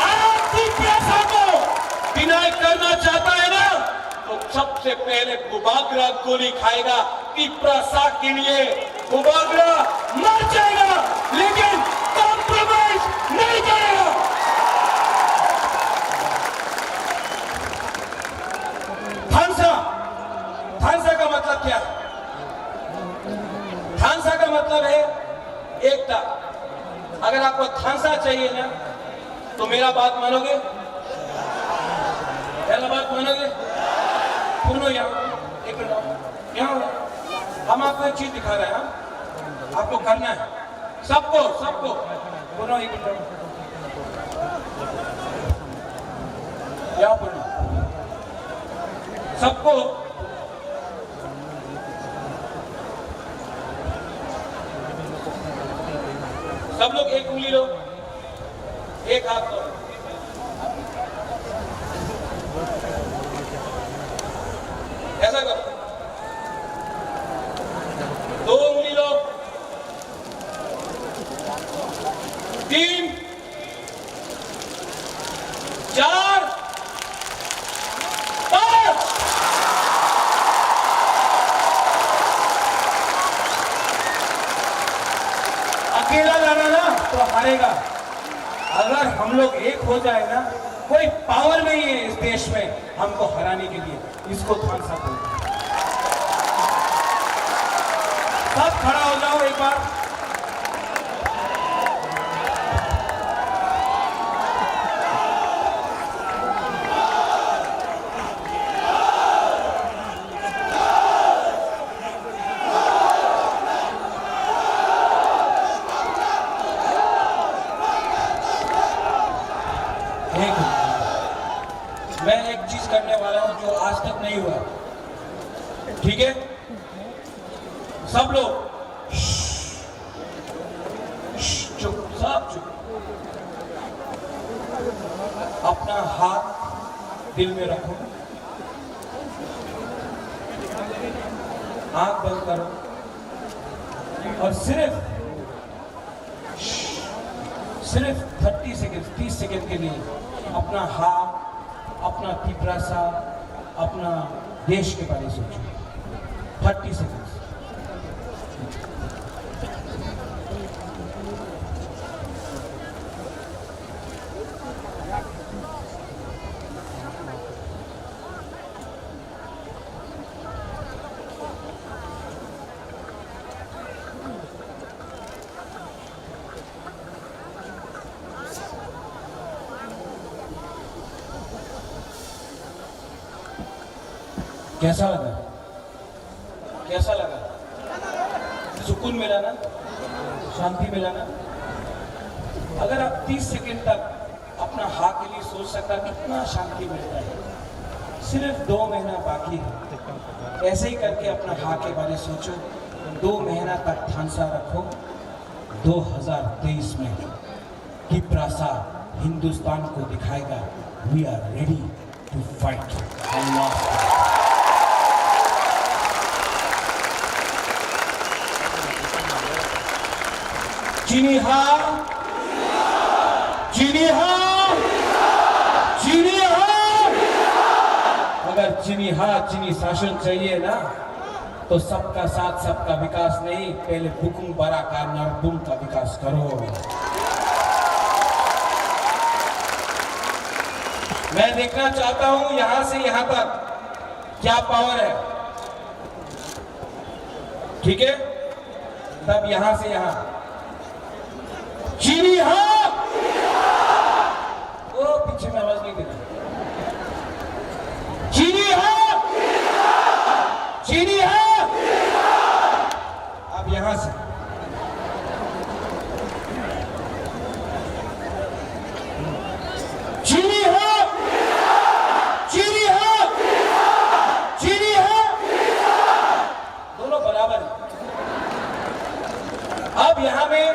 आप तिपरासा को डिनाई करना चाहता है ना, तो सबसे पहले बुबागरा गोली खाएगा। तिपरासा के लिए बुबागरा मर जाएगा, लेकिन कॉम्प्रोमाइज नहीं करेगा। थांसा, थांसा का मतलब क्या है? थांसा का मतलब है अगर आपको थांसा चाहिए ना, तो मेरा बात मानोगे? मेरा बात मानोगे? सुनो यहाँ, एक मिनट, यहाँ, हम आपको एक चीज दिखा रहे हैं, हाँ? आपको करना है, सबको, सबको। सुनो, एक मिनट, यहाँ पर सबको। सब लोग एक उंगली लो, एक हाथ लो, ऐसा करो, दो उंगली लो, तीन, चार, पांच। अकेला लड़ा ना तो हारेगा। अगर हम लोग एक हो जाए ना, कोई पावर नहीं है इस देश में हमको हराने के लिए। इसको थांसा बोलते हैं। सब खड़ा हो जाओ एक बार। एक, मैं एक चीज करने वाला हूं जो आज तक नहीं हुआ, ठीक है? सब लोग श्श, श्श, चुप, सब चुप। अपना हाथ दिल में रखो, आंख बंद करो और सिर्फ सिर्फ थर्टी सेकेंड, तीस सेकेंड के लिए अपना हाथ, अपना तिपरासा, अपना देश के बारे में सोचो। Thirty seconds. कैसा लगा? कैसा लगा? सुकून मिला ना? शांति मिला ना? अगर आप तीस सेकंड तक अपना हाँ के लिए सोच सकता, कितना शांति मिलता है। सिर्फ दो महीना बाकी है, ऐसे ही करके अपना हाँ के बारे सोचो। दो महीना तक थांसा रखो। दो हज़ार तेईस में तिपरासा हिंदुस्तान को दिखाएगा, we are ready to fight. Chini ha, chini ha, chini ha. अगर chini ha, chini शासन चाहिए ना, तो सबका साथ, सबका विकास नहीं, पहले बुकुंग बरा का नरबुंग का विकास करो। मैं देखना चाहता हूं यहां से यहां तक क्या पावर है, ठीक है? तब यहां से यहां। Chini ha! ओ पीछे में आवाज नहीं देना। Chini ha! Chini ha! अब यहां से। Chini ha! Chini ha! Chini ha! दोनों बराबर है। अब यहाँ में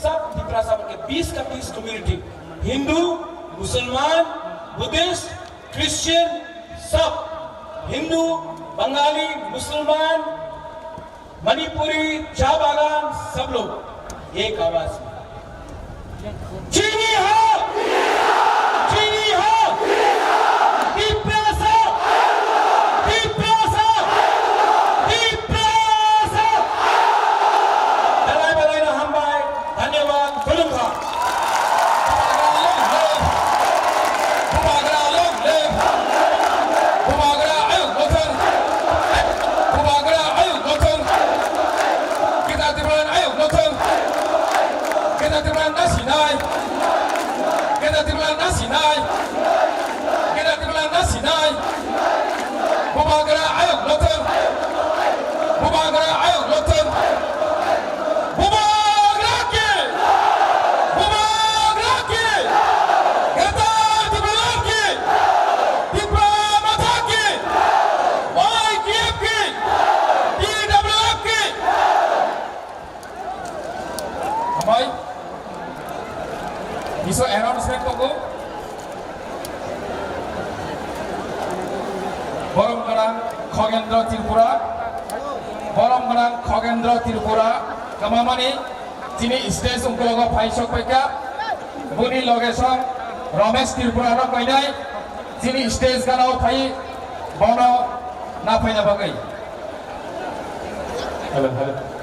सब तिपरासा के बीस का बीस कम्युनिटी, हिंदू, मुसलमान, बुद्धिस्ट, क्रिश्चियन, सब हिंदू, बंगाली, मुसलमान, मणिपुरी, चाह बागान, सब लोग एक आवाज में। Chini ha! Chini ha! Tiprasa! Tiprasa! Tiprasa! Belai belai no hambai. Dhanyabad. Khulumkha. Bubagra long live! Bubagra ayuk gothon! Bubagra ayuk gothon! Kita Tipraland ayuk gothon! Tripura, borom gwnang Khogendra Tripura, kwmamani chini stage ungkologo phai sok paikha, boni loge song Ramesh Tripura rok kainai chini stage ganao phai bono na phaina bagwi. Hello, hello.